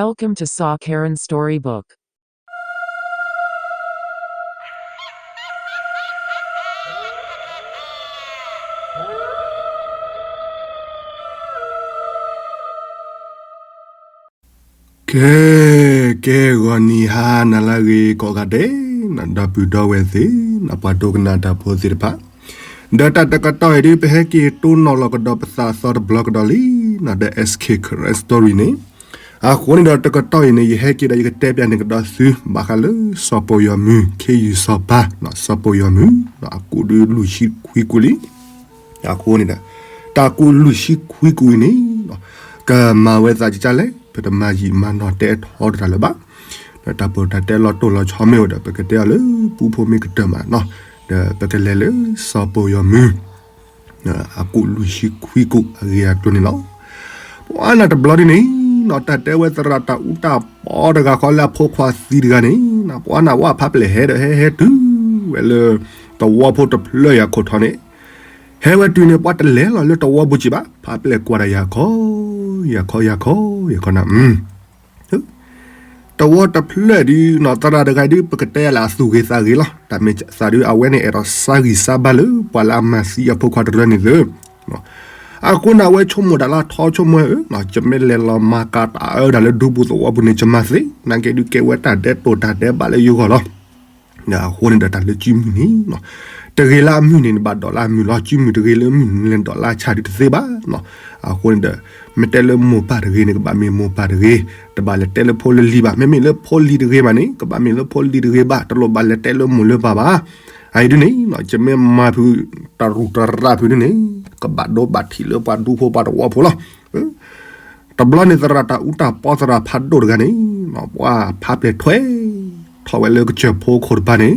Welcome to Saw Karen Storybook. ကဲ, ကဲ ဂီၤနံၤဟါနၤလၢအဂ့ၤကိးဂၤဒဲး, ဒီပုၢ်ဒီဝဲၢ်သ့ၣ်, ပှၤဒိကနၣ်တၢ်ဖိသ့ၣ်တဖၣ်, ဒီးတၢ်တကတီၢ်အံၤဒ် ပဟဲက့ၤတိၢ်နီၣ်လီၤကဒီးပသးသီတဘျီကဒီးလံ, ဒီး S K Karen Story န့ၣ်, အဃိန့ၣ်ဒီးတကတီၢ်အံၤန့ၣ် ယဟဲက့ၤဒီးယကတဲပၠးန့ၢ်ကဒီးသု ဘၣ်ဃးလၢစီၤပီၢ်ယီၤမုၢ် ခ့ယုၢ်စီၤပၤ, စီၤပီၢ်ယီၤမုၢ်, အကူးဒုးလွံၢ်ဆံခွံကူးလံ, အဃိန့ၣ်ဒီး တၢ်ကူးလွံၢ်ဆံခွံကူးအံၤန့ၣ်, ကမၤဝဲသးကကလဲၣ်, ပတမၤယံာ်မၤနီၢ်တဲထီတတၢ်လၢၤဘၣ်, ဒီးတၢ်ပၢတၢ်တဲလီၤတိၢ်လီၤဆီမ့ၢ်အိၣ်ဒီး ပကတဲအီၤလၢပူဖိမ့ၢ်ကတၢၢ်မးနီၤ, ဒီးပကလဲၤလၢစီၤပီၢ်ယီၤမုၢ် အကူးလွံၢ်ဆံခွံကူးအဂ့ၢ်အကျိၤန့ၣ်လီၤ. ပှၤနၢ်တဘျီဒ်န့ၣ်နီၤ တၢ်တဲဝဲသရၣ်တၢ်အူတၢ်ပီတဂၤဃီလၢအဖိခွါသံတဂၤန့ၣ်, ပှၤနၢ်ဝဲဖးပျဲၢ်ဟဲဒီးဟဲဟဲတုၤဝဲလၢ သဝီဖိတဖျၢၣ်အံၤအခိၣ်ထီန့ၣ်, ဟဲဝဲတုၤန့ၣ် ပှၤတလဲၤလီၤလၢသဝီပူၤက့ဘၣ်, ဖးပျဲၢ်ကွၢ်ဒီးယၤခီ, ယၤခီ ယၤခီ ယၤခီနၤ သဝီတဖျၢၣ်ဒ်နီၤ သရၣ်တဂၤဒ် ပကတဲလၢအသူၣ်ဂ့ၤသးဂ့ၤလီၤ. တၢ်မ့ၢ်သးဒ်အဝဲန့ၣ် အဲၣ်ဒိးဆါဂံၢ်ဆါဘါလၢပှၤလၢအမၤသံအဖိခွါတရၢန့ၣ်သ့, အဃိန့ၣ် အဝဲဆိကမိၣ်ဒၣ်လၢထီဆိကမိၣ်ဧၢ, ယမ့ၢ်လဲၤလီၤမၤကၤတၢ်အၢဒၣ်လၢဒူပူၤသဝီပူၤန့ၣ် ယမၤသ့, နာ်က့ဒုးကဲဝဲတၢ်ဒဲးတိာ်တၢ်ဒဲးဘးလၢယဂီၢ်လီၤ. အဃိန့ၣ်ဒီးတၢ်လၢကုမုၢ်န့ၣ် တဂ့ၤလၢအမုၢ်န့ၣ် နဘၣ်ဒိးလၢအမုၢ်လီၤ. ကုမုၢ်တဂ့ၤလၢမုၢ်နလဲၤဒိးလၢဆၣ်ဒုးတသ့ဘၣ်နီၤ. အဃိန့ၣ်ဒီး မ့ၢ်တဲလၢမိၢ်ပၢ်တဂ့ၤန့ၣ် ကဘၣ်မ့ၢ်မိၢ်ပၢ်တဂ့ၤ, တဘၣ်လဲၤတဲလၢဖိလၢလံၤဘၣ်. မ့မ့ၢ်လၢဖိလံၤတဂ့ၤဘၣ်န့ၣ် ကဘၣ်မ့ၢ်လၢဖိလံၤတဂ့ၤဘၣ်, တလိၣ်ဘၣ်လဲၤတဲလၢမိၢ်လၢပၢ်ဘၣ်. အအံၤဒ်န့ၣ် ယမ့ၢ်မၤဖုးတၢ်ရူးတၢ်ရၢ်ဖုးဒ်န့ၣ် ကဘၣ်ဒိဘၣ်ထံးလၢပှၤဒူဖိပှၤသဝီဖိလီၤ. တဘျီန့ၣ် သရၣ်တၢ်အူတၢ်ပီသရၣ်ဖးဒိၣ်တဂၤန့ၣ် ပှၤဖးပျဲၢ်ထွဲထီၣ်ဝဲလၢကစၢၢ်ဖိခိၣ်တဖၣ်န့ၣ်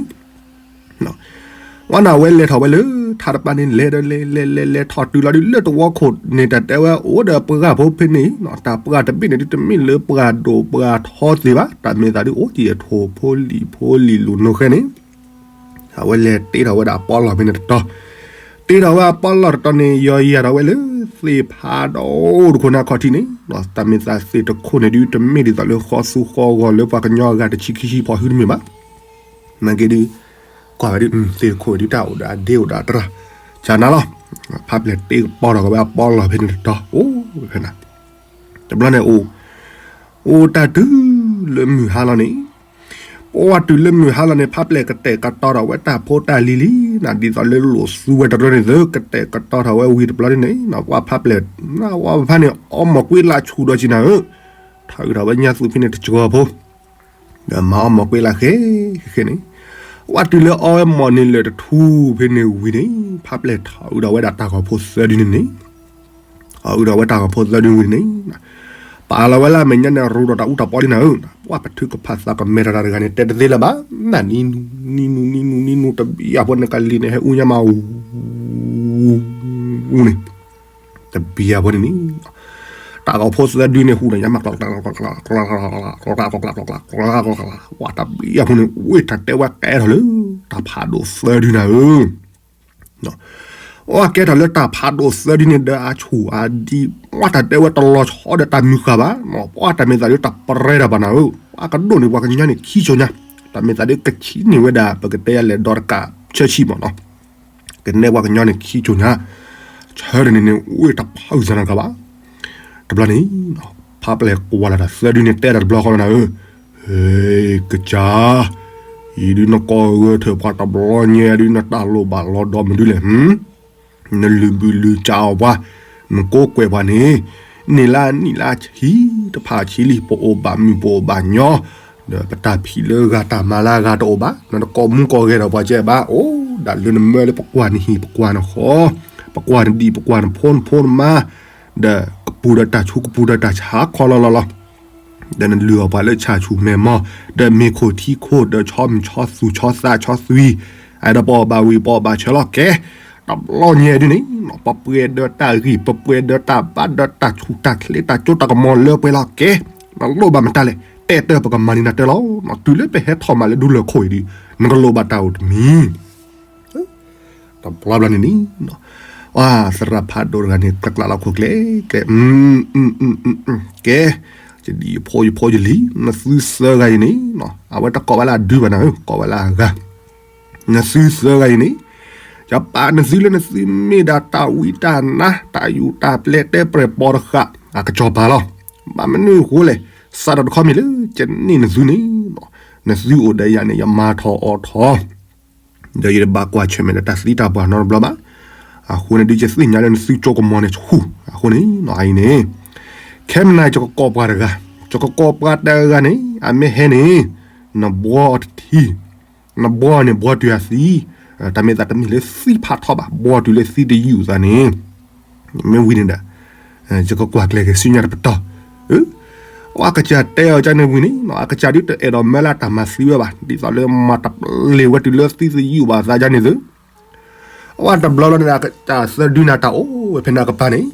ဝဲနၢ်ဝဲလဲၤထီၣ်ဝဲလၢထးတပၤန့ၣ် လဲၤဒီးလဲၤလဲၤလဲၤလဲၤထီၣ်တုၤလီၤဒ်လၢသဝီခိၣ်န့ၣ် တၢ်တဲဝဲအိၣ်ဒီးပှၢ်ဖိဖဲန့ၣ်, တၢ်ပှၢ်တဘ့ၣ်န့ၣ်ဒ်တမ့ၢ်လၢပှၢ်ဒိၣ်ပှၢ်ထီသ့ဘၣ်, တၢ်မ့ၢ်သးဒ်အိၣ်က့ၤအထိၣ်ဖိလံၤဖိလံၤလိၤနိဃဲန့ၣ် အဝဲလဲၤတ့ထီၣ်ဝဲဒၣ်အပီလီၢ်ဖဲန့ၣ်တတီၤ, တ့ထီၣ်ဝဲအပီလီၢ်တတီၤန့ၣ် ယီၤယၤထီၣ်ဝဲလၢသ့ၣ်ဖးဒိၣ်တခိၣ်န့ၣ်အခီၣ်ထံးန့ၣ်, တၢ်မ့ၢ်သးသ့ၣ်တခိၣ်န့ၣ်ဒ် တမ့ၢ်ဒ်သိးလၢဃီသူဃီဂီၤလၢပှၤကညီအဂၤတဆံခံဆံဖီၣ်ဟုတမ့ၢ်ဘၣ်. နာ်က့ဒ် ကွၢ်ဝဲဒ်သ့ၣ်တခိၣ်ဒ်တၢ်အိၣ်ဒီးအဒ့အိၣ်ဒီးအတြၢ်, ကနၤလီၤ, ဖးပျဲၢ်တ့ကပီထီၣ်က့ၤဝဲအပီလီၢ်ဖဲန့ၣ်တတီၤ, အိၣ်ဖဲနၤ တဘျီန့ၣ်အိၣ်, အိၣ်တၢ်တုၤလၢမုၢ်ဟါလီၤန့ၣ်, ပှၤတုၤလၢမုၢ်ဟါလီၤန့ၣ် ဖးပျဲၢ်ကတဲာ်ကတီၤထီၣ်ဝဲတၢ်ဖိတၢ်လံၤလံ, ဒ်သိးလၢလိၣ်သူဝဲတရၢန့ၣ်သ့ ကတဲာ်ကတီၤထီၣ်ဝဲဝံၤတဘျီန့ၣ်, ပှၤဖးပျဲၢ်, ပှၤဖးန့ၣ် အီမီၢ်ကွံလၢဆူၣ်ဒီးကံနၤဧၢ, ထးအုးထီၣ်ဝဲညါသူဖဲန့ၣ်တကီၢ်ဖိ ဒီးမၤအီမီၢ်ကွံလၢဃဲဃဲန့ၣ်, ပှၤတုၤလၢအီဝဲမီၢ်န့ၣ်လၢာ်တထူဖဲန့ၣ်ဝံၤန့ၣ်, ဖးပျဲၢ်ထးအုးထီၣ်ဝဲဒၣ်တၢ်ဂီၤဖိသၢဒုန့ၣ်န့ၣ် အုးထီၣ်ဝဲတၢ်ဂီၤဖိသၢဒုဝံၤန့ၣ်, ပာ်လီၤဝဲလၢအမဲာ်ညါန့ၣ် ရူးဒီးတၢ်အူတၢ်ပီလံနၤဧၢ, ပှၤပထုးကဖၣ်သးကမဲာ်တၢ်တဂၤန့ၣ် တဲတသ့လၢၤဘၣ်, နနံၤနူၤ နံၤနူၤ နံၤနူၤ နံၤနူၤ တဘျီအဖိန့ၣ် ကလံၤန့ၣ် ဟဲအူညါမး အူန့ၣ်, တဘျီအဖိန့ၣ်န့ၣ်, တၢ်ဂီၤဖိသၢဒုန့ၣ် ဟူးဒီးညါမး ကျီကျီကျီကျီကျီကျီကျီကျီကျီကျီကျီကျီ, ပှၤတဘျီအဖိန့ၣ် ဝ့ၢ်တၢ်တဲဝဲကဲထီၣ်လၢ တၢ်ဖးဒိၣ်သၢဒုနၤဧၢ အကဲထီၣ်လၢတၢ်ဖးဒိၣ်သၢဒုန့ၣ်ဒီးအဆူၣ်အဒံး, ပှၤတၢ်တဲဝဲတလီၤဆီဒီးတၢ်မုၢ်ဃၢ်ဘၣ်, ပှၤတၢ်မ့ၢ်သးဒ်တၢ်ပရဲတၢ်ဘၣ်နၤဧၢ, ပှၤကဒိၣ်န့ၢ်ပှၤကညီန့ၣ်ခံစိၤညါ, တၢ်မ့ၢ်သးဒ်ကဆံးန့ၢ်ဝဲဒၣ် ပကတဲယၤလဲၣ်ဒီးတကးဆၢဆံမးနီၤ, ကနဲပှၤကညီန့ၣ်ခံစိၤညါ, ဆၢဒၣ်န့ၣ်န့ၣ် အိၣ်တၢ်ဖးအုၣ်သးနၤတဂၤဘၣ်, တဘျီန့ၣ် ဖးပျဲၢ်ကွၢ်လီၤတၢ်သၢဒုန့ၣ် တဲတၢ်တဘျီဃီလီၤနၤဧၢ, ဟ့ ကစၢ်, အံၤဒုးနကိးဂၢၢ်ထၢၣ်ပှၤတဘျီညါဒုး နတၢ်လိၣ်ဘၣ်လီၤဒီးမနုၤလဲၣ်, နလုၢ်ဘုလုၢ်စၢ်အီၤပှၤ, နကိးကွဲးပှၤန့ၣ်, န့ၢ်လၢနံၣ်လၢဆံတဖၣ်ဆံလံ ပအိၣ်ဘၣ်မုၢ်ပအိၣ်ဘၣ်ညီ, ဒီးပတၢ်ဖံးလၢဂၤတၢ်မၤလၢဂၤတအိၣ်ဘၣ်, နတကိးမူကိးဂဲၤဒီးပှၤကဲဘၣ်, အိၣ်ဒၣ်လၢနမၢလၢပကွၢ်နဟံၣ်ပကွၢ်နဃီ, ပကွၢ်နဒံၣ်ပကွၢ်နဖိနဖိနမါ, ဒီးကပူၤဒီးတၢ်ဆူးကပူၤဒီးတၢ်ဆါခီလီၤလီၤလီၤ ဒီးနလုၢ်အီၣ်ပှၤလၢဆၣ်ဆူၣ်မဲာ်မီၢ်, ဒီးမ့ၤခိၣ်ထံခိၣ် ဒီးဆီမုၢ်ဆီသူၣ်ဆီသးဆီသွံ, အဲၣ်ဒိးပအီၣ်ဘၣ်ဝံၤပအီၣ်ဘၣ်ဆၢလီၤကဲ, တဘျီညါဒ်န့ၣ်, ပပှဲၤဒီးတၢ်ဂံၢ် ပပှဲၤဒီးတၢ်ဘါဒီးတၢ်ဆူၣ်တၢ်ချ့တၢ်ကၠိတၢ်ကမီၤလၢပှဲၤလီၤကဲ, နလိၣ်ဘၣ်မတၤလဲၣ်, တဲတၢ်ပကမၤန့ၢ်နၤတၢ်လီၤ, တုၤလၢပဟဲထီၣ်မးလၢဒူလၢၢ်ခိၣ်အံၤဒီး, နကလိၣ်ဘၣ်တၢ်အိၣ်တမံၤ တဘျီဘျီန့ၣ်န့ၣ်, သရၣ်ဖးဒိၣ်တဂၤန့ၣ် ကျၢ်ကျၢ်လီၤခိၣ်ကျဲကျဲ, ကဲ, ယဒံးယဖိယဖိယလံၤ နသုသၢဂၤအံၤန့ၣ်, အဝဲတကိးဝဲလၢအဒုဘၣ်နၤဧၢ, ကိးဝဲလၢအဂၤ, နသုသၢဂၤအံၤန့ၣ်, ယပာ်နသုလၢနသုမ့ၢ်ဒၣ်တၢ်ဝံတၢ်နါ တၢ်ယူးတၢ်ပျဲၢ်တဲပြဲၢ်ပိာ်တဃာ် အကစီၤပၤလီၤ. ဘၣ်မနုၤအဃိလဲၣ်, စးထီၣ်တခီမ့ၢ်လၢ ကန့ၢ်နသုန့ၣ်, နသုအိၣ်ဒီးယၤန့ၣ် ယမၤထီၣ်အီၣ်ထီၣ် ဒီးယတဘၣ်ကွၢ်ဆၢၣ်မဲာ်ဒီးတၢ်သံတၢ်ပှၢ်နီတဘျီဘၣ်. အဃိန့ၣ်ဒုး ယသ့ၣ်ညါလၢနသုကၠိကမီၤန့ၣ်ဆူၣ်, အဃိန့ၣ် အအံၤန့ၣ်, ခဲမနၤ ယကကိးပှၤတဂၤ, ယကကိးပှၤတဂၤန့ၣ် အမ့ၢ်ဟဲန့ၣ်, နဘှီအီၤတထံ, နဘှီအီၤန့ၣ် ဘှီတုၤအသံ, တၢ်မ့ၢ်သးတမ့ၢ်လၢသံဖးထီဘၣ်, ဘှီတုၤလၢသံတယူးသးန့ၣ် မ့ၢ်ဝံၤန့ၣ်ဒီး, ယကကွၢ်ကျဲၤက့ၤဆူညါတပတီၢ်. အကစၢ်တဲအီၤကန့ၣ်ဝံၤန့ၣ်, အကစၢ်ဒုးတအဲၣ်ဒိးမၢလၢတၢ်မၤသံဝဲဘၣ်, ဒ်သိးလၢမၤတပျ့ၤဝဲတုၤလၢသံသယုၢ်ဘၣ်သးဒ်န့ၣ်သု. အဝဲတဘျီလီၤန့ၣ် အကစၢ်သၢဒုနၤတၢ်အိၣ်ဝဲဖဲန့ၣ်အကပၤန့ၣ်,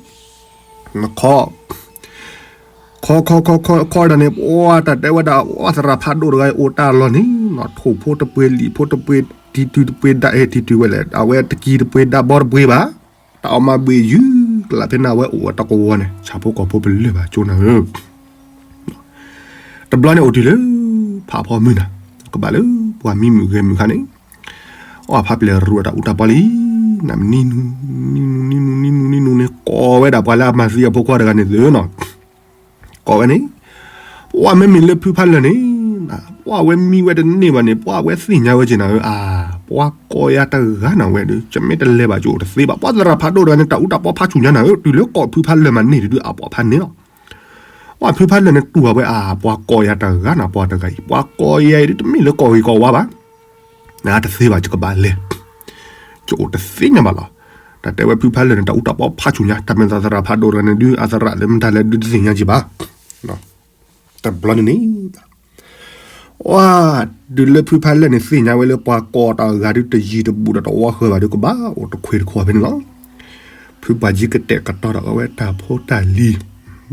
ခီ ခီခီခီခီခီဒၣ်န့ၣ် ပှၤတၢ်တဲဝဲဒၣ် ပှၤသရၣ်ဖးဒိၣ်တဂၤအံၤအိၣ်တၢ်လီၢ်န့ၣ်, ထိၣ်ဖိတပှ့ၤ လံာ်ဖိတပှ့ၤ တံၤတုၤတပှ့ၤဒၣ် အဲၣ်တံၤတုၤဝဲလဲၣ်, အဝဲတကံတပှ့ၤဒၣ်ဘီတပှ့ၤဘၣ်, တၢ်အီၣ်မၤဘှံးယုၢ်ကလးဖဲန့ၣ် အဝဲအိၣ်ဝဲတကဝီၤန့ၣ် ဆၣ်ဖိကီၢ်ဖိပလၢၢ်ဘၣ်ကၠိနၤဧၢ. တဘျီန့ၣ်အိၣ်တုၤလၢ ဖးဖီမုၢ်နၤ, ကဘၣ်လၢပှၤမံမုၢ်ဂဲၤမုၢ်အခါန့ၣ်, အီၣ်ဖးပျဲၢ်ရူးတၢ်အူတၢ်ပီလံ, နံၤနူၤ နံၤနူၤ နံၤနူၤ နံၤနူၤ နံၤနူၤန့ၣ် ကိးဝဲဒၣ်ပှၤလၢအမၤသံအဖိခွါတဂၤန့ၣ်သုနီၤ, ကိးဝဲန့ၣ်, ပှၤမ့မ့ၢ်လၢဖုဖးလၢာ်န့ၣ်, ပှၤဝဲမံဝဲတန့ၢ်ဘၣ်န့ၣ် ပှၤဝဲသ့ၣ်ညါဝဲက့ၤနၤဧၢ, အါ, ပှၤကိးယၤတဂၤနၤဝဲဒီး ကမ့ၢ်တလဲၤဘၣ်ကၠိအိၣ်တသ့ဘၣ်, ပှၤသရၣ်ဖးဒိၣ်တဂၤန့ၣ် တၢ်အူတၢ်ပီဖးဆူၣ်ညါနၤဧၢ, တုၤလၢကိးဖုဖးလၢာ်မၤန့ၢ်တဒုး အပှၤဖးန့ၢ်လီၤ. ပှၤဖုဖးလၢာ်န့ၣ်တူၢ်ဘၣ်ဝဲ အါ, ပှၤကိးယၤတဂၤနၤ ပှၤတဂၤအံၤ, ပှၤကိးယၤအံၤဒုး တမ့ၢ်လၢကိးဂ့ၤကိးဝါဘၣ်, နတသ့ဘၣ် ယကဘၣ်လဲၤ, ကၠိအိၣ်တသ့ညါဘၣ်လီၤ. တၢ်တဲဝဲဖုဖးလၢာ်န့ၣ် တၢ်အူတၢ်ပီဖးဆူၣ်ညါ, တၢ်မ့ၢ်သရၣ်ဖးဒိၣ်တဂၤန့ၣ်ဒုး အသရၣ်လၢမတၤလဲၣ်ဒုးတသ့ၣ်ညါက့ၤဘၣ်. တဘျီန့ၣ်န့ၣ် ပှၤ, တုၤလၢဖုဖးလၢာ်န့ၣ် သ့ၣ်ညါဝဲလၢပှၤကိးတဂၤဒုး တယံၤတဘူးဒီးတဝီဃၢၤဘၣ်ဒီး ကဘၣ်အိၣ်တခွ့တခွီဖဲန့ၣ်လီၤ. ဖုပှၤကံကတဲာ်ကတီၤဒီးအဝဲတၢ်ဖိတၢ်လံ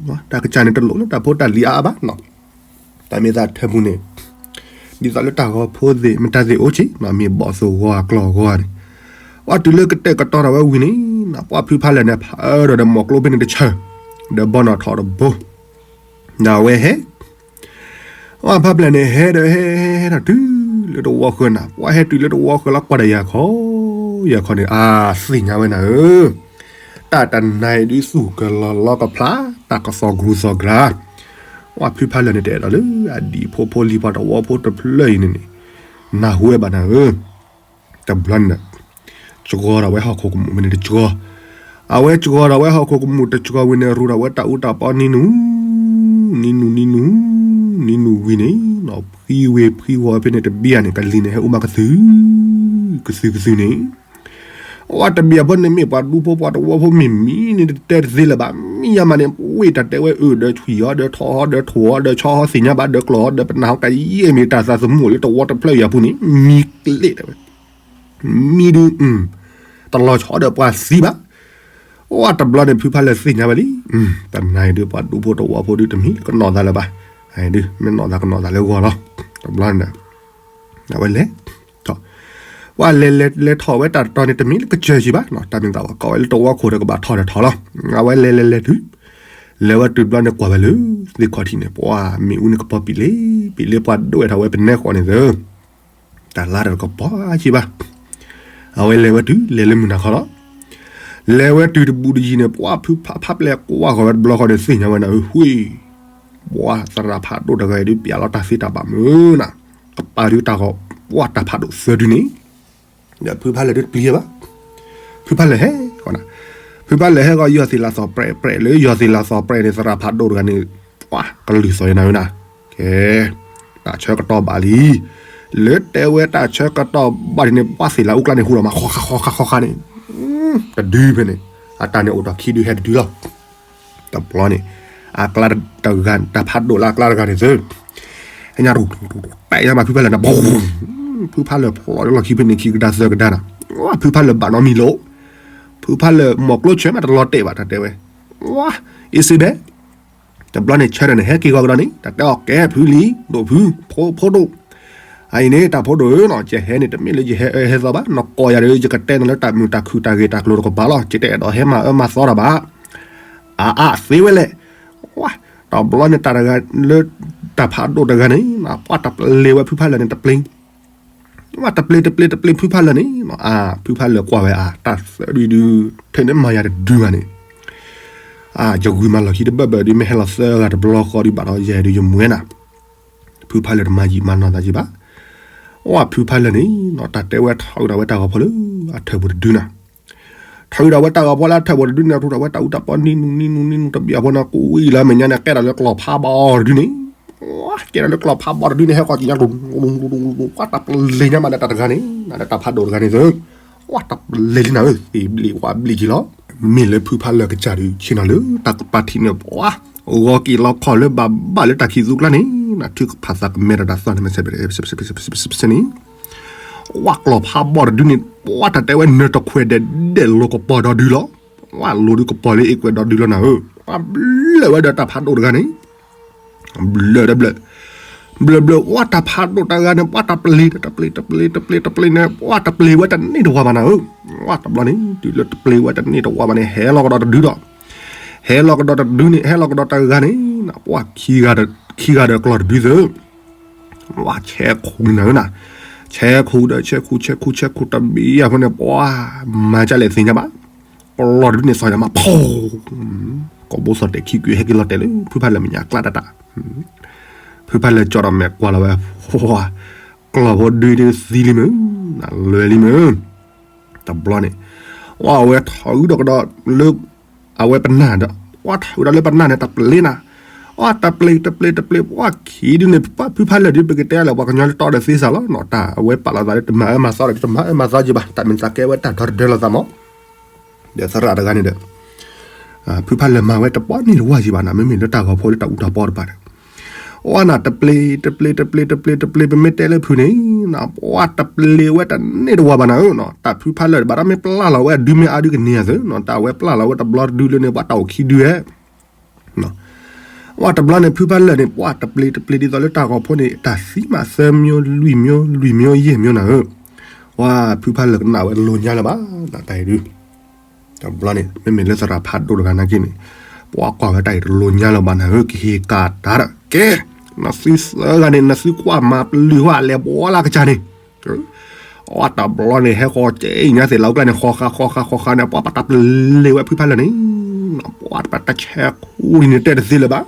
ၤ, တၢ်ကစၢ်န့ၣ်တလိၣ်လၢတၢ်ဖိတၢ်လံၤအါအါဘၣ်နီၤ. တၢ်မ့ၢ်သးထၢပူၤန့ၣ်, ဒ်သိးလၢတၢ်ဂီၤဖိသ့ၣ်မတၤသ့ၣ်အိၣ်က့ၤ မ့ၢ်ဘီၣ်သိၣ်ဂီၤအကျီၢ်ဂီၤန့ၣ်, ပှၤတုၤလၢကတဲာ်ကတီၤဒီးဝဲဝံၤန့ၣ်, ပှၤဖုဖးလၢာ်န့ၣ် ဖးအၢဒီးဒီးမိၢ်ကျိဖဲန့ၣ်တဆၢ, ဒီးဘီနီၢ်ထီၣ်တဘိ ဒီးအဝဲဟဲ, ပှၤဖးပျဲၢ်န့ၣ် ဟဲဒီးဟဲဟဲဟဲဒီးတုၤလၢတဝီဃၢၤနၤ, ပှၤဟဲတုၤလၢတဝီဃၢၤလီၤ ကွၢ်ဒီးယၤခီ, ယၤခီန့ၣ် အါ, သ့ၣ်ညါဝဲနၤဧၢ, တၢ်တနၤအံၤဒုးသူၣ်ကလီၤလီကဖျါ, တၢ်ကသီၣ်ကရူၢ်သီၣ်ကရၢ, ပှၤဖုဖးလၢာ်န့ၣ် တအဲၣ်ဒိးလၢအဒံၣ်ဖိဖိလံၤ ပှၤတဝီဖိတဖျၢၣ်အံၤန့ၣ်န့ၣ်, နၢ်ဟူဝဲဘၣ်နၤဧၢ. တဘျီန့ၣ်ဒီး စှီၤဒီးဝဲဟီၣ်ခိၣ်ကမူၣ်ဖဲန့ၣ်တစှီၤ, အဝဲစှီၤဒီးဝဲဟီၣ်ခိၣ်ကမူၣ်တစှီၤဝံၤန့ၣ် ရူးဒီးဝဲတၢ်အူတၢ်ပီနံၤနူၤ, နံၤနူၤ နံၤနူၤ, နံၤနူၤဝံၤန့ၣ်, ဖှံဝ့ၤဖှံဝီၤဖဲန့ၣ်တဘျီန့ၣ် ကလံၤန့ၣ် ဟဲအိၣ်မးကသု, ကသုကသုန့ၣ်, အဝဲတဘျီဖိန့ၣ်မ့ၢ်ပှၤဒူဖိပှၤတဝီဖိမ့ၢ်မံန့ၣ် တတဲတသ့လၢၤဘၣ်, မံယါမးန့ၣ် ဝ့ၢ်တၢ်တဲဝဲအၢ ဒီးထွံၣ်အီၤ ဒီးထီၣ်အီၤ ဒီးထိၣ်အီၤ ဒီးဆီဟီၣ်သ့ၣ်ညါဘၣ် ဒီးကျီၢ်အီၤ ဒီးပနၢ်ဟီၣ်ကယဲၢ်မ့ၢ်တၢ်သးသမူအိၣ်လၢတဝီတဖျၢၣ်အံၤအပူၤန့ၣ် မံကလဲာ်တဲဝဲ မံဒုး, တလီၤဆီဒီးပှၤသံဘၣ်. အိၣ်တဘျီန့ၣ် ဖုဖးလၢာ်သ့ၣ်ညါဝဲလံ, တနၤအံၤဒုး ပှၤဒူဖိတဝီဖိဒုးတမ့ၢ်လၢကနီၣ်သးလၢၤဘၣ်, ဒုးမ့ၢ်နီၣ်သးကနီၣ်သးလၢဂီၢ်လီၤ. တဘျီန့ၣ် အဝဲလဲၤထီၣ်, ပှၤလဲၤလဲၤလဲၤထီၣ်ဝဲတၢ်တတီၤန့ၣ် တမ့ၢ်လၢကစၢၢ်ကံဘၣ်, တၢ်မ့ၢ်သးပှၤကိးဝဲလၢတဝီခိၣ်ဒီးကဘၣ်ထီၣ်ဒီးထီၣ်လီၤ. အဝဲလဲၤလဲၤလဲၤတုၤ, လဲၤဝဲတုၤတဘျီန့ၣ် ကွၢ်ဝဲလၢသ့ၣ်ခီၣ်ထံးန့ၣ် ပှၤမ့ၣ်အူန့ၣ်ကပီၤပံာ်လံ, ပံာ်လၢပှၤဒိၣ်ဝဲထီၣ်ဝဲပနဲဃီန့ၣ်သၢ တၢ်လါတၢ်ကပီၤကံဘၣ်. အဝဲလဲၤဝဲတုၤ လဲၤလၢမုၢ်နၤခီလီၤ. လဲၤဝဲတုၤတဘူးတယံၤန့ၣ် ပှၤဖုဖးဖးပျဲၢ်ကွၢ်ဃီၤဝဲတဘျီဃီန့ၣ် သ့ၣ်ညါဝဲနၤဧၢ ဝ့ၢ်, ပှၤသရၣ်ဖးဒိၣ်တဂၤအံၤဒုး ပျဲလီၤတၢ်သ့တၢ်ဘၣ်မုၢ်နၤ, ကပၤဒုးတၢ်ဂီၤ ပှၤတၢ်ဖးဒိၣ်သၢဒုန့ၣ် ဒီးဖုဖးလၢာ်ဒုးတပျံၤဘၣ်. ဖုဖးလၢာ်ဟဲဃီနၤ, ဖုဖးလၢာ်ဟဲဃီ ယီၢ်သ့ၣ်လၢသီၣ်ပြဲးပြဲး လၢယီၢ်သ့ၣ်လၢသီၣ်ပြဲးန့ၣ် သရၣ်ဖးဒိၣ်တဂၤန့ၣ် ပှၤကလုၢ်သီၣ်ယနၤဧၢနၤ, ကဲ, တၢ်ဆၢကတီၢ်ဘၣ်လံ. လၢတဲဝဲတၢ်ဆၢကတီၢ်ဘၣ်ဒ်န့ၣ် ပှၤသ့ၣ်လၢအူကျါန့ၣ် ဟူလီၤမး ဃီဃါဃီဃါဃီဃါန့ၣ်, တဒုဖဲန့ၣ်, အတၢ်န့ၣ်အိၣ်ဒီးခံဒုဟဲတဒုလီၤ. တဘျီန့ၣ် အကျါတဂၤ တၢ်ဖးဒိၣ်လၢအကျါတဂၤန့ၣ်သၢ ညါတတဲညါမး ဖုဖးလၢာ်နၤ, ဖုဖးလၢာ်ဖျိးလၢလီၢ်ခံဖဲန့ၣ် ခံကဒါသၢကဒါနၤ, ဖုဖးလၢာ်ဘၣ်နီတမံၤလီၤ. ဖုဖးလၢာ်မိၢ်ကျိဆၢမးတလီၤတဲာ်ဘၣ် တၢ်တဲဝဲ, အ့စ့ဘဲ, တဘျီန့ၣ်ဆၢဒီးန့ၣ် ဟဲက့ၤဂီၤကဒီးန့ၣ် တၢ်တဲအီၤ ကဲဖုလံၤ ဒိၣ်ဖု ဖိဒိၣ်, အအံၤန့ၣ် တၢ်ဖိဒိၣ်ဧၢနီၤ ယဟဲန့ၣ် တမ့ၢ်လၢယဟဲအၢဟဲသီဘၣ်, နကိးယၤဒီး ယကတဲနၤလၢတၢ်မုာ်တၢ်ခုၣ်တၢ်ဂ့ၢ်တၢ်ကျိၤတကပၤလီၤ. ယတအဲၣ်ဒိးဟဲမၤအၢမၤသီတၢ်ဘၣ်. အါအါသ့ဝဲလဲၣ်, ဝါ တဘျီန့ၣ် တၢ်တဂၤလၢ တၢ်ဖးဒိၣ်တဂၤန့ၣ် ပှၢ်တပျ့ၤဝဲဖုဖးလၢာ်န့ၣ်တပျ့ၤ, ပှၢ်တပျ့ၤတပျ့ၤတပျ့ၤဖုဖးလၢာ်န့ၣ် ဖုဖးလၢာ်ကွၢ်ဝဲအါ တၢ်သၢဒုဒု ထဲန့ၣ်မၤယၤတဒုဘၣ်န့ၣ် ယဂုာ်မၤလီၢ်ခံတဘၢၣ်ဘၢၣ်ဒု မ့ၢ်ဟဲလီၤသၢဂၤတဘျီဃီဒု ဘၣ်ဒီးယဲဒု ယမူဝဲနၤ ဖုဖးလၢာ်တမၤယံာ်မၤနီၢ်သးက့ဘၣ်. အိၣ်ဖုဖးလၢာ်န့ၣ် တၢ်တဲဝဲထီၣ်အုးဒီးဝဲတၢ်ဂီၤဖိလၢအထၢၣ်ပူၤတဒုနၤ, ထီၣ်အုးဒီးဝဲတၢ်ဂီၤဖိလၢအထၢၣ်ပူၤတဒုန့ၣ် ထူးထီၣ်ဝဲတၢ်အူတၢ်ပီနံၤနူနံၤနူနံၤနူတဘျီဖိန့ၣ် ကူအံၤလၢမဲာ်ညါန့ၣ် ကဲထီၣ်လၢကျီၢ်ဖးဘီတဒုန့ၣ်, ကဲထီၣ်လၢကျီၢ်ဖးဘီတဒုန့ၣ် ဟဲဃီၤက့ၤညါ ပှၢ်တပျ့ၤညါမးဒီးတၢ်တဂၤန့ၣ် နဒီးတၢ်ဖးဒိၣ်တဂၤန့ၣ်သၢ ပှၢ်တပျ့ၤလံနၤဧၢ သ့ဘျ့ဝါဘျ့က့ၤလီၤ. မ့ၢ်လၢဖုဖးလၢာ်ကစၢ်ဒု ဆ့ၣ်နီၤလၢတၢ်ကပၤထံးန့ၣ် ပှၢ် ဂီၤက့ၤလီၤခီၣ်လၢဘၣ်ဘၣ်လၢတၢ်ခံးသူကျါန့ၣ် နထုကဖၣ်သးကမဲဒီးတၢ်သီန့ၣ် မ့ၢ်ဆဲးန့ၣ် ဝဲကျီၢ်ဖးဘီတဒုန့ၣ် ပှၢ်တၢ်တဲဝဲနၢၤတခွဲးဒဲးဒဲးလိၤကပီၤဒီဒုလီၤ. ဝဲလိၤဒုကပီၤလၢအ့ကွဲးဒီဒုလီၤနၤဧၢ, ပှၢ်ဘျၢဝဲဒီးတၢ်ဖးဒိၣ်တဂၤန့ၣ် ဘျၢဒီးဘျၢ ဘျၢဘျၢ ဝဲတၢ်ဖးဒိၣ်တဂၤန့ၣ် ပှၢ်တပျ့ၤ တပျ့ၤ တပျ့ၤ တပျ့ၤ တပျ့ၤ တပျ့ၤန့ၣ် ပှၢ်တပျ့ၤဝဲတန့ၢ်တဝၢဘၣ်နၤဧၢ, ဝဲတဘျီန့ၣ် တုၤလၢတပျ့ၤဝဲတန့ၢ်တဝၢဘၣ်န့ၣ် ဟဲလီၤကဒီးတဒုဒီး ဟဲလီၤကဒီးတဒုန့ၣ် ဟဲလီၤကဒီးတဂၤန့ၣ် ပှၢ်ခံဂၤဒီးကျီၢ်တဒုသၢ ဝဲဆဲးခူနၤဧၢနၤ, ဆဲးခူဒီးဆဲးခူ ဆဲးခူ ဆဲးခူတဘ့ၣ်အဃိန့ၣ် ပှၢ်မၤကလဲၣ်သ့ၣ်ညါဘၣ်, ကျီၢ်တဒုန့ၣ်သီၣ်ညါမး ဖီ ကိာ်ဘိသီၣ်တဲာ်ခံကွံာ် ဟဲက့ၤလီၤတဲာ်လၢဖုဖးလၢာ်မဲာ်ညါကျါတၢ်တၢ်, ဖုဖးလၢာ်ကၠီဒီးမဲာ်ကွၢ်လီၤဝဲ, ပှၢ် ကျီၢ်ဖိဒုသံလံမုၢ်, လွဲလံမုၢ်, တဘျီန့ၣ် ပှၢ်အဝဲထီၣ်အုးဒီးကဒီးလၢ အဝဲပနၢ်ဒီး ပှၢ်ထီၣ်အုးဒီးလၢပနၢ်န့ၣ် တပျ့ၤနၤ, အတပျ့ၤ တပျ့ၤ တပျ့ၤ ပှၢ်ခံဒုန့ၣ် ပှၢ်ဖုဖးလၢာ်ဒု ပကတဲလၢပှၤကညီလၢတီဒီးသ့စၢ်လီၤနီၤ, တၢ်အဝဲပာ်လီၤသးလၢတမၤအၢမၤသီဒီး တမၤအၢမၤသီက့ဘၣ်, တၢ်မ့ၢ်သးကဲဝဲတၢ်ဒီတဒၢလီၤသးမး ဒီးသရၣ်တဂၤန့ၣ်ဒီး ဖုဖးလၢာ်မၤဝဲတပှၢ်န့ၢ်တဝၢ်ယံၤဘၣ်နၤ, မ့မ့ၢ်လၢတၢ်ဂီၤဖိလၢတၢ်အူတၢ်ပီတပၤန့ၣ်, အဝဲနၤတပျ့ၤ တပျ့ၤ တပျ့ၤ တပျ့ၤ တပျ့ၤ ပမ့ၢ်တဲလၢဖုန့ၣ် ပှၢ်တပျ့ၤဝဲတန့ၢ်တဝၢဘၣ်နၤဧၢ, တၢ်ဖုဖးလၢာ်ဘၣ်ဒီး မ့ၢ်ပျၢ်လီၤဝဲအဒုမ့ၢ်အါဒုကန့ၢ်အသိးနီၤ, တၢ်အဝဲပျၢ်လီၤဝဲတဘျီတဒုလၢန့ၣ် ပှၢ်တၢ်အိၣ်ခံဒုဝဲ ပှၢ်တဘျီန့ၣ် ဖုဖးလၢာ်န့ၣ် ပှၢ်တပျ့ၤ တပျ့ၤဒ်သိးလၢတၢ်ဂီၤဖိန့ၣ် တၢ်သံမးသၢမျိုး လွံၢ်မျိုး လွံၢ်မျိုး ယဲၢ်မျိုးနၤဧၢ, ပှၢ်ဖုဖးလၢာ်ကနၣ်ဝဲတလိၤညါလၢၤဘၣ်, တၢ်အံၤဒု တဘျီန့ၣ် မ့မ့ၢ်လၢသရၣ်ဖးဒိၣ်တဂၤနာ်က့န့ၣ် ပှၢ်ကွၢ်ဝဲတၢ်အံၤတလိၤညါလၢၤဘၣ်နၤဧၢ, ကဟ့ၣ်ကၣ်တၢ်ဒီး ကဲ နသုသၢဂၤန့ၣ် နသုကွၢ်မၤပျုၢ်ဝဲလဲၤဘှီလၢကစၢ်န့ၣ် ပှၢ်တဘျီန့ၣ် ဟဲဃီၤကဲအံၤညါသ့ၣ်လၢအကျါန့ၣ် ဃီဃာ် ဃီဃာ် ဃီဃာ်န့ၣ် ပှၢ်ပတၢ်ပျ့ၤဝဲဖုဖးလၢာ်န့ၣ် ပှၢ်တၢ်ဆဲးခူဒ်န့ၣ်တဲတသ့လၢၤဘၣ်,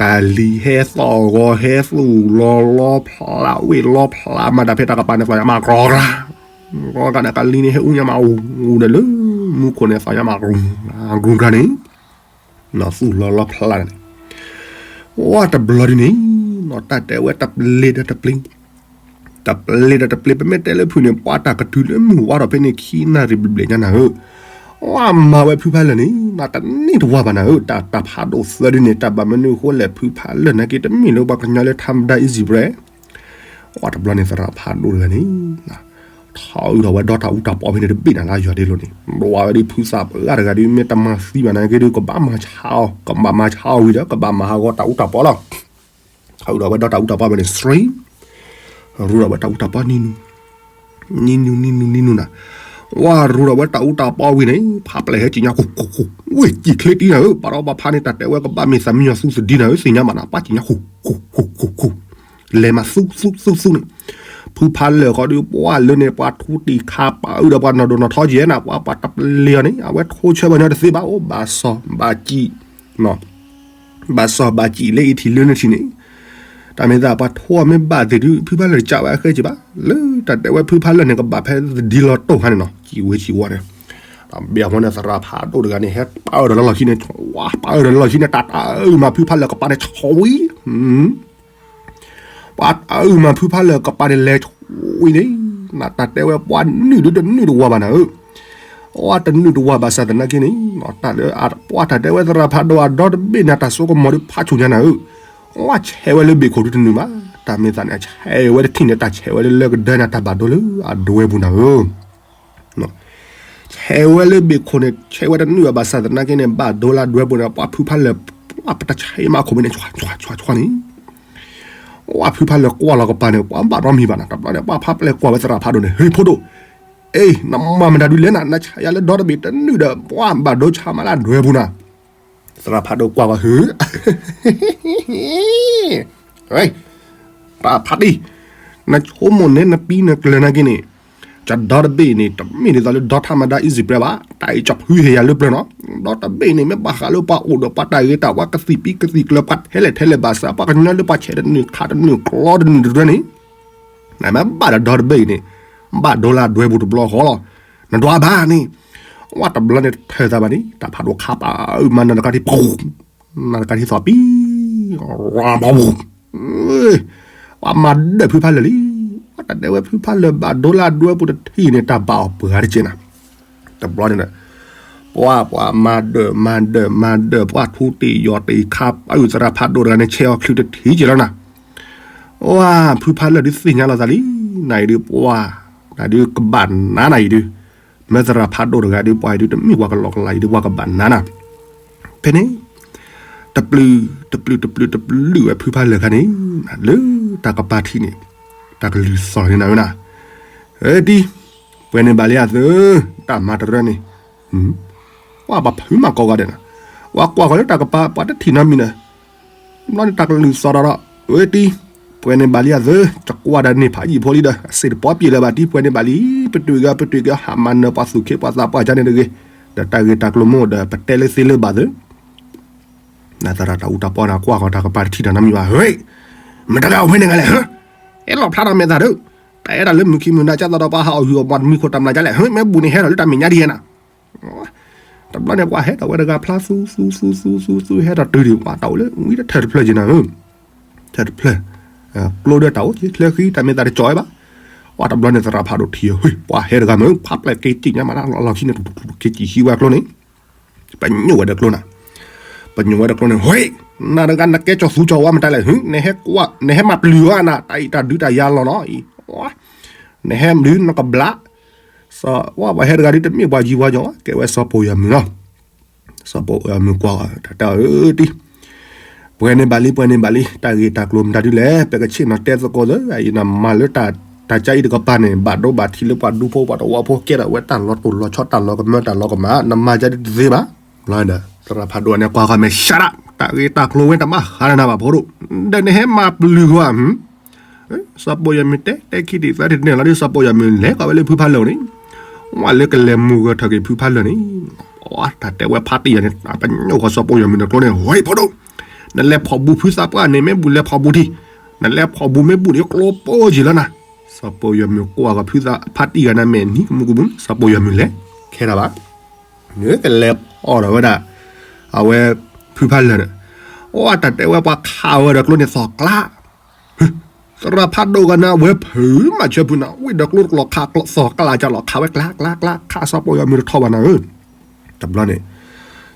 ကလံၤဟဲသီၣ်ဂီၤဟဲသူၣ်လီၤလီဖျး ဝ့ၢ်လီဖျးမး တၢ်ဖဲတၢ်ကပၤန့ၣ် သီၣ်ညါမး ကြီကြီ ကြီကြီန့ၣ် ကလံၤန့ၣ် ဟဲအူညါမး အူဒီးလၢ မူခိၣ်န့ၣ် သီၣ်ညါမး ကြီကြီန့ၣ် သူၣ်လီၤလီဖျးန့ၣ် ပှၢ်တဘျီဒ်န့ၣ် တၢ်တဲဝဲတပျ့ၤဒီးတပျ့ၤ တပျ့ၤဒီးတပျ့ၤ ပမ့ၢ်တဲလၢဖုန့ၣ် ပှၢ်တၢ်ကတုၤလၢမုၢ်ဝါထီၣ်ဖဲန့ၣ် ခံနၣ်ရံၣ်ဘျဲၣ်ဘျဲၣ်ညါနၤဧၢ, ပှၢ်မၤဝဲဖုဖးလၢာ်န့ၣ် တန့ၢ်တဝၢဘၣ်နၤဧၢ, တၢ်တၢ်ဖးဒိၣ်သၢဒုန့ၣ် တၢ်ဘၣ်မနုၤအဃိလဲၣ် ဖုဖးလၢာ်နာ်က့ တမ့ၢ်လၢပှၤကညီလၢထါမဒါ easy bread, ပှၢ်တဘျီန့ၣ် သရၣ်ဖးဒိၣ်တဂၤန့ၣ် ထီၣ်အုးထီၣ်ဝဲဒီတၢ်အူတၢ်ပီဖဲန့ၣ်တဘ့ၣ်နၤလၢယွၤဒ့လိၤန့ၣ် ဒွးဝဲဒ်ဖုသးပှၢ်တဂၤဒု မ့ၢ်တမၤသံဘၣ်နာ်က့ဒု ကဘၣ်မၤဆါအီၤ ကဘၣ်မၤဆါအီၤဝံၤဒီး ကဘၣ်မၤဟးဂီၤတၢ်အူတၢ်ပီလီၤ. ထီၣ်အုးထီၣ်ဝဲဒီတၢ်အူတၢ်ပီဖဲန့ၣ် စရံ ရူဒီးဝဲတၢ်အူတၢ်ပီနံၤနူ နံၤနူ နံၤနူ နံၤနူနၤ, ဝဲရူဒီးဝဲတၢ်အူတၢ်ပီဝံၤန့ၣ် ဖးပျဲၢ်ဟဲကံၣ်ညါဃူ ဃူ ဃူ ဝ့ၢ်ကံၣ်ချ့တံနၤဧၢ, ပှၤဒီးပှၤဖးန့ၣ် တၢ်တဲဝဲကဘၣ်မ့ၢ်သးမံယွၤသူသဒံနၤဧၢ, သ့ၣ်ညါဘၣ်နၤ ပှၢ်ကံၣ်ညါဃူ ဃူ ဃူ ဃူ ဃူ လဲၤမၤသူသူသူသူန့ၣ်, ဖုဖးလၢာ်ဃီဒု ပှၢ်လၢန့ၣ် ပှၤထူတံၢ်ခါပာ်အုးဒီးပှၤနီၢ်ဒိၣ်နီၢ်ထီကဲနၤ ပှၤပှၤတပျ့ၤအီၤန့ၣ် အဝဲထိဆၢဘၣ်ညီတသ့ဘၣ် အိၣ်ဘၣ်စီၣ်ဘၣ်ကံၣ် ဘၣ်စီၣ်ဘၣ်ကံၣ်လၢအံၤထံၣ်လၢန့ၣ်ထံၣ်န့ၣ်, တၢ်မ့ၢ်သးပှၤထိအီၤမ့ၢ်ဘၣ်သ့ၣ်ဒု ဖုဖးလၢာ်တကးဝဲအဃဲက့ၤဘၣ်, လၢတၢ်တဲဝဲဖုဖးလၢာ်န့ၣ် ကဘၣ်ဖဲသဒံလီၤတိၢ်ခါန့ၣ်နီၤ ကံၣ်ဝဲကံၣ်ဝီန့ၣ်, တၢ်ဘၣ်အဃိန့ၣ် သရၣ်ဖးဒိၣ်တဂၤန့ၣ် ဟဲပာ်အၢၣ်ဒီးလၢလီၢ်ခံန့ၣ် ဝါပာ်အၢၣ်ဒီးလၢလီၢ်ခံန့ၣ် တၢ်တၢ်အုးမၤဖုဖးလၢာ်ကပၤန့ၣ် ဆီဝံၤ ပှၤတၢ်အုးမၤဖုဖးလၢာ်ကပၤန့ၣ်လဲၤဝံၤန့ၣ်, နတၢ်တဲဝဲပှၤနုာ်ဒုတနုာ်တဝၤဘၣ်နၤဧၢ, အတနုာ်တဝၤဘၣ်ဆၣ်သနာ်က့န့ၣ်, တၢ်လၢပှၤတၢ်တဲဝဲသရၣ်ဖးဒိၣ်အဒီတဘ့ၣ်န့ၣ် တၢ်စိကမီၤဒုဖးဆူၣ်ညါနၤဧၢ, ပှၤဆဲးဝဲလၢဘ့ၣ်ခိၣ်ဒုတနုာ်ဘၣ်, တၢ်မ့ၢ်သးန့ၣ် ဆဲးဝဲတထံၣ်န့ၣ် တၢ်ဆဲးဝဲလၢလၢကဒၢန့ၣ် တၢ်ဘၣ်ဒိလၢအဒွဲပူၤနၤဧၢ ဆဲးဝဲလၢဘ့ၣ်ခိၣ်န့ၣ် ဆဲးဝဲတနုာ်ဘၣ်ဆၣ်သနာ်က့န့ၣ် ဘၣ်ဒိလၢအဒွဲပူၤန့ၣ် ပှၤဖုဖးလၢာ် ပှၤပတၢ်ဆဲးမးခိၣ်မ့ၢ်န့ၣ် ဆွၤဆွၤဆွၤဆွၤန့ၣ်, ပှၤဖုဖးလၢာ်ကွၢ်လီၤကပၤန့ၣ် ပှၤဘၣ်နီတမံၤဘၣ်နၤ, တဘျီန့ၣ် ပှၤဖးပျဲၢ်ကွၢ်ဝဲသရၣ်ဖးဒိၣ်န့ၣ် ဟ့ၣ်ဖိဒိၣ်, အ့ နမၤမတၤဒုလဲၣ်နၤ, နဆဲးယၤလၢဒီတဘ့ၣ်တနုာ်ဒီး ပှၤဘၣ်ဒိဆါမးလၢအဒွဲပူၤနၤ, သရၣ်ဖးဒိၣ်ကွၢ်ဝဲ, တၢ်ဖးတံၢ်, နဆိကမိၣ်န့ၣ် နပံနကျၢၤနာ်က့န့ၣ်, ကဒီတဘ့ၣ်န့ၣ် တမ့ၢ်ဒ်သိးလၢဒီထးမဒါ easy bread ဘၣ်, တၢ်အံၤကဖုဟ့ၣ်ယၤလၢပျၢၤနီၤ, ဒီတဘ့ၣ်န့ၣ် မ့ၢ်ဘၣ်ဃးလၢပှၤအိၣ်ဒီးပှၤတၢ်ဂ့ၤတၢ်ဝါ ကသံၣ်ပံကသံၣ်ကျၢၤ ပှၤထဲလဲၣ်ထဲလဲၣ်ဘၣ်ဆၣ် ပှၤကညီလၢပှၤဆဲးတနုာ်ခးတနုာ်ကျီတနုာ်တဒွဲန့ၣ် နမ့ၢ်ဘၣ်ဒီးဒီတဘ့ၣ်အံၤန့ၣ်, ဘၣ်ဒိလၢဒွဲပူၤတဘျီဃီလီၤ, နဒွးဘၣ်န့ၣ်, ဝဲတဘျီန့ၣ်ထၢၣ်သးဘၣ်န့ၣ် တၢ်ဖးဒိၣ်ခးပာ်အုၣ်မၤနၢၤတခါထံၣ်, နၢၤတခါထံၣ်သီၣ်ပံၤ, ပှၤမၤဒၢၣ်ဖုဖးလၢာ်လံ, တၢ်တဲဝဲဖုဖးလၢာ်ဘၣ်ဒိလၢဒွဲပူၤတထံၣ်န့ၣ် တၢ်ဘၣ်အီၤပှၤတကဲနၤ, တဘျီန့ၣ်ဒီး ပှၤပှၤမၤဒၢၣ်မၤဒၢၣ်မၤဒၢၣ် ပှၤထူတ့ၢ်ယီၢ်တ့ၢ်ခးပာ်အုၣ်သရၣ်ဖးဒိၣ်တဂၤန့ၣ် ဆဲးအီၤချုးတထံၣ်က့ၤလီၤနၤ, အိ ဖုဖးလၢာ်ဒုးသ့ၣ်ညါလီၤသးလံ, နအံၤဒုးပှၤ, နဒုးကဘၣ်နၤနၤအံၤဒုး, မ့ၢ်သရၣ်ဖးဒိၣ်တဂၤဒုး ပှၤအံၤဒုးတမ့ၢ်ပှၤကလီကလီအံၤဒုး ပှၤကဘၣ်နၤနၤ, ဖဲန့ၣ် တပျုၢ်, တပျုၢ်တပျုၢ်တပျုၢ်ဝဲဖုဖးလၢာ်ခါန့ၣ်, လၢတၢ်ကပၤထံၣ်န့ၣ်, တၢ်ကလုၢ်သီၣ်န့ၣ်နၤဝဲနၤ, အတံၤ, ပှဲၤန့ၣ်ဘၣ်လံအသၢ, တၢ်မၤတရၢန့ၣ်, ပှၤဘၣ်ဖုးမၤကိးဂၤဒဲးနၤ, ပှၤကွၢ်ဃီၤလၢတၢ်ကပၤ ပှၤတထံၣ်နီတမံၤနၤ, ဘျီန့ၣ်တၢ်ကလုၢ်သီၣ်ဒီးဒီး, အတံၤ, ပှဲၤန့ၣ်ဘၣ်လံအသၢ, ကကွၢ်ဒီးန့ၢ်ဖးယံာ်ဖိလံဒီး အစ့တပီပံာ်လၢၤဘၣ်တံၤ, ပှဲၤန့ၣ်ဘၣ်လံ, ပတုာ်ဂၤပတုာ်ဂၤ ဟးမၤနၢၤပှၤသူၣ်ခ့ပှၤသးပှၢ်ကန့ၣ်တဂ့ၤ, ဒီးတၢ်ဂ့ၢ်တၢ်ကျိၤမိၢ်ဒီး ပတဲလၢသ့လၢဘၣ်သၢ နသရၣ်တၢ်အူတၢ်ပီနၤ ကွၢ်ဃီၤတၢ်ကပၤတထံၣ်တၢ်နီတမံၤဘၣ်, ဟ့, မတဂၤအိၣ်ဖဲန့ၣ်ဂၤလဲၣ်, ဟ့, အဲၣ်လီၤဖျါထီၣ်မဲာ်သၣ်ဒီး, တၢ်အဲၣ်ဒိးလၢမုၢ်ခံမုၢ်နၤ ကၢ်သီဒီးပှၤဟးအီၣ်ဟုၣ်အီၣ်မၤတမံၤခိၣ်တၢ်မျၢ်ကလဲၣ်, ဟ့, မ့ၢ်ဘူၣ်န့ၣ်ဟဲထီၣ်လၢတၢ်မဲာ်ညါဒ်ဟဲနၤ, တဘျီန့ၣ် ပှၤဟဲထီၣ်ဝဲတဂၤဖျါသူသူသူသူသူသူ ဟဲထီၣ်တုၤဒံး ပှၤတၢ်အိၣ်လၢဝံတထၢၣ်တဖျၢၣ်က့နၤ, ထၢၣ်တဖျၢၣ်, ကျိဒီးတၢ်အိၣ်က့ချၢဃံ တၢ်မဲာ်သၣ်တကၠီၤဝဲဘၣ်, ပှၤတဘျီန့ၣ် သရၣ်ဖးဒိၣ်ထံၣ်, ဟ့, ပှၤဟဲတဂၤမ့ၢ် ဖးပျဲၢ်က့ၤစံၣ်ညါမးနၤ လီၢ်ခံန့ၣ် က့ၤစံၣ်ဟံးဝဲကျိန့ၣ်, ပညိၣ်ဝဲဒီးကျိနၤ, ပညိၣ်ဝဲဒီးကျိန့ၣ်, ဟ့, နၤတဂၤနကဲကၠီၤသူကၠီၤဝါမတၤလဲၣ်, ဟ့, နဟဲကွၢ် နဟဲမၤပျုၢ်ဝဲနၤ တၢ်အံၤတၢ်ဒုးတၢ်ယၤလီၤနီၤ, နဟဲမနုၤနကဘျး စီၤဝါပှၤဟဲတဂၤဒုးတမ့ၢ်ပှၤယံၤဝါညီၤ ကဲဝဲစီၤပိာ်ယီၤမုၢ်လီၤ, စီၤပိာ်ယီၤမုၢ်ကွၢ်အီၤ တၢ်တဲအီၤ အတံၤ, ပှဲၤန့ၣ်ဘၣ်လံ ပှဲၤန့ၣ်ဘၣ်လံ တၢ်ဂ့ၢ်တၢ်ကျိၤမတၤဒုလဲၣ် ပကဆ့ၣ်နီၤတဲသကိးသၢ အအံၤနမၤလၢတၢ်ကါအံၤတကပၤန့ၣ် ဘၣ်ဒိဘၣ်ထံးလၢပှၤဒူဖိပှၤသဝီဖိ ကဲထီၣ်ဝဲတၢ်လီၤတိၢ်လီၤဆီတၢ်လီၤကမၢတၢ်လီၤကမၣ် နမၤယါဒ်တသ့ဘၣ်, ဘျီဒီး သရၣ်ဖးဒိၣ်န့ၣ်ကွၢ်ဃီၤမဲာ် shut up တၢ်ဂ့ၢ်တၢ်ကျိၤဝဲတဘၣ်ဃးနၤဘၣ်ဖိဒိၣ်, ဒီးနဟဲမၤပျုၢ်ဂီၤ စီၤပိာ်ယီၤမုၢ်တဲ တဲခံတံၢ်သၢတံၢ်တန့ၢ်လီၤဒီး စီၤပိာ်ယီၤမုၢ်လဲၤကွၢ်ဝဲလၢဖုဖးလၢာ်န့ၣ်, ဝဲလၢကလဲၤမုၢ်ဂၢၢ်ထၢၣ်က့ၤဖုဖးလၢာ်န့ၣ်, တၢ်တဲဝဲဖးတံၢ်ယၤန့ၣ် ပညိၣ်ဃီၤစီၤပိာ်ယီၤမုၢ်ဒီးကျိန့ၣ် ဝဲဖိဒိၣ်, နလဲၤဖီၣ်ဘူးဖုသးပှၢ်န့ၣ် မ့ၢ်ဘူးလဲၤဖီၣ်ဘူးထံ, နလဲၤဖီၣ်ဘူးမ့ၢ်ဘူးန့ၣ် ကျိပိယံာ်လီၤနၤ, စီၤပိာ်ယီၤမုၢ်ကွၢ်ဃီၤဖုသးဖးတံၢ်ဂၤန့ၣ် မဲာ်နံၤကမူကမူ စီၤပိာ်ယီၤမုၢ်လဲၤ ခဲတၢ်ဘၣ် နကလဲၤဖီၣ်ဒီးဝဲဒၣ် အဝဲ ဖုဖးလၢာ်န့ၣ်, အိၣ်တၢ်တဲဝဲပှၤခးဝဲဒီးကျိန့ၣ်သီၣ်ကျါ, သရၣ်ဖးဒိၣ်ဂၤန့ၣ် အဝဲဖုးမၤဆၢဖုးနၤ ဝံၣ်ဒီးကျိတကလီၤခးသီၣ်ကျါကလီၤခးဝဲ ကျါကျါကျါ ခးစီၤပိာ်ယီၤမုၢ်တထီၣ်ဘၣ်နၤဧၢ, တဘျီန့ၣ်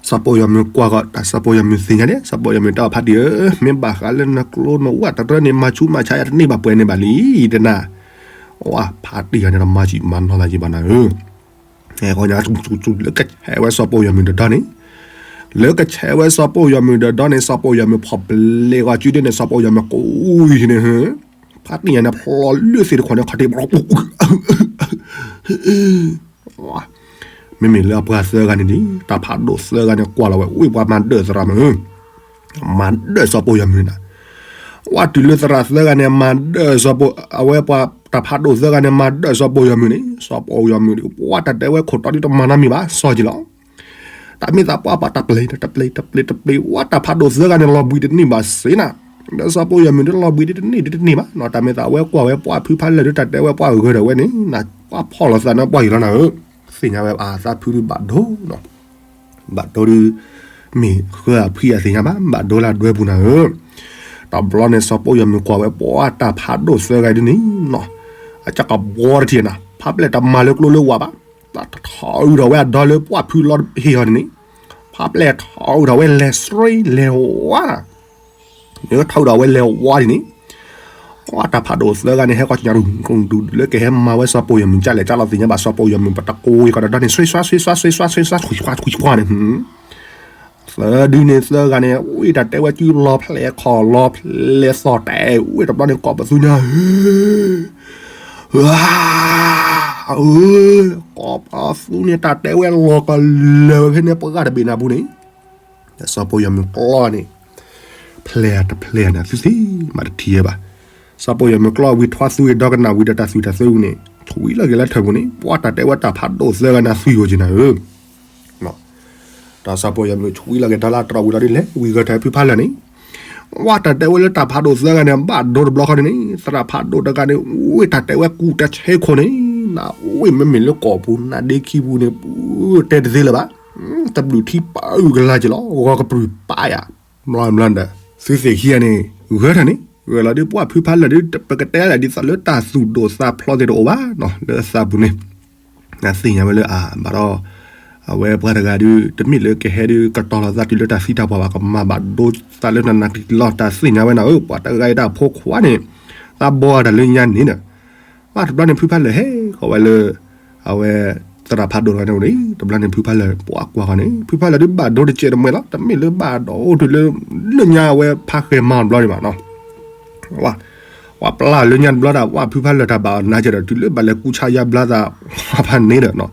စီၤပိာ်ယီၤမုၢ်ကွၢ်ဃီၤ တၢ်စီၤပိာ်ယီၤမုၢ်သ့ၣ်ညါန့ၣ် စီၤပိာ်ယီၤမုၢ်တဲအီၤဖးတံၢ်ဧၢ, မ့ၢ်ဘၣ်ဃးလၢနကျိနဝၣ်တရၢန့ၣ် မၤဆူးမၤဆါယၤတန့ၢ်ဘၣ်ပှဲၤန့ၣ်ဘၣ်လံ တနၤ, အိၣ်ဖးတံၢ်ဂၤန့ၣ် တမၤဆူးမၤနီၢ်သးယံၤဘၣ်နၤဧၢ ဟဲဃီညါ လၢကဆဲးဝဲစီၤပိာ်ယီၤမုၢ်တဒီန့ၣ်, လၢကဆဲးဝဲစီၤပိာ်ယီၤမုၢ်တဒီန့ၣ် စီၤပိာ်ယီၤမုၢ်ဖီၣ်ဘျဲးဂီၤစုဒၢန့ၣ် စီၤပိာ်ယီၤမုၢ်ကိးအံၤန့ၣ်, ဖးတံၢ်ယၤန့ၣ် ဖျီလၢသ့ၣ်တခီန့ၣ် ခီၣ်ထံး မ့မ့ၢ်လၢအပှၤသၢဂၤန့ၣ်ဒ် တၢ်ဖးဒိၣ်သၢဂၤန့ၣ် ကွၢ်လီၤဝဲ ဝ့ၢ်ပှၤမၤဒၢၣ်သရၣ်မုၢ် မၤဒၢၣ်စီၤပိာ်ယီၤမုၢ်နၤ, ဝဲတုၤလၢသရၣ်သၢဂၤန့ၣ် မၤဒၢၣ်စီၤပိာ် အဝဲပှၤတၢ်ဖးဒိၣ်သၢဂၤန့ၣ် မၤဒၢၣ်စီၤပိာ်ယီၤမုၢ်န့ၣ် စီၤပိာ်ယီၤမုၢ်န့ၣ် ပှၤတၢ်တဲဝဲခိၣ်တီဒ်တမၤနီတမံၤဘၣ် စီၤက့ၤလီၤ, တၢ်မ့ၢ်သးပှၢ်ပှၤတပျ့ၤ တပျ့ၤ တပျ့ၤ တပျ့ၤ ဝဲတၢ်ဖးဒိၣ်သၢဂၤန့ၣ် လီၤဘှံးတန့ၢ်ဘၣ်စ့နၤ, ဒီးစီၤပိာ်ယီၤမုၢ်ဒီးလီၤဘှံးဒ်တန့ၢ်ဒ်တန့ၢ်ဘၣ်နီၤ, တၢ်မ့ၢ်သးဝဲကွၢ်ဝဲပှၤဖုဖးလၢာ်ဒီးတၢ်တဲဝဲပှၤဂၢၢ်ဒီးဝဲန့ၣ် နကွၢ်ဖီၣ်လီၤသးန့ၣ်ပှၤအံၤလီၤနၤဧၢ, သ့ၣ်ညါဝဲအသးဖုဒုးဘၣ်ဒိနီၤ ဘၣ်ဒိဒုး မ့ၢ်ဃၢအဖံအသ့ၣ်ညါဘၣ် ဘၣ်ဒိလၢဒွဲပူၤနၤဧၢ, တဘျီန့ၣ် စီၤပိာ်ယီၤမုၢ်ကွၢ်ဝဲပှၤတၢ်ဖးဒိၣ်သၢဂၤဒ်န့ၣ်နီၤ, အကကဘီတထံၣ်နၤ ဖးပျဲၢ်တမၤလၢကျိလၢဝၣ်ဘၣ်, တၢ်ထီၣ်အုးထီၣ်ဝဲအဒီလၢပှၢ်ဖုလီၤဟ့ၣ်အီၤန့ၣ်န့ၣ်, ဖးပျဲၢ်ထီၣ်အုးထီၣ်ဝဲလဲၤစရ့လဲၤဝါနၤ န့ၣ်ထီၣ်အုးထီၣ်ဝဲလဲၤဝါဒ်န့ၣ်, ပှၤတၢ်ဖးဒိၣ်သၢဂၤန့ၣ် ဟဲကီၢ်ကညီဒူၣ်ဒူၣ်ဒူၣ်လၢကဟဲမၤဝဲစီၤပိာ်ယီၤမုၢ်ကၢ်လဲၣ်ကၢ်လီၤသ့ၣ်ညါဘၣ် စီၤပိာ်ယီၤမုၢ်ပတကိးကီးဒီးဒီန့ၣ် ဆွ့ဆွါ ဆွ့ဆွါ ဆွ့ဆွါ ဆွ့ဆွါ ဆွ့ဆွါ ဆွ့ဆွါန့ၣ် သၢဒုန့ၣ်သၢဂၤန့ၣ် ဝံၣ်တၢ်တဲဝဲစုလီၤဖျဲးခီၣ်လီၤဖျဲးသီၣ်တဲာ် ဝံၣ်တဘျီန့ၣ် ကိးပသူညါဧၢ, ဧၢ, ကိးပသူန့ၣ် တၢ်တဲဝဲလီၤကလၢာ်ဝဲဖဲန့ၣ် ပှၤဂၤတဘ့ၣ်နၢ်ပူၤန့ၣ်, စီၤပီယီၤမုၢ်ကျီန့ၣ် ဖျဲးတဖျဲးန့ၣ် သုသ့ၣ်မးတထံၣ်ဝဲဘၣ်. စီၤပီယီၤမုၢ်ကျီဝံၤ ထွါသူဝံၤဒီကနၣ်ဝံၤဒီးတၢ်သွံၣ်တၢ်သၢဝံၤန့ၣ် ဆွံလီၤက့ၤလၢထၢၣ်ပူၤန့ၣ် ပှၤတၢ်တဲဝဲတၢ်ဖးဒိၣ်သၢဂၤန့ၣ် သွံၣ်အိၣ်က့ၤနၤဧၢ. ဒီးစီၤပီယီၤမုၢ်ဆွံလီၤက့ၤတၢ်လၢတြီဝံၤလီၤဒ်လဲၣ် ဝံၤဂဲၤထၢၣ်ဖုဖါလၢာ်န့ၣ် ပှၤတၢ်တဲဝဲလၢတၢ်ဖးဒိၣ်သၢဂၤန့ၣ် ဘၣ်ဒိတဘျီဃီန့ၣ်န့ၣ် သရၣ်ဖးဒိၣ်တဂၤန့ၣ် ဝ့ၢ်တၢ်တဲဝဲကူၣ်တၢ်ဆဲခိၣ်န့ၣ် နဝ့ၢ်မ့မ့ၢ်လၢကီၢ်ပူၤ နဒ့ခံပူၤန့ၣ် ပတဲတသ့လၢၤဘၣ်. တဘျုးထံပာ်အုၣ်ကလာ်က့ၤလီၤ ဂီၤကပြုၢ်ပာ်ယၤ ဘျီဘျီဒီး သုသ့ၣ်ခံဂၤန့ၣ် ဂဲၤထၢၣ်န့ၣ် ဂဲၤလီၤဒ်ပှၤဖုဖါလၢာ်ဒ် ပကတဲလၢဒ်သိးလၢတၢ်သူၣ်ဒိၣ်သးဖျိးသ့ၣ်တအိၣ်ဘၣ်နီၤ လၢအသးပူၤန့ၣ် နသ့ၣ်ညါဝဲလၢအဘၣ်ဒီး အဝဲပှၤတဂၤဒုး တမ့ၢ်လၢကဟဲဒုး ကတီၤလီၤသးတုၤလၢတၢ်သံတၢ်ပှၢ်ဘၣ် ကမၤဘၣ်ဒိသးလၢနနၤကလီၤ တၢ်သ့ၣ်ညါဝဲနၤဧၢ ပှၤတဂၤအံၤတၢ်ဖိခွါန့ၣ် သးဘီအတၢ်လၢညါန့ၣ်ဒီး ဘၣ်တဘျီန့ၣ် ဖုဖါလၢာ်ဟဲဃီၤဝဲလၢ အဝဲ သရၣ်ဖးဒိၣ်တဂၤန့ၣ်န့ၣ် တဘျီန့ၣ် ဖုဖါလၢာ်ပှၤကွၢ်ဃီၤန့ၣ် ဖုဖါလၢာ်ဒုး ဘၣ်ဒိတစဲးတမှဲၤလီၤ တမ့ၢ်လၢဘၣ်ဒိအိၣ်တုၤလၢ လၢညါအဝဲဖးဃဲၤမၤတဘျီန့ၣ်ဘၣ်နီၤ ပှၤပျၢ်လၢညါတဘျီဒၣ် ပှၤဖုဖါလၢာ်တၢ်ဘၣ်အီၤနါကဲဒီး တုၤလၢဘၣ်လဲၤကူၣ်ဆါယါဘျါသး ပှၤဖးန့ၣ်ဒီးနီၤ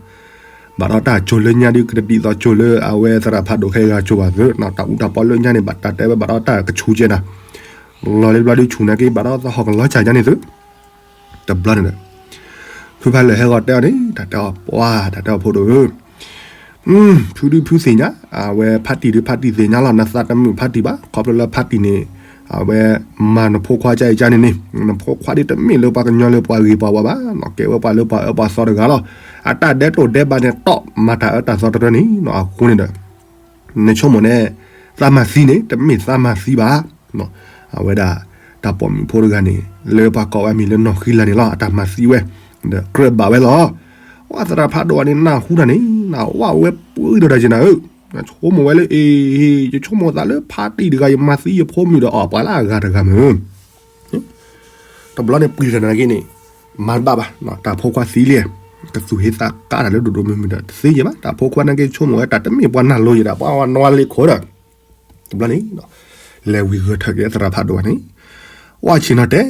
ဘၣ်ဒီးတၢ်ကၠိလၢညါဒုး ကတဒ်သိးကၠိလၢအဝဲသရၣ်ဖးဒိၣ်ခဲဂၤကၠိဘၣ်သ့နီၤ တၢ်အူတၢ်ပီလၢညါန့ၣ် ဘၣ်တၢ်တဲဝဲဘၣ်ဒီးတၢ်ကဆူးကဲနၤ လီၤလၢတဘျီဒုးဆူၣ်နာ်က့ ဘၣ်ဒီးသးဟီၣ်ကလီၤစၢ်ညါန့ၣ်သု တဘျီန့ၣ်ဒီး ဖုဖါလၢာ်ဟဲဂီၤတဲအီၤန့ၣ် တၢ်တဲအီၤပှၤ တၢ်တဲအီၤဖိဒိၣ်ဧၢ ဖုဒုးဖုသ့ၣ်ညါ အဝဲဖါတံၢ်ဒုးဖါတံၢ်သ့ၣ်ညါလီၤ နသးတမုာ်ဖါတံၢ်ဘၣ် ခီဖျိလၢဖါတံၢ်န့ၣ် အဝဲမၤနဖိခွါကအံၤကါန့ၣ်န့ၣ် နဖိခွါဒ်တမ့ၢ်လၢပှၤကညီလၢပှၤဂ့ၤပှၤဝါဘၣ်နီၤ ကဲဝဲပှၤလၢပှၤအၢပှၤသီတဂၤလီၤ အတၢ်ဒဲးတိၢ်ဒဲးဘးန့ၣ် တီၢ်မၤတၢ်အၢတၢ်သီတရၢန့ၣ်နီၤ အဃိန့ၣ်ဒီး နဆိကမိၣ်န့ၣ် သးမၤသံန့ၣ် တမ့ၢ်သးမၤသံဘၣ် အဝဲဒၣ် တၢ်ပိာ်မုၣ်ဖိတဂၤန့ၣ် လၢပှၤကိးဝဲမံၤလၢနီၢ်ဃံလၤန့ၣ်လီၤ အတၢ်မၤသံဝဲ ဒီးကြၢးဘၣ်ဝဲလီၤ ဝဲသရၣ်ဖးဒိၣ်ဝဲန့ၣ် နၢ်ဟူတၢ်န့ၣ် နဝဲပှဲၤဒီးတၢ်က့နၤဧၢ ဆိကမိၣ်ဝဲလၢအ့ ယဆိကမိၣ်သးလၢဖါတံၢ်တဂၤ ယမၤသံယဖိမုၣ်ဒီးအီၣ်ပှၤလၢအဂၤတဂၤမ့ၢ် တဘျီန့ၣ်ပှံၤတၢ်နာ်က့န့ၣ် မၤတဘၣ်ဘၣ် တၢ်ဖိခွါသံလံ ကသူၣ်ဟ့သးကါတၢ်လၢဒိၣ်ဒိၣ်မုၢ်မုၢ်ဒီး တသ့ယဲၢ်ဘၣ် တၢ်ဖိခွါနာ်က့ဆိကမိၣ်ဝဲတၢ်တမ့ၢ်ပှၤနၢ်လိၤယဲၢ်ဒီး ပှၤနွါလ့ခိၣ်ဒီး တဘျီန့ၣ် လဲၤဝံၤဂဲၤထၢၣ်က့ၤသရၣ်ဖးဒိၣ်ဝဲန့ၣ် ဝဲဆ့ၣ်နီၤတ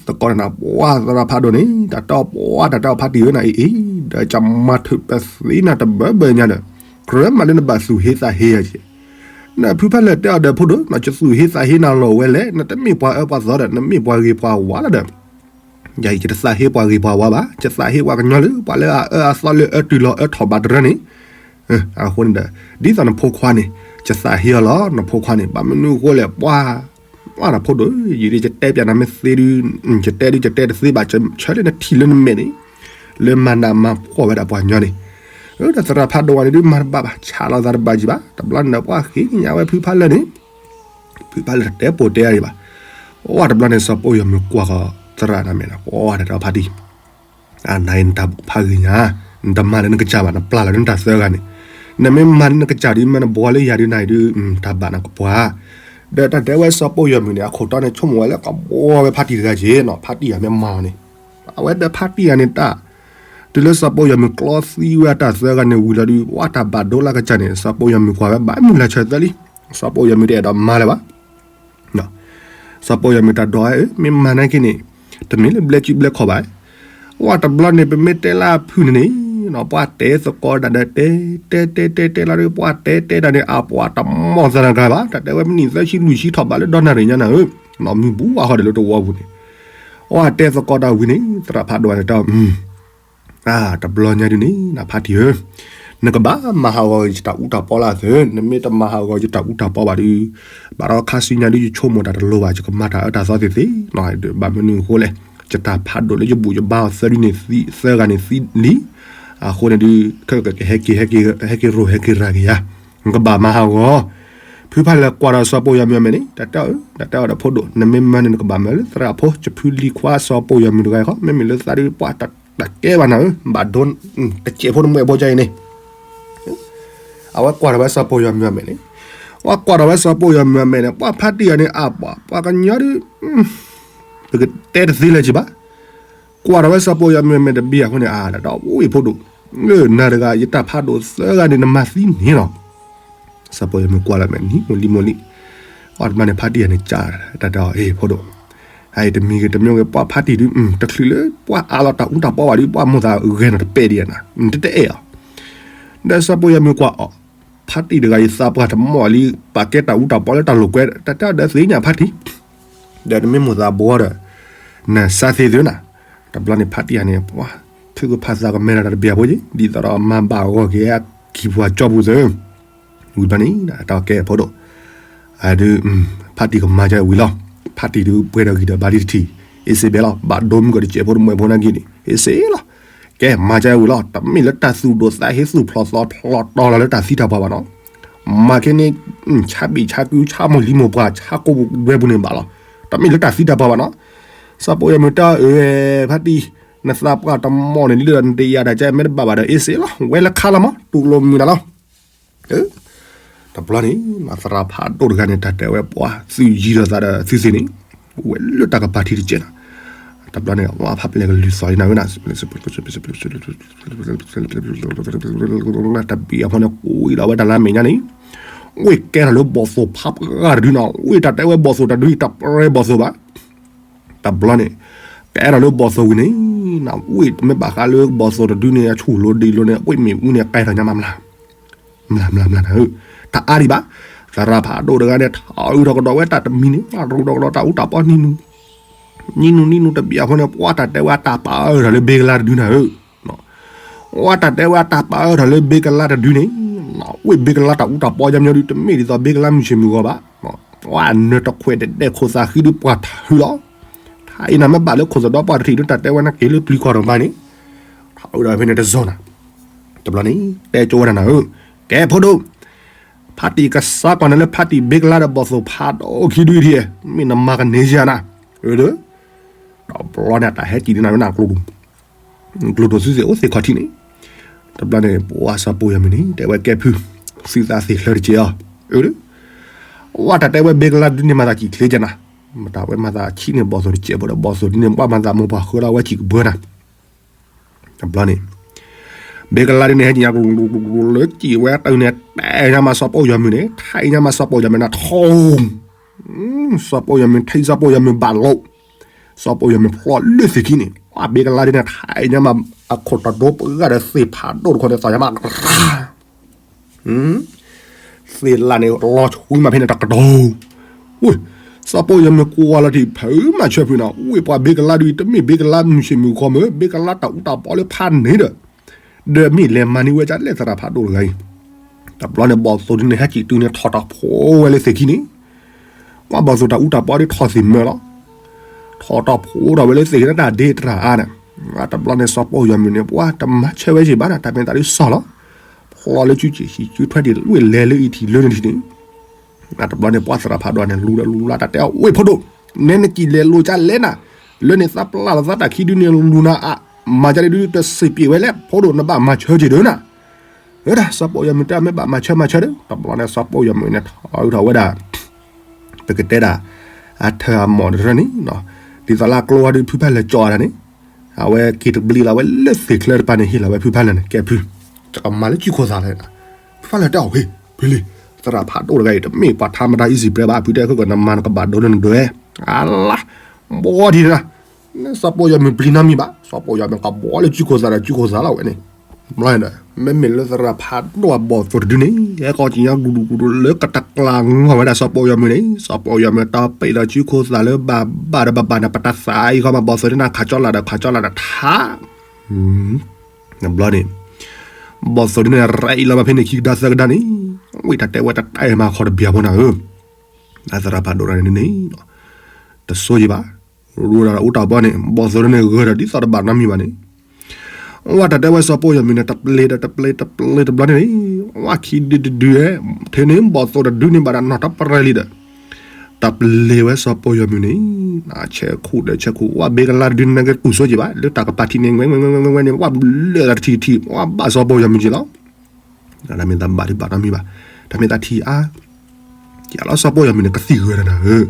ဲသကိးတၢ်နၤ ပှၤသရၣ်ဖးဒိၣ်န့ၣ် တၢ်တဲအီၤပှၤ တၢ်တဲအီၤဖါတံၢ်ဧၢ နအံၤအံၤ ဒီးကမၤထုးပသ့နၤတဘၢဘၢညါဒီး ကြၢးမၤလၢနဘၣ်သူၣ်ဟ့သးဟ့ယၤက့ နဖုဖါလၢာ်တဲအီၤဒီးဖိဒိၣ် နကသူၣ်ဟ့သးဟ့နၤလီၤဝဲလဲၣ် နတမ့ၢ်ပှၤအၢပှၤသီဒီး နမ့ၢ်ပှၤဂ့ၤပှၤဝါလီၤဒီး ယၤအံၤယတသးဟ့ပှၤဂ့ၤပှၤဝါဘၣ် ယသးဟ့ပှၤကညီလၢပှၤလၢအအၢအသီလၢအၢတုၤလီၤအၢထီၣ်ဘးတရၢန့ၣ် အဃိန့ၣ်ဒီး ဒ်သိးနဖိခွါန့ၣ် ယသးဟ့အီၤလီၤ နဖိခွါန့ၣ် ဘၣ်မနုၤအဃိလဲၣ် ပှၤ ပှၤတၢ်ဖိဒိၣ် ယတတဲပျးနၤမ့ၢ်သ့ဒုး ယတဲဒုးယတဲတသ့ဘၣ် ဆၢလၢနထံၣ်လၢနမဲာ်န့ၣ် လၢမၤနးမၤဖှီၣ်ဝဲဒၣ်ပှၤကညီန့ၣ် ဒီးသရၣ်ဖးဒိၣ်ဝဲန့ၣ်ဒုးမၤတဘၣ်ဘၣ် ဆးလီၤသးတဘၣ်ကံဘၣ် တဘျီန့ၣ်ဒီးပှၤဃ့ကညးဝဲဖုဖါလၢာ်န့ၣ် ဖုဖါလၢာ်တတဲပိာ်တဲအါဒံးဘၣ် ပှၤတဘျီန့ၣ် စီၤပိာ်ယီၤမုၢ်ကွၢ်ဃီၤသရၣ်နမဲာ်ဒီး ပှၤတၢ်တဲအီၤဖါတံၢ် အနၤအံၤနတၢ်ဖးဂ့ၤညါ နတမၤလၢနကစၢ်ဘၣ် နပျၢ်လီၤလၢနတၢ်သၢဂၤန့ၣ် နမ့ၢ်မၤလၢနကစၢ်ဒုး မ့ၢ်နဘှီလၢယၤဒုး နအံၤဒုး တၢ်ဘၣ်နကပှၤ ဒီးတၢ်တဲဝဲစီၤပိာ်ယီၤမုၢ်န့ၣ် အခိၣ်တီန့ၣ် ဆိကမိၣ်ဝဲလၢကဘှီဝဲဖါတံၢ်တဂၤက့ၤနီၤ ဖါတံၢ်အမ့ၢ်မၤအီၤန့ၣ် အဝဲဒီးဖါတံၢ်ဂၤန့ၣ်တၢ် တုၤလၢစီၤပိာ်ယီၤမုၢ်ကျီသံဝဲအတၢ်သၢဂၤန့ၣ်ဝံၤလီၤဒုး ပှၤတၢ်ဘၣ်ဒိလၢကစၢ်န့ၣ် စီၤပိာ်ယီၤမုၢ်ကွၢ်ဝဲ ဘၣ်မုၢ်လၢ်ဆၢသၢလံ စီၤပိာ်ယီၤမုၢ်တအဲၣ်ဒိးမၤလၢၤဘၣ် စီၤပိာ်ယီၤမုၢ်တၢ်ဒိးဝဲ မ့ၢ်မၤနာ်က့န့ၣ် တမ့ၢ်လၢဘျဲၣ်စုဘျဲၣ်ခီၣ်ဘၣ် ပှၤတဘျီန့ၣ် ပမ့ၢ်တဲလၢအဖုၣ်န့ၣ်န့ၣ် ပှၤတဲသကိးတၢ်ဒီးတဲ တဲတဲတဲတဲလီၤဒီး ပှၤတဲတဲတၢ်န့ၣ် အပှၤတမီၢ်သရၣ်တဂၤဘၣ် တၢ်တဲဝဲမနံၤသၢဆံလွံၢ်ဆံထီၣ်ဘးလၢဒီနၣ်ရံၣ်ညါနၤဧၢ နီၢ်မုၢ်ဘူးအဃီဒီးလၢတဝီပူၤန့ၣ် ပှၤတဲသကိးတၢ်ဝံၤန့ၣ် သရၣ်ဖးဒိၣ်န့ၣ်တဲ တဘျီညါဒုးန့ၣ် နဖါတံၢ်ဧၢ, နကဘၣ်မၤဟးဂီၤယတၢ်အူတၢ်ပီလၢအသၢ, နမ့ၢ်တမၤဟးဂီၤယတၢ်အူတၢ်ပီဘၣ်ဒီး, ဘၣ်ဒီးခါဆူညါဒုး ယဆိကမိၣ်တၢ်တလိၤဘၣ်, ယကမၤတၢ်အၢတၢ်သီသ့သ့နီၤ, ဘၣ်မနုၤအဃိလဲၣ်, ယတၢ်ဖးဒိၣ်လၢယဘူၣ်ယဘါအီၤသၢဒုန့ၣ်သံ, သၢဂၤန့ၣ်သံလံ, အဃိန့ၣ်ဒုး ခဲကဟဲက့ၤ ဟဲက့ၤရိၢ်ဟဲက့ၤရၤက့ၤယၤ, နကဘၣ်မၤဟးဂီၤ, ဖုဖးလဲၢ်ကွၢ်ဒီးစီၤပိာ်ယီၤမုၢ်အမဲာ်န့ၣ် တၢ်တဲအီၤ, တၢ်တဲအီၤဒီးဖိဒိၣ်, နမ့ၢ်မၤန့ၣ် နကဘၣ်မၤလၢသရၣ်ဖိ, ယဖုလံၤခွါစီၤပိာ်ယီၤမုၢ်တဂၤအံၤဃီ, မ့မ့ၢ်လၢသးဒုး ပှၤတကဲဘၣ်နၤဧၢ, ဘၣ်ဒိ တစဲးဖိတမှဲးဖိကအံၤန့ၣ် အဝဲကွၢ်ထီၣ်ဝဲစီၤပိာ်ယီၤမုၢ်အမဲာ်န့ၣ်, ဝဲကွၢ်ထီၣ်ဝဲစီၤပိာ်ယီၤမုၢ်အမဲာ်န့ၣ်, ပှၤဖါတံၢ်အံၤန့ၣ် အပှၤ ပှၤကညီဒုး ပကတဲတသ့လၢၤက့ၤဘၣ်, ကွၢ်ထီၣ်ဝဲစီၤပိာ်ယီၤမုၢ်အမဲာ်တဘ့ၣ်အဃိန့ၣ် အတၢ်ဝံဖိဒိၣ်, လၢနၤတဂၤ ယတၢ်ဖးဒိၣ်သၢဂၤန့ၣ် နမၤသံန့ၣ်လီၤ. စီၤပိာ်ယီၤမုၢ်ကွၢ်လီၤမဲာ်နံၤမိၢ်လံမိၢ်လံ, အီၣ်တဘျီန့ၣ် ဖါတံၢ်အံၤန့ၣ် ကၢ်တၢ်တဲအီၤ, အ့ ဖိဒိၣ်, အံၤတမံၤဂ့ၤတမံၤဂ့ၤ ပှၤဖါတံၢ်ဒုး တချုးလၢပှၤအးလီၤတၢ်အူတၢ်ပီဘၣ်ဒုး ပှၤမိၣ်သးဂဲၤနၤတပဲာ်ဒံးနၤ, နတအဲၣ်အီၤ, ဒီးစီၤပိာ်ယီၤမုၢ်ကွၢ်အီၤ, ဖါတံၢ်တဂၤအံၤသးပှၢ်တမီၢ်လံ ပာ်ကဲတၢ်အူတၢ်ပီလၢတၢ်လိာ်ကွဲ တၢ်တဲအီၤဒီးသ့ၣ်ညါဖါတံၢ် ဒီးနမ့ၢ်မိၢ်သးဘှီဒီး နစါသ့သုနၤ, တဘျီန့ၣ်ဖါတံၢ်ဧါန့ၣ် ပှၤ ထုကဖၣ်သးကမဲထီၣ်တၢ်တဘျီဖိက့ၤ ဒ်သိးဒီးမၤဘၣ်ဂီၢ်က့ၤအကံၢ်ပှၤကၠီပူၤသၢ ဝံၤဘျီန့ၣ် အတၢ်ကဲဖိဒိၣ် အဒုး ဖါတံၢ်ကမၤကဝံၤလီၤ, ဖါတံၢ်ဒုးပှဲၤဒီးဂံၢ်ဒီးဘါလံတထံၣ် အ့စ့ဘဲလီၤ, ဘၣ်ဒိမုၢ်ကီးတစဲးဖိတမှဲးဖိနာ်က့န့ၣ် အ့စ့လီၤ, ကဲမၤကဝံၤလီၤ, တမ့ၢ်လၢတၢ်သူၣ်ဒိၣ်သးဟ့သူၣ်ဖျိးသီဖျိးတီၤလီၤလၢတၢ်သံတၢ်ပှၢ်ဘၣ်နီၤ, မၤခဲန့ၣ် ဆါဘ့ၣ်ဆါကုဆါမိၢ်လံမိၢ်ပှၢ် ဆါကိးပူၤဒွဲပူၤန့ၣ်ဘၣ်လီၤ, တမ့ၢ်လၢတၢ်သံတၢ်ပှၢ်ဘၣ်နီၤ, စီၤပိာ်ယီၤမုၢ်တၢ်အၢ ဖါတံၢ် နသးပှၢ်တမီၢ်န့ၣ် လၢနတယာ်တၢ်ကဲမ့ၢ်တဘၣ်ဘၣ်ဒီး အ့စ့လီၤ, ဝဲလၢခါလီၤမး တူၢ်လိာ်မုာ်နၤလီၤ တဘျီန့ၣ် သရၣ်ဖးဒိၣ်တဂၤန့ၣ် တၢ်တဲဝဲပှၤ သုးယံၤဒီးသးဒီးသုသ့ၣ်န့ၣ် ဝဲလၢတၢ်ကပၤထံတကဲးနီၤ, တဘျီန့ၣ် ဝဲဖးပျဲၢ်ကလုၢ်သီၣ်လံနၤဝဲနၤ တဘံၣ်အဖီန့ၣ် ကွံာ်လီၤဝဲတၢ်လၢမဲာ်ညါန့ၣ် ဝ့ၢ်ကဲထီၣ်လၢဘီၣ်သိၣ်ဖးပှၢ်တဒုနီၤ, ဝ့ၢ်တၢ်တဲဝဲဘီၣ်သိၣ်တဒုအံၤ တပှဲၤဘီၣ်သိၣ်ဘၣ် တဘျီန့ၣ် ကဲထီၣ်လၢဘီၣ်သိၣ်ဝံၤန့ၣ် ဝ့ၢ်မ့ၢ်ဘၣ်ဃးလၢဘီၣ်သိၣ်တဒုန့ၣ် အဆူၣ်လိၤဒံးလိၤန့ၣ် ဝ့ၢ်မ့ၣ်အူန့ၣ် ကဲထီၣ်ညါမးမး မးမးမး တၢ်အါဒံးဘၣ်, သရၣ်ဖးဒိၣ်တဂၤန့ၣ် ထီၣ်အုးထီၣ်ကဒီးဝဲတၢ်တမံၤန့ၣ် ရူးထီၣ်ကဒီးတၢ်အူတၢ်ပီနံၤနူၤ နံၤနူၤနံၤနူၤ တဘံၣ်အဖီန့ၣ် ပှၤတၢ်တဲဝဲအတၢ်ပာ်အၢထီၣ်လၢဘ့ကလါတဒုနၤဧၢ, ပှၤတၢ်တဲဝဲအတၢ်ပာ်အၢထီၣ်လၢဘ့ကလါတဒုန့ၣ် ဝ့ၢ်ဘ့ကလါတၢ်အူတၢ်ပီယါမညီဒု တမ့ၢ်ဒ်သိးဘ့ကလါမုၢ်ဆ့ၣ်မုၢ်ဂီၤဘၣ်, ပှၤနၢၤတခွဲးတဒဲးခိၣ်သးဃံဒုပှၤထၢလီၤ, ထါအံၤနၤမ့ၢ်ဘၣ်လၢခိၣ်သဒီပှၤတထံၣ်ဒု တၢ်တဲဝဲနက့ၤလၢပျံၤခီၣ်ထီၣ်ဘၣ်န့ၣ်, ထီၣ်အုးဒီးဖဲန့ၣ်တစီၤနၤ, တဘျီန့ၣ် တဲကၠိဝဲဒၣ်နၤဧၢ, ကဲဖိဒိၣ် ဖါတံၢ်ကစးကွၢ်န့ၣ်လၢဖါတံၢ်ဘ့ကလါဒီးဘီၣ်သိၣ်ဖးဒိၣ်ခံဒုအံၤထံၣ်, မ့ၢ်နမၤကန့ၢ်ယၤနၤ, အၢ တဘျီန့ၣ် တၢ်ဟဲကံၣ်န့ၢ်နၤဝဲနၤကျိၤဒိၣ်, ကျိၤဒိၣ်သုသ့ၣ်အိၣ်သ့ၣ်ခီၣ်ထံးန့ၣ်, တဘျီန့ၣ် ပှၤစီၤပိာ်ယီၤမုၢ်န့ၣ် တဲဝဲကဲဖု, သုသးသ့ၣ်ချၢတကဲးအီၤ, အၢ ဝဲတၢ်တဲဝဲဘ့ကလါဒုန့ၣ်မၤသးကံၣ်ချ့ကနၤ, မတၤဝဲမၤသးဆံးန့ၢ်ဘီၣ်သိၣ်တစဲးဖိဒီး ဘီၣ်သိၣ်ဒုန့ၣ် ပှၤမၤသးမိၢ်ပှၢ်ဃၢလီၤဝဲကံၣ်ကဘၢနၤ တဘျီန့ၣ် ဘ့ကလါဒုန့ၣ် ဟဲကံၣ်ညါ လၢကံၣ်ဝဲတၢ်န့ၣ် တဲညါမးစီၤပိာ်ယီၤမုၢ်န့ၣ် ထါအံၤညါမးစီၤပိာ်ယီၤမုၢ်န့ၣ် ထီၣ် စီၤပိာ်ယီၤမုၢ်ထံ စီၤပိာ်ယီၤမုၢ်ဘၣ်လိာ်, စီၤပိာ်ယီၤမုၢ်ဖျီလၢသ့ၣ်ခံန့ၣ် ပှၤဘ့ကလါဒုန့ၣ် ထါအံၤညါမး အခိၣ်တဒိပဂၤဒီးသ့ၣ်ဖးဒိၣ်တခီန့ၣ် သီၣ်ညါမး သ့ၣ်လၣ်န့ၣ် လီၤဆှံမးဖဲန့ၣ်တကတီၢ်, ဝ့ၢ် စီၤပိာ်ယီၤမုၢ်ကွၢ်လီၤထံၣ်ဖုမၤဆၢဖုနီၤ ဝ့ၢ်ပှၤဘ့ကလါဒုအံၤ တမ့ၢ်ဘ့ကလါမုၢ်ဆ့ၣ်မုၢ်ဂီၤမ့ၢ် ဘ့ကလါတၢ်အူတၢ်ပီလၢဖးန့ၣ်ဒီး, ဒီးမ့ၢ်လဲၤမၤန့ၢ်ဝဲဒ်လဲၣ်သရၣ်ဖးဒိၣ်တဂၤအံၤ, တဘျီန့ၣ် ဘီၣ်သိၣ်ဒုန့ၣ် ဟဲကံၣ်တုၤန့ၣ် ထီၣ်တၢ်ဖိဝဲလၢသ့ၣ်ခံန့ၣ်, ပှၤဘီၣ်သိၣ်တၢ်အူတၢ်ပီဒုထီၣ်သ့ၣ်မၢလီၤ ထီၣ်တၢ်ဖိထီၣ်ဝဲလၢသ့ၣ်က့ၤလၢတၢ်ဒ့တရၣ်အါန့ၣ်, တဘျီန့ၣ် စီၤပိာ်ယီၤမုၢ်န့ၣ် ပှၤတမၤဆၢဝဲယံၤဘၣ်န့ၣ် တၢ်မ့ၢ်သးဒုစီၢ်လီၤ, ဖျီလၢစုစ့ၣ်ဟံၣ်စုထွဲဒံး ဝ့ၢ်လဲၤလၢအံၤထံၣ်လၢန့ၣ်ထံၣ်န့ၣ်, တဘျီန့ၣ် ပှၤသရၣ်ဖးဒိၣ်န့ၣ် လူၤဒီးလူၤလၢတၢ်တဲအီၤ ဝ့ၢ်ဖိဒိၣ်, နဲနကံၣ်လဲၤလိာ်ကလဲၣ်နၤ, လၢန့ၣ်သးပျၢ်လီၤသးတၢ်ခံဒုန့ၣ်လူၤနၤအါ, မၤကဒုတစံးပ့ၤဝဲလဲၣ် ဖိဒိၣ်နဘၣ်မၤဆၢက့ၤဒုနၤ ဝဲဒၣ် စီၤပိာ်ယီၤမုၢ်တၢ်မ့ၢ်ဘၣ်မၤဆၢမၤဆၢဒီး တဘျီန့ၣ် စီၤပိာ်ယီၤမုၢ်န့ၣ် ထီၣ်အုးထီၣ်ဝဲဒၣ် ပကတဲဒၣ် အထၢၣ်အမီၢ်တရၢန့ၣ်, ဒ်သိးလၢကျိဝါဒုဖုဖးလၢာ်ကၠီအတၢ်န့ၣ်, အဝဲက့ၤတဘျံးလီၤဝဲလၢသ့ၣ်ချၢတပၤန့ၣ် ဟ့ၣ်လီၤဝဲဖုဖးလၢာ်န့ၣ် ကဲဖု, တကမၤလၢကၠူခိၣ်သးလဲၣ်, ဖုဖးလၢာ်တဲအီၤဝ့ၢ်, ဖုလံ, သရၣ်ဖးဒိၣ်တဂၤအံၤ တမ့ၢ်ပှၤထါမတၤအံၤစံးပြဲဘၣ် ဖုတဲခိၣ်ကနမၤနကဘၣ်ဒိလၢနဒွဲၣ်, အလါ, ဘီဒံးနၤ စီၤပိာ်ယီၤမုၢ်ပျံၤနီတမံၤဘၣ်, စီၤပိာ်ယီၤမုၢ်ကဘီလၢကၠူခိၣ်သးဒီးကၠူခိၣ်သးလီၤဝဲန့ၣ်, ဘျီန့ၣ်ဒီး မ့မ့ၢ်လၢသရၣ်ဖးဒိၣ်အဘီၣ်သိၣ်တဒုန့ၣ် ဟဲကီၢ်ကံၣ်ညါကူဒူကူဒူလၢကတကျါငီၢ်ဝဲဒၣ်စီၤပိာ်ယီၤမုၢ်န့ၣ် စီၤပိာ်ယီၤမုၢ်တၢ်ပ့းဒီးကၠူခိၣ်သးလၢဘၣ်ဘၣ်ဒီးဘၣ်ဘၣ်န့ၣ် ပတၢ်သးအံၤခီမး ဘီၣ်သိၣ်ဒုန့ၣ် ခးကၠီလၢ်ဒီးခးကၠီလၢ်ဒီးထါ ဘျီန့ၣ် ဘီၣ်သိၣ်ဒုန့ၣ် ရဲၣ်လီၤမးဖဲန့ၣ်ခံကဒါသၢကဒါန့ၣ်, ဝံၣ်တၢ်တဲဝဲတတၢ်အဲၣ်မၤခီတဘျီဖိနၤဧၢ, သရၣ်ဖးဒိၣ်တဂၤန့ၣ်န့ၣ်, တဆိယံၤဘၣ်, ရူဒီးအူတၢ်ဘီန့ၣ် ဘီၣ်သိၣ်ဒုန့ၣ် ဂၢၢ်ဒီးဒ်သိးတဘၣ်နီတမံၤဘၣ်န့ၣ်, ဝံၣ်တၢ်တဲဝဲစီၤပိာ်ယီၤမုၢ်န့ၣ် တပျ့ၤဒီးတပျ့ၤတပျ့ၤတဘျီန့ၣ်န့ၣ်, ဝံၣ်ခံဒုတဒု, ထဲန့ၣ် ဘီၣ်သိၣ်တဒုန့ၣ်ဘၣ်ဒီးနီၢ်တပရၢလံဒီး တပျ့ၤဝဲစီၤပိာ်ယီၤမုၢ်န့ၣ်, ဆဲးခိၣ်ဒီးဆဲးခိၣ် ဝံၣ်ဘ့ကလါတဒုန့ၣ် နကတူၢ်ဆိက့ၤဘၣ် လၢတၢ်ကပၤထံးန့ၣ် ဝဲဝဲဝဲဝဲန့ၣ် ဝံၣ်ဘျၢၣ်တထံၣ်ထံၣ် ဝံၣ်ဘၣ်စီၤပိာ်ယီၤမုၢ်က့ၤလီၤ, တၢ်မ့ၢ်သးဘၣ်ဒံးဘၣ်နီတမံၤဘၣ်, တၢ်မ့ၢ်သးထံၣ်အါ ကလီၤစီၤပိာ်ယီၤမုၢ်န့ၣ် ကသံၣ်ဂၢၢ်ဒီးနၤဧၢ,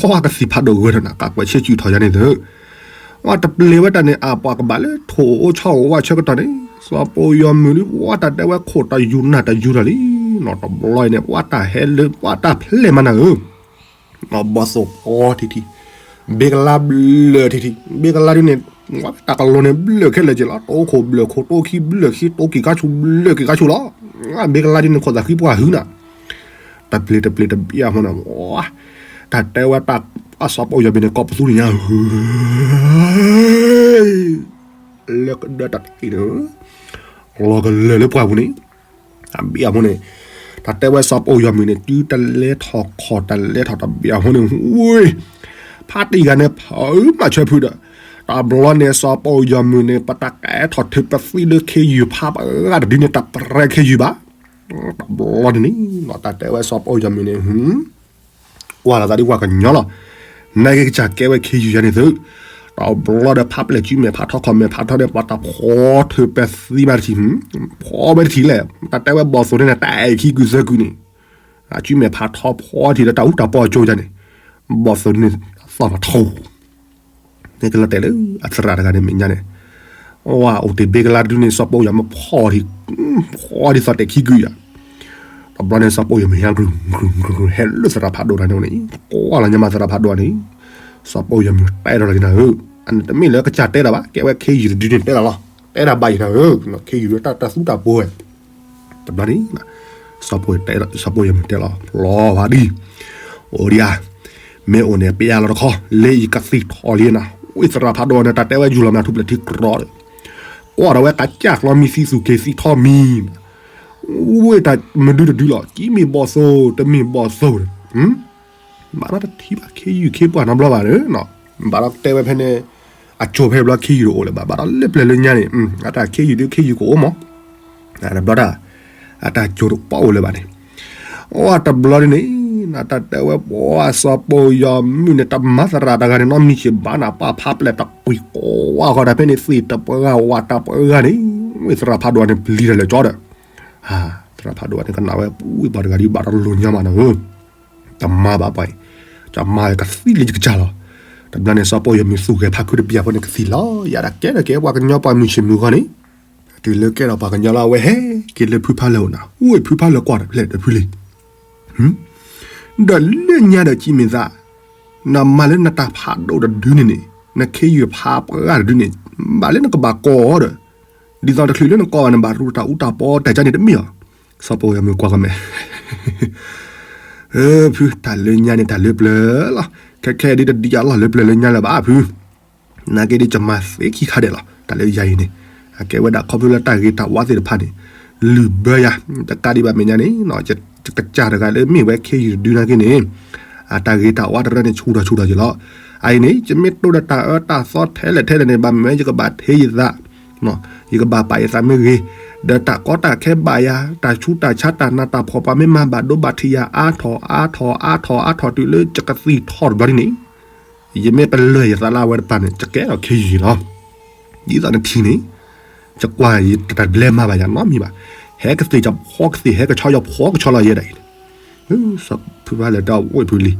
ဝံၣ်ကသံၣ်ဖးဒိၣ်ဂၢၢ်ဒီးနၤ ကးကွဲးဆ့ကၠူၣ်ထီၣ်ယါန့ၣ်သၢ, ဝံၣ်တပျ့ၤဝဲတၢ်န့ၣ် အပှၤကဘၣ်လၢထိၣ်အိၣ်ဆီအိၣ်ဝဲဆၢကတီၢ်န့ၣ် စီၤပိာ်ယီၤမုၢ်ဒု ဝံၣ်တၢ်တဲဝဲခိၣ်တယူၤနၢ်တယူၤထီၣ်လံ, နီၢ်တဘျီအံၤန့ၣ် ဝံၣ်တၢ်ဟဲလၢ ဝံၣ်တၢ်ဖျဲၣ်မးနၤဧၢ ဘီၣ်သိၣ်ဖျီထံထံ, ဘ့ကလါဘျၢၣ်ထံထံ, ဘ့ကလါဒုန့ၣ် တၢ်ကလိၤန့ၣ်ဘျၢၣ်ခဲလၢာ်က့ၤလီၤ, တိခိၣ်ဘျၢၣ်ခိၣ် တိခံဘျၢၣ်ခံ တိကံၢ်ခါဆူၣ်ဘျၢၣ်ကံၢ်ခါဆူၣ်လီၤ, ဘ့ကလါဒ်န့ၣ်ခိၣ်သးဃံပှၢ်ဟုနၤ, တပျ့ၤတပျ့ၤတဘ့ၣ်အမိၢ်န့ၣ်, တၢ်တဲဝဲတၢ်အစီၤပီၣ်ယီၤမံၤန့ၣ် ကိးပသူန့ၣ်ညါ လၢကဒၢတၢ်တက့ၢ်န့ၣ်, လီၤကလၢာ်လၢပှၢ်ပူၤန့ၣ်, အဘ့ၣ်အမိၢ်န့ၣ်, တၢ်တဲဝဲစီၤပီၣ်ယီၤမံၤန့ၣ် တုၤတလဲၤထီၣ်ခီၣ်တလဲၤထီၣ်တဘ့ၣ်အမိၢ်န့ၣ်, ဝ့ၢ်, ဖါတံၢ်ဂၤန့ၣ် ဖုမၤဆၢဖုဒီး, တဘျီန့ၣ်စီၤပီၣ်ယီၤမံၤန့ၣ် ပတၢ်ကဲထီၣ်ထုးပသံလၢခ့ယုၢ်ဖးပှၢ်တဒုန့ၣ် တပြဲခ့ယုၢ်ဘၣ်, တဘျီန့ၣ်န့ၣ်, တၢ်တဲဝဲစီၤပီၣ်ယီၤမံၤန့ၣ် ကွၢ်လီၤသးဒ်ပှၤကညီလီၤ, နာ်က့ကစၢ်ကဲဝဲခ့ယုၢ်ယါန့ၣ်သု, တဘျီဒီးဖးပျဲၢ်စုမဲာ်ဖးထီခီၣ်မဲာ်ဖးထီန့ၣ် ပှၤတၢ်ဖီထုးပသံဘၣ်တထံၣ်, ဖီဝဲတထံၣ်လဲၣ်, တၢ်တဲဝဲဘီၣ်သိၣ်န့ၣ် တၢ်အဲၣ်ခံကုၢ်သၢကုၢ်န့ၣ်, စုမဲာ်ဖးထီဖီထံၣ်လၢတၢ်အူတၢ်ပီအကၠိယါန့ၣ်, ဘီၣ်သိၣ်န့ၣ် သီၣ်မးထီ န့ၣ်ကလီၤတဲာ်လၢအသရၣ်တဂၤန့ၣ်မဲာ်ညါန့ၣ်, အိၣ်တ့ၢ်ဘ့ကလါတဒုန့ၣ် စီၤပီၣ်ယီၤမံၤဖီထံၣ်, ဖီဒ်သိးတဲာ်ခံကုၢ်ယါ, တဘျီန့ၣ်စီၤပီၣ်ယီၤမံၤဟဲကရူၢ်ကရူၢ်ကရူၢ် ဟဲလၢသရၣ်ဖးဒိၣ်တဂၤန့ၣ်န့ၣ်, ကွၢ်လီၤညါမးသရၣ်ဖးဒိၣ်န့ၣ်, စီၤပီၣ်ယီၤမံၤတဲဒီးလီၤက့ၤနၤဧၢ, အန့ၣ်တမ့ၢ်လၢကစၢ်တဲတၢ်ဘၣ်, ကဲဝဲခ့ယုၢ်တဒုန့ၣ်တဲလီၤလီၤ, တဲဒၣ်ဘၣ်ယံၤနၤဧၢ, ခ့ယုၢ်တၢ်တၢ်သူတၢ်ပှဲၤ တဘျီန့ၣ်, စီၤပီၣ်ယီၤမံၤတဲလီၤ ဖျီဝဲဒံ, အိၣ်ဒံဧါ, မ့ၢ်အိၣ်န့ၣ် ပျဲလီၤတခီ, လၢယကသံၣ်ထီၣ်လံနၤ, ဝံသရၣ်ဖးဒိၣ်န့ၣ် တၢ်တဲဝဲယူၢ်လီၤမးထူၣ်ဖျဲးထံကြီဒီး, ကွၢ်ဒီးဝဲကစၢ်ကျီမံသံသူၣ်က့ၤသံထီမံၤ, ဝံတၢ်မနုၤတဒုလီၤ, ကံမ့ၢ်ဘီၣ်သိၣ် တမ့ၢ်ဘီၣ်သိၣ် ဘၣ်ဒီးတထံၣ်ဘၣ်ခ့ယုၢ်ခ့ပှၢ်နီတဘျီဘၣ်, ဘၣ်ဒီးတဲဝဲဖဲန့ၣ်, အကၠိၤဖဲဘျီခ့ယုၢ်တအိၣ်လၢၤဘၣ်, ဘၣ်ဒီးလၢပျၢၤလၢညါန့ၣ်, အတၢ်ခ့ယုၢ်ဒုခ့ယုၢ်ကအိၣ်မး, တဘျီတၢ်, အတၢ်ကၠိၤတပီအိၣ်လၢၤဘၣ်န့ၣ်, အိၣ်တဘျီဒ်န့ၣ်, တၢ်တဲဝဲပှၤစီၤပီၣ်ယီၤမံၤန့ၣ် တမၤသရၣ်တဂၤန့ၣ်နီတမံၤက့ၤဘၣ်နၤ ပှၤဖးပျဲၢ်တပှံၤကိးဝါဃီဒီးဖဲန့ၣ် သ့ၣ်တပှၢ်ဂၤဝးတပှၢ်ဂၤန့ၣ်, ဝံသရၣ်ဖးဒိၣ်န့ၣ် ပျံၤတၢ်လၢာ်ကၠီဒီး, သရၣ်ဖးဒိၣ်န့ၣ် ကနၣ်ဝဲပှၤတဂၤဒ်ဘၣ်တလိၤညါမးနၤဧၢ တမၤဘၣ်ပှၤအံၤ, တမၤကသံၣ်လၢယကစၢ်လီၤ, တဘျီန့ၣ် စီၤပီၣ်ယီၤမံၤသူၣ်ဂဲၤဖးခုတဘျီဖိန့ၣ်ကသံၣ်လီၤ, ယၤဒၣ်ကဲထီၣ်က့ၤပှၤကညီပှၤမုၢ်ဆ့ၣ်မုၢ်ဂီၤန့ၣ်, တုၤလၢကဲထီၣ်ပှၤကညီလီၤ အဝဲဟဲက့ၤလၢဖုဖးလၢာ်အိၣ်နၤ, ဝံဖုဖးလၢာ်ကွၢ်တဖျဲၣ်တဖုလံ ဒီးလၢညါဒီးကံမ့ၢ်သး, နမၤလၢနတၢ်ဖးဒိၣ်တဒုန့ၣ်န့ၣ်, နခ့ယုၢ်ဖးပှၢ်တဒုန့ၣ်, ဘၣ်လၢနကဘၣ်ကိးအီၤဒီး, ဒ်သိးတချုးလၢနကိးဘၣ်န့ၣ် ဘၣ်ရူတၢ်အူတၢ်ပီတၢ်ကါန့ၣ်တမ့ၢ်အီၤ, စီၤပီၣ်ယီၤမံၤကွၢ်ကမဲာ် ဖု တၢ်လၢညါန့ၣ် တၢ်လၢပျၢၤလီၤ, ခဲခဲဒ်တဒ်အလီၢ်လၢပျၢၤလၢညါလၢၤဘၣ်ဖု, နာ်က့ဒ်ယမၤသ့ခံခါဒဲးလီၤ, တၢ်လၢယၤအံၤန့ၣ်, အကဲဝဲဒၣ်ခီဖျိလၢတၢ်ဂ့ၤတၢ်ဝါသ့ၣ်တဖၣ်န့ၣ်, လုၢ်ဘၢယၤ, တကးဒံးဘၣ်မဲာ်ညါန့ၣ်, ယကစၢ်တဂၤလၢမ့ၢ်ဝဲခ့ယုၢ်တဒုနာ်က့န့ၣ်, အတၢ်ဂ့ၤတၢ်ဝါတရၢန့ၣ် ဆူၣ်ထီၣ်ဆူၣ်ထီၣ်က့ၤလီၤ, အအံၤန့ၣ် ယမ့ၢ်တိၢ်ဒီးတၢ်အၢတၢ်သီထဲလဲၣ်ထဲလဲၣ်န့ၣ် ဘၣ်မ့ၢ်ဝဲယကဘၣ်ထ့ယသး ယကဘၣ်ပာ်ယသးမ့ၢ်ဂ့ၤ, ဒီးတၢ်ကီတၢ်ခဲဘၣ်ယၤ, တၢ်ဆူးတၢ်ဆါတၢ်နးတၢ်ဖှီၣ်ပှၤမ့ၢ်မၤဘၣ်ဒိဘၣ်ထံးယၤအါထီၣ်အါထီၣ်အါထီၣ်အါထီၣ်တုၤလၢယကသံၣ်ထီၣ်တဘျီဒ်န့ၣ်, ယမ့ၢ်ပလၢၢ်ယသးလၢအဝဲတပၤန့ၣ် ယကဲထီၣ်ခ့ယုၢ်လီၤ, ဒ်သိးနထံၣ်န့ၣ်, ယကွၢ်ယတၢ်လဲၤမၤဘၣ်ယၤနီတမံၤဘၣ်, ဟဲကသ့ၣ်ကဖီကသ့ၣ် ဟဲကဆီယဖီကဆီလီၤယဲဒၣ်အံၤန့ၣ်, ဖုဖးလၢာ်တၢ်ဝ့ၢ်ဖုလံ,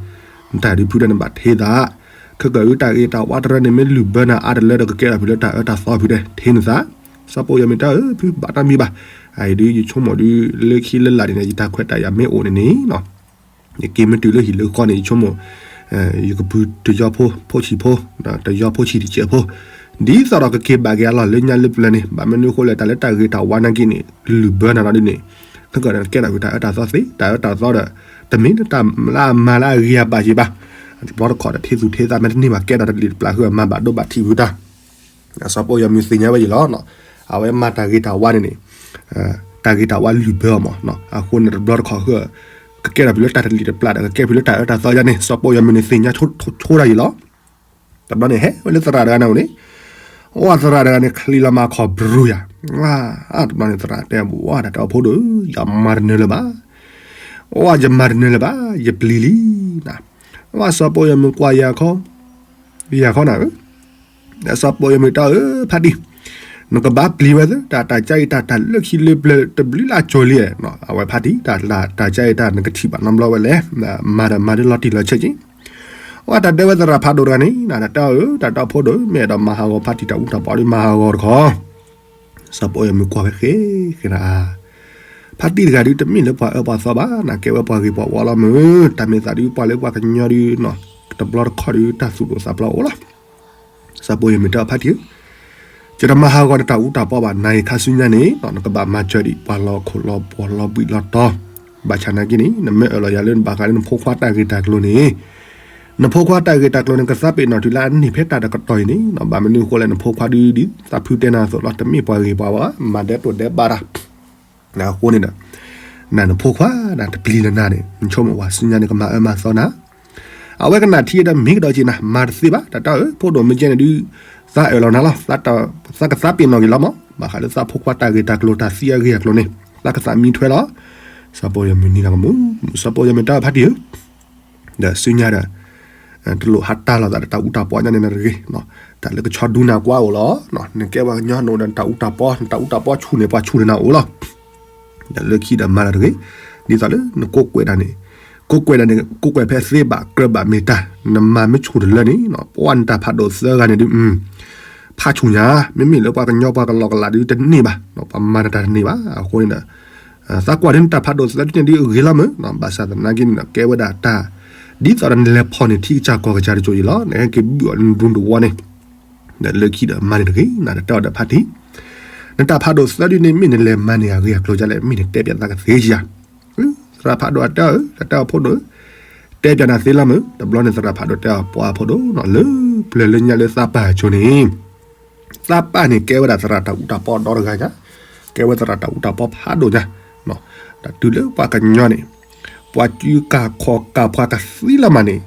နတၢ်ဒုးဖုဒၣ်နဘၣ်ထ့သး, ခဲကၢ်အုတၢ်ဂ့ၤတၢ်ဝါတရၢန့ၣ် မ့ၢ်လုၢ်ဘၢနၤအါတလၢဒီးကကဲထီၣ်ဖုလၢတၢ်အၢတၢ်သီဖုတဲ ထ့နသး, စီၤပီၣ်ယီၤမံၤတၢ်ဧၢ ဖုဘၣ်တၢ်မံၤဘၣ်, အအံၤဒုးယဆိကမိၣ်ဒုး လၢခံလၢလာ်ဒ်န့ၣ် ယတၢ်ခွဲးတၢ်ယာ်မ့ၢ်အိၣ်န့ၣ်န့ၣ် ယက့ၤမ့ၢ်တုၤလၢဟံၣ်လၢဃီန့ၣ် ယဆိကမိၣ်, ယကပုၢ်တယီဖိ ဖိဆံးဖိ, တယီဖိဆံးတစဲးဖိ, ဒ်သိးဒီးကက့ၤဘၣ်က့ၤအလီၢ်လၢညါလၢပျၢၤန့ၣ် ဘၣ်မနုၤအဃိလဲၣ် တၢ်လၢတၢ်ဂ့ၤတၢ်ဝါနာ်က့န့ၣ် လုၢ်ဘၢနၤနီၢ်ဒ်န့ၣ်, ခဲကၢ်န့ၣ် ကဲထီၣ်ဖုတၢ်အၢတၢ်သီသ့ တၢ်အၢတၢ်သီဒီး, တမ့ၢ်လၢတၢ်မၤလၢအဂ့ၤအဘၣ်က့ၤဘၣ်, တဘျီတခီၣ်ဒီးထ့သူၣ်ထ့သးမ့ၢ်တန့ၢ်ဘၣ် ကဲထီၣ်တလံာ်တပျၢ်ဃုာ်မၤဘၣ်ဒိဘၣ်ထံးဖုတၢ် စီၤပီၣ်ယီၤမံၤသ့ၣ်ညါဝဲယံၤလီၤ, အဝဲမၤတၢ်ဂ့ၤတၢ်ဝါန့ၣ်န့ၣ်, တၢ်ဂ့ၤတၢ်ဝါလုၢ်ဘၢအီၤမး, အဃိန့ၣ်တဘျီတခီၣ်ဃုာ်, ကကဲထီၣ်ဖုလၢတၢ်တလံာ်တပျၢ်ဒီး ကကဲဖုလၢတၢ်အၢတၢ်သီယါန့ၣ် စီၤပီၣ်ယီၤမံၤန့ၣ်သ့ၣ်ညါဆိတၢ်ယံၤလီၤ, တဘျီန့ၣ်ဟဲဝဲလၢသရၣ်တဂၤန့ၣ်အိၣ်န့ၣ်, အိၣ်သရၣ်တဂၤန့ၣ် ချံးလီၤမၤခီၣ်ဘြူၤယၤ, တဘျီန့ၣ်သရၣ်တဲဝဲဒၣ် တၢ်အိၣ်ဖှိၣ်ဒိၣ်ဧၢ ယမၤတနၢၤလၢၤဘၣ် အိၣ်ယမၤတနၢၤလၢၤဘၣ် ယပျံၤလံနၤ, အိၣ်စီၤပီၣ်ယီၤမံၤကွၢ်ယၤခီ, ယၤခီနၤဧၢ, စီၤပီၣ်ယီၤမံၤတၢ်ဧၢ ဖါတံၢ်, နကဘၣ်ပျံၤဝဲသ့ တၢ်တၢ်ကါအံၤ တၢ်တၢ်လၢခံလၢပျၢၤတဘျုးလၢ်ကၠီၤလံ, အဝဲဖါတံၢ် တၢ်တၢ်ကါအံၤတၢ်နကထံၣ်ဘၣ်နီတဘျီဝဲလဲၣ်, မၤဒီးမၤဒ်လီၤတံၢ်လီၤဆဲးက့ၤ, အိၣ်တၢ်တဲဝဲသရၣ်ဖးဒိၣ်တဂၤန့ၣ် တၢ်တဲအီၤဧၢ တၢ်တၢ်အိၣ်ဖှိၣ်ဒိၣ် မ့ၢ်အဲၣ်ဒိးမၤဟးဂီၤဖါတံၢ်တၢ်အူတၢ်ပီဒီးမၤဟးဂီၤတခီ စီၤပီၣ်ယီၤမံၤကွၢ်ဝဲဃဲဃဲနၤ, ဖါတံၢ်တဂၤဒုးတမ့ၢ်လၢပှၤအၢပှၤသီဘၣ် နကဲဝဲပှၤဂ့ၤပှၤဝါလီၤမုၢ်, တၢ်မ့ၢ်သးဒုးပှၤလၢပှၤကညီဒုး, တဘျီတခီၣ်ဒုးတၢ်သူၣ်ဒိၣ်သးဖျိးအိၣ်လီၤ, စီၤပီၣ်ယီၤမံၤတဲအီၤဖါတံၢ်ဧၢ, ယတမၤဟးဂီၤနတၢ်အူတၢ်ပီဘၣ်, နၤအံၤခါဆူညါန့ၣ် နကဘၣ်မၤစၢၤဒံးပှၤလီၤခိၣ်လီၤဘှီးလီၤဘှံးလီၤတီၤ, ဘၣ်ဆၣ်နာ်က့န့ၣ် နမ့ၢ်အၢၣ်လီၤယၤလၢနဘၣ်ဃးလၢနဖိခွါတၢ်ဂ့ၢ်တၢ်ကျိၤန့ၣ်, နဖိခွါတၢ်ဂ့ၢ်တၢ်ကျိၤန့ၣ် ကသးပ့ၤနီၣ်တုၤလၢအန့ၢ်ဖဲတၢ်တကတီၢ်အံၤန့ၣ်, ဘၣ်မနုၤအဃိလဲၣ် နဖိခွါဒုဒ်သးဖုတဲနၤအသိးလီၤ, တမ့ၢ်ပှၤဂ့ၤပှၤဝါ, မၤဒဲးတိၢ်ဒဲးဘးတၢ် အဃိန့ၣ်ဒီး နနဖိခွါဒၣ်တပျံၤလၢနၤန့ၣ် နဆိကမိၣ်ဝဲဆူညါန့ၣ် ကမၤအၢမၤသီနၤ, အဝဲကနၣ်ထံဒီးမ့ၢ်ကဒီးက့ၤနၤ မၤတသ့ဘၣ်, တၢ်တၢ်ဧၢ ဖိဒိၣ်မ့ၢ်ကဲန့ၣ်ဒုး သးအၢၣ်လီၤနၤလီၤ, သးကသးပ့ၤနီၣ်က့ၤလီၤမး, ဘၣ်ဃးလၢသးဖိခွါတၢ်ဂ့ၢ်တၢ်ကျိၤ တၢ်သံအဂ့ၢ်အကျိၤန့ၣ် သးကသးမံထွဲလီၤ. စီၤပီယီၤမုၢ်နံၤလီၤကမူ, စီၤပီယီၤမုၢ်တၢ်ဖါတံၢ်ဧၢ, ဒီးဆူညါဒီး တလိၣ်ဟးတၢ်လီၤသးဒီးတၢ်အူတၢ်ပီညါန့ၣ်နတဂ့ၤ, တၢ်လၢကဆီဒုနၤကွၢ်အိၣ်လီၤ, နကဲပှၤကညီနအိၣ်ဒီးနတၢ်အူတၢ်ပီ, နတၢ်အူတၢ်ပီဆူၣ်န့ၢ်ပှၤဆူၣ်န့ၢ်နၤအိၣ်လီၤ. ဒီးလၢခံဒီးမၤတၢ်တဂ့ၤ, ဒ်သိးလၢနကိးကွဲးတၢ်န့ၣ်, ကိးကွဲးတၢ်န့ၣ် ကိးကွဲးဖဲသ့ဘၣ်ကြၢးဘၣ်မ့ၢ်တၢ်, နမၤမ့ၢ်ဆူၣ်တလၢန့ၣ် ပှၤနတၢ်ဖးဒိၣ်သၢဂၤန့ၣ်ဒုး ဖးဆူၣ်ညါ, မ့မ့ၢ်လၢပှၤကညီပှၤကလီကလးဒုးတန့ၢ်ဘၣ်, ပှၤမၤနတၢ်တန့ၢ်ဘၣ်, အဃိန့ၣ်ဒီး သးကွၢ်ဒ်နတၢ်ဖးဒိၣ်သၢဒုန့ၣ်ဒုးအဂ့ၤလီၤမး, ဘၣ်ဆၣ်သနာ်က့န့ၣ်ဒီး ကဲဝဲဒၣ်တၢ် ဒ်သိးဒီးနလဲၤဖီၣ်န့ၢ်ထံကစၢ်ကီၢ်ကစၢ်တစိၤအံၤလီၤ, နဟဲက့ၤဘုၣ်အီၤလၢနဒူနတဝီန့ၣ်, ဒီးလၢခံဒီးမၤန့ၣ်တဂ့ၤ, နတၢ်တဲအီၤဒီးဖါတံၢ်, နတၢ်ဖးဒိၣ်သၢဒုန့ၣ် မ့ၢ်နလဲၤမၤန့ၢ်အဂ့ၢ်အကျိၤဒ်လဲၣ်, မ့ၢ်နတဲပၠးသးကသ့ဧါ. သရၣ်ဖးဒိၣ်အတဲအီၤ, တၢ်တဲအီၤဖိဒိၣ်, တဲပၠးနၤသ့လီၤမး, တဘျီန့ၣ်သရၣ်ဖးဒိၣ်တဲအီၤပှၤဖိဒိၣ်နီၤ, လၢပျၢၤလၢညါလၢသးပၢ်အစိၤန့ၣ် သးပၢ်န့ၣ်ကဲဝဲဒၣ်သရၣ်တၢ်အူတၢ်ပီဒီတဂၤညါ, ကဲဝဲသရၣ်တၢ်အူတၢ်ပီဖးဒိၣ်ညါ, တၢ်တုၤလၢပှၤကညီန့ၣ် ပှၤစုကၢ်ခီၣ်ကၢ်ပှၤကသံလီၤမးန့ၣ်,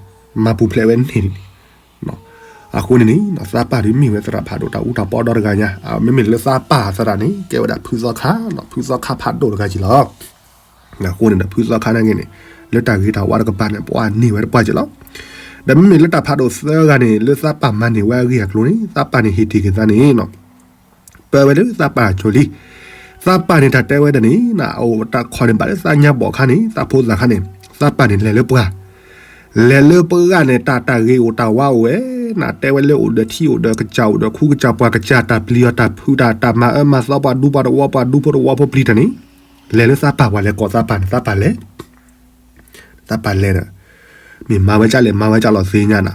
မၤပူၤဖျဲးဝဲန့ၣ်, အဃိန့ၣ်န့ၣ် သးပၢ်ဒုးမ့ၢ်ဝဲသရၣ်ဖးဒိၣ်တၢ်အူတၢ်ပီဒီတဂၤညါ, မ့မ့ၢ်လၢသးပၢ်သရၣ်န့ၣ် ကဲဝဲဒၣ်ဖုသီခါ, ဖုသီခါဖးဒိၣ်တဂၤက့ၤလီၤ. အဃိန့ၣ်ဒီး ဖုသီခါနာ်က့န့ၣ် လၢတၢ်ဂ့ၤတၢ်ဝါတကပၤန့ၣ် ပှၤန့ၢ်ဝဲတပှၢ်က့ၤလီၤ. ဒီးမ့မ့ၢ်လၢတၢ်ဖးဒိၣ်သၢဂၤန့ၣ် လၢသးပၢ်မၤန့ၢ်ဝဲအဂ့ၢ်အကျိၤန့ၣ် သးပၢ်န့ၣ်ဟ့ၣ်တ့ၢ်က့ၤသးန့ၣ် ပၢဝဲလၢသးပၢ်အစိၤလံ. သးပၢ်န့ၣ်တၢ်တဲဝဲဒၣ်န့ၣ် အအိၣ်တၢ်ခီန့ၣ်ဘၣ်လၢသးညါဘီၣ်ခါန့ၣ် သးဖိသၣ်ခါန့ၣ် သးပၢ်န့ၣ်လဲၤလၢပှၢ်, လဲၤလၢပှၢ်န့ၣ် တၢ်တၢ်ဂ့ၤအိၣ်တၢ်ဝါအိၣ်ဝဲ, နတဲဝဲလၢအိၣ်ဒီးထံအိၣ်ဒီးကစၢ်အိၣ်ဒီးခူကစၢ်ပှၤကစၢ် တၢ်ပျံၤအီၤတၢ်ဖုးတၢ် တၢ်မၤအၢမၤသီပှၤဒူပှၤတဝီပှၤဒူဖိတဝီဖိပျံၤတၢ်န့ၣ် လဲၤလၢသးပၢ်ပှၤလဲၤကိးသးပၢ်န့ၣ် သးပၢ်လဲၤ သးပၢ်လဲၤဒီး မ့ၢ်မၤဝဲကၢ်လဲၣ် မၤဝဲကၢ်လီၤသ့ၣ်ညါနၤ,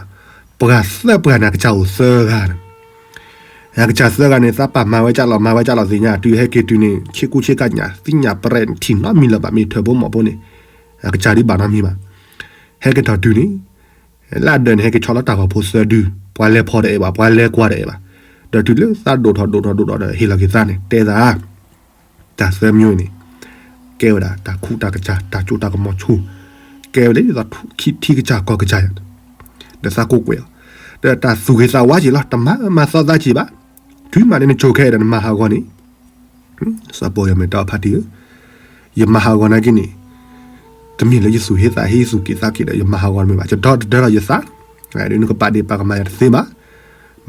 ပှၤသၢပှၤန့ၣ် အကစၢ်အိၣ်သၢဂၤန့ၣ်, အကစၢ်သၢဂၤန့ၣ် သးပၢ်မၤဝဲကၢ်လီၤ မၤဝဲကၢ်လီၤသ့ၣ်ညါ တုၤဟဲက့ၤတုၤန့ၣ် ဆ့ကူဆ့ကညး သ့ၣ်ညါပရဲၣ်ထံၣ်နီတမံၤလၢၤဘၣ် မ့ၢ်ထၢၣ်ဖိမီၢ်ဖိန့ၣ်, အကစၢ်ဒုးဘၣ်နီတမံၤဘၣ်, ဟဲက့ၤထီၣ်တုၤန့ၣ် လၢအဒၢးန့ၣ် ဟဲက့ၤဆီလီၤတၢ်ဂီၤဖိသၢဒု, ပှၤလဲၤဖီၣ်တအဲၣ်ဘၣ် ပှၤလဲၤကွၢ်တအဲၣ်ဘၣ်, ဒီးတုၤလၢသးဒိၣ်ထီၣ်ဒိၣ်ထီၣ်ဒိၣ်ထီၣ်ဒီးဟ့ၣ်လီၤက့ၤသးန့ၣ် တဲသး တၢ်သၢမျိုးန့ၣ် ကဲဝဲဒၣ်တၢ်ခူတၢ်ကစၢ် တၢ်စိတၢ်ကမီၤဆူၣ်, ကဲဝဲလၢယသးထံကစၢ်ကီၢ်ကစၢ်ယၤ, ဒီးသးကိးကွဲးအီၤ, ဒီးတၢ်သူၣ်ဂ့ၤသးဝါက့ၤလီၤ တမၤမၤသီသးက့ၤဘၣ်, တုၤမးန့ၣ်နကိၤခဲအံၤဒီးနမၤဟးဂီၤန့ၣ်, စီၤပီယီၤမုၢ်တဲအီၤဖါတံၢ်ဧၢ, ယမၤဟးဂီၤနာ်က့န့ၣ် တမ့ၢ်လၢယသူၣ်ဟ့သးဟ့ယသူၣ်က့ၤသးက့ၤဒီး ယမၤဟးဂီၤတမ့ၢ်ဘၣ်, ယဒီတဒၢလီၤယသး, ဒ်နကပာ်ဒ့ၣ်ပာ်ကမၣ်ယၤတသ့ဘၣ်,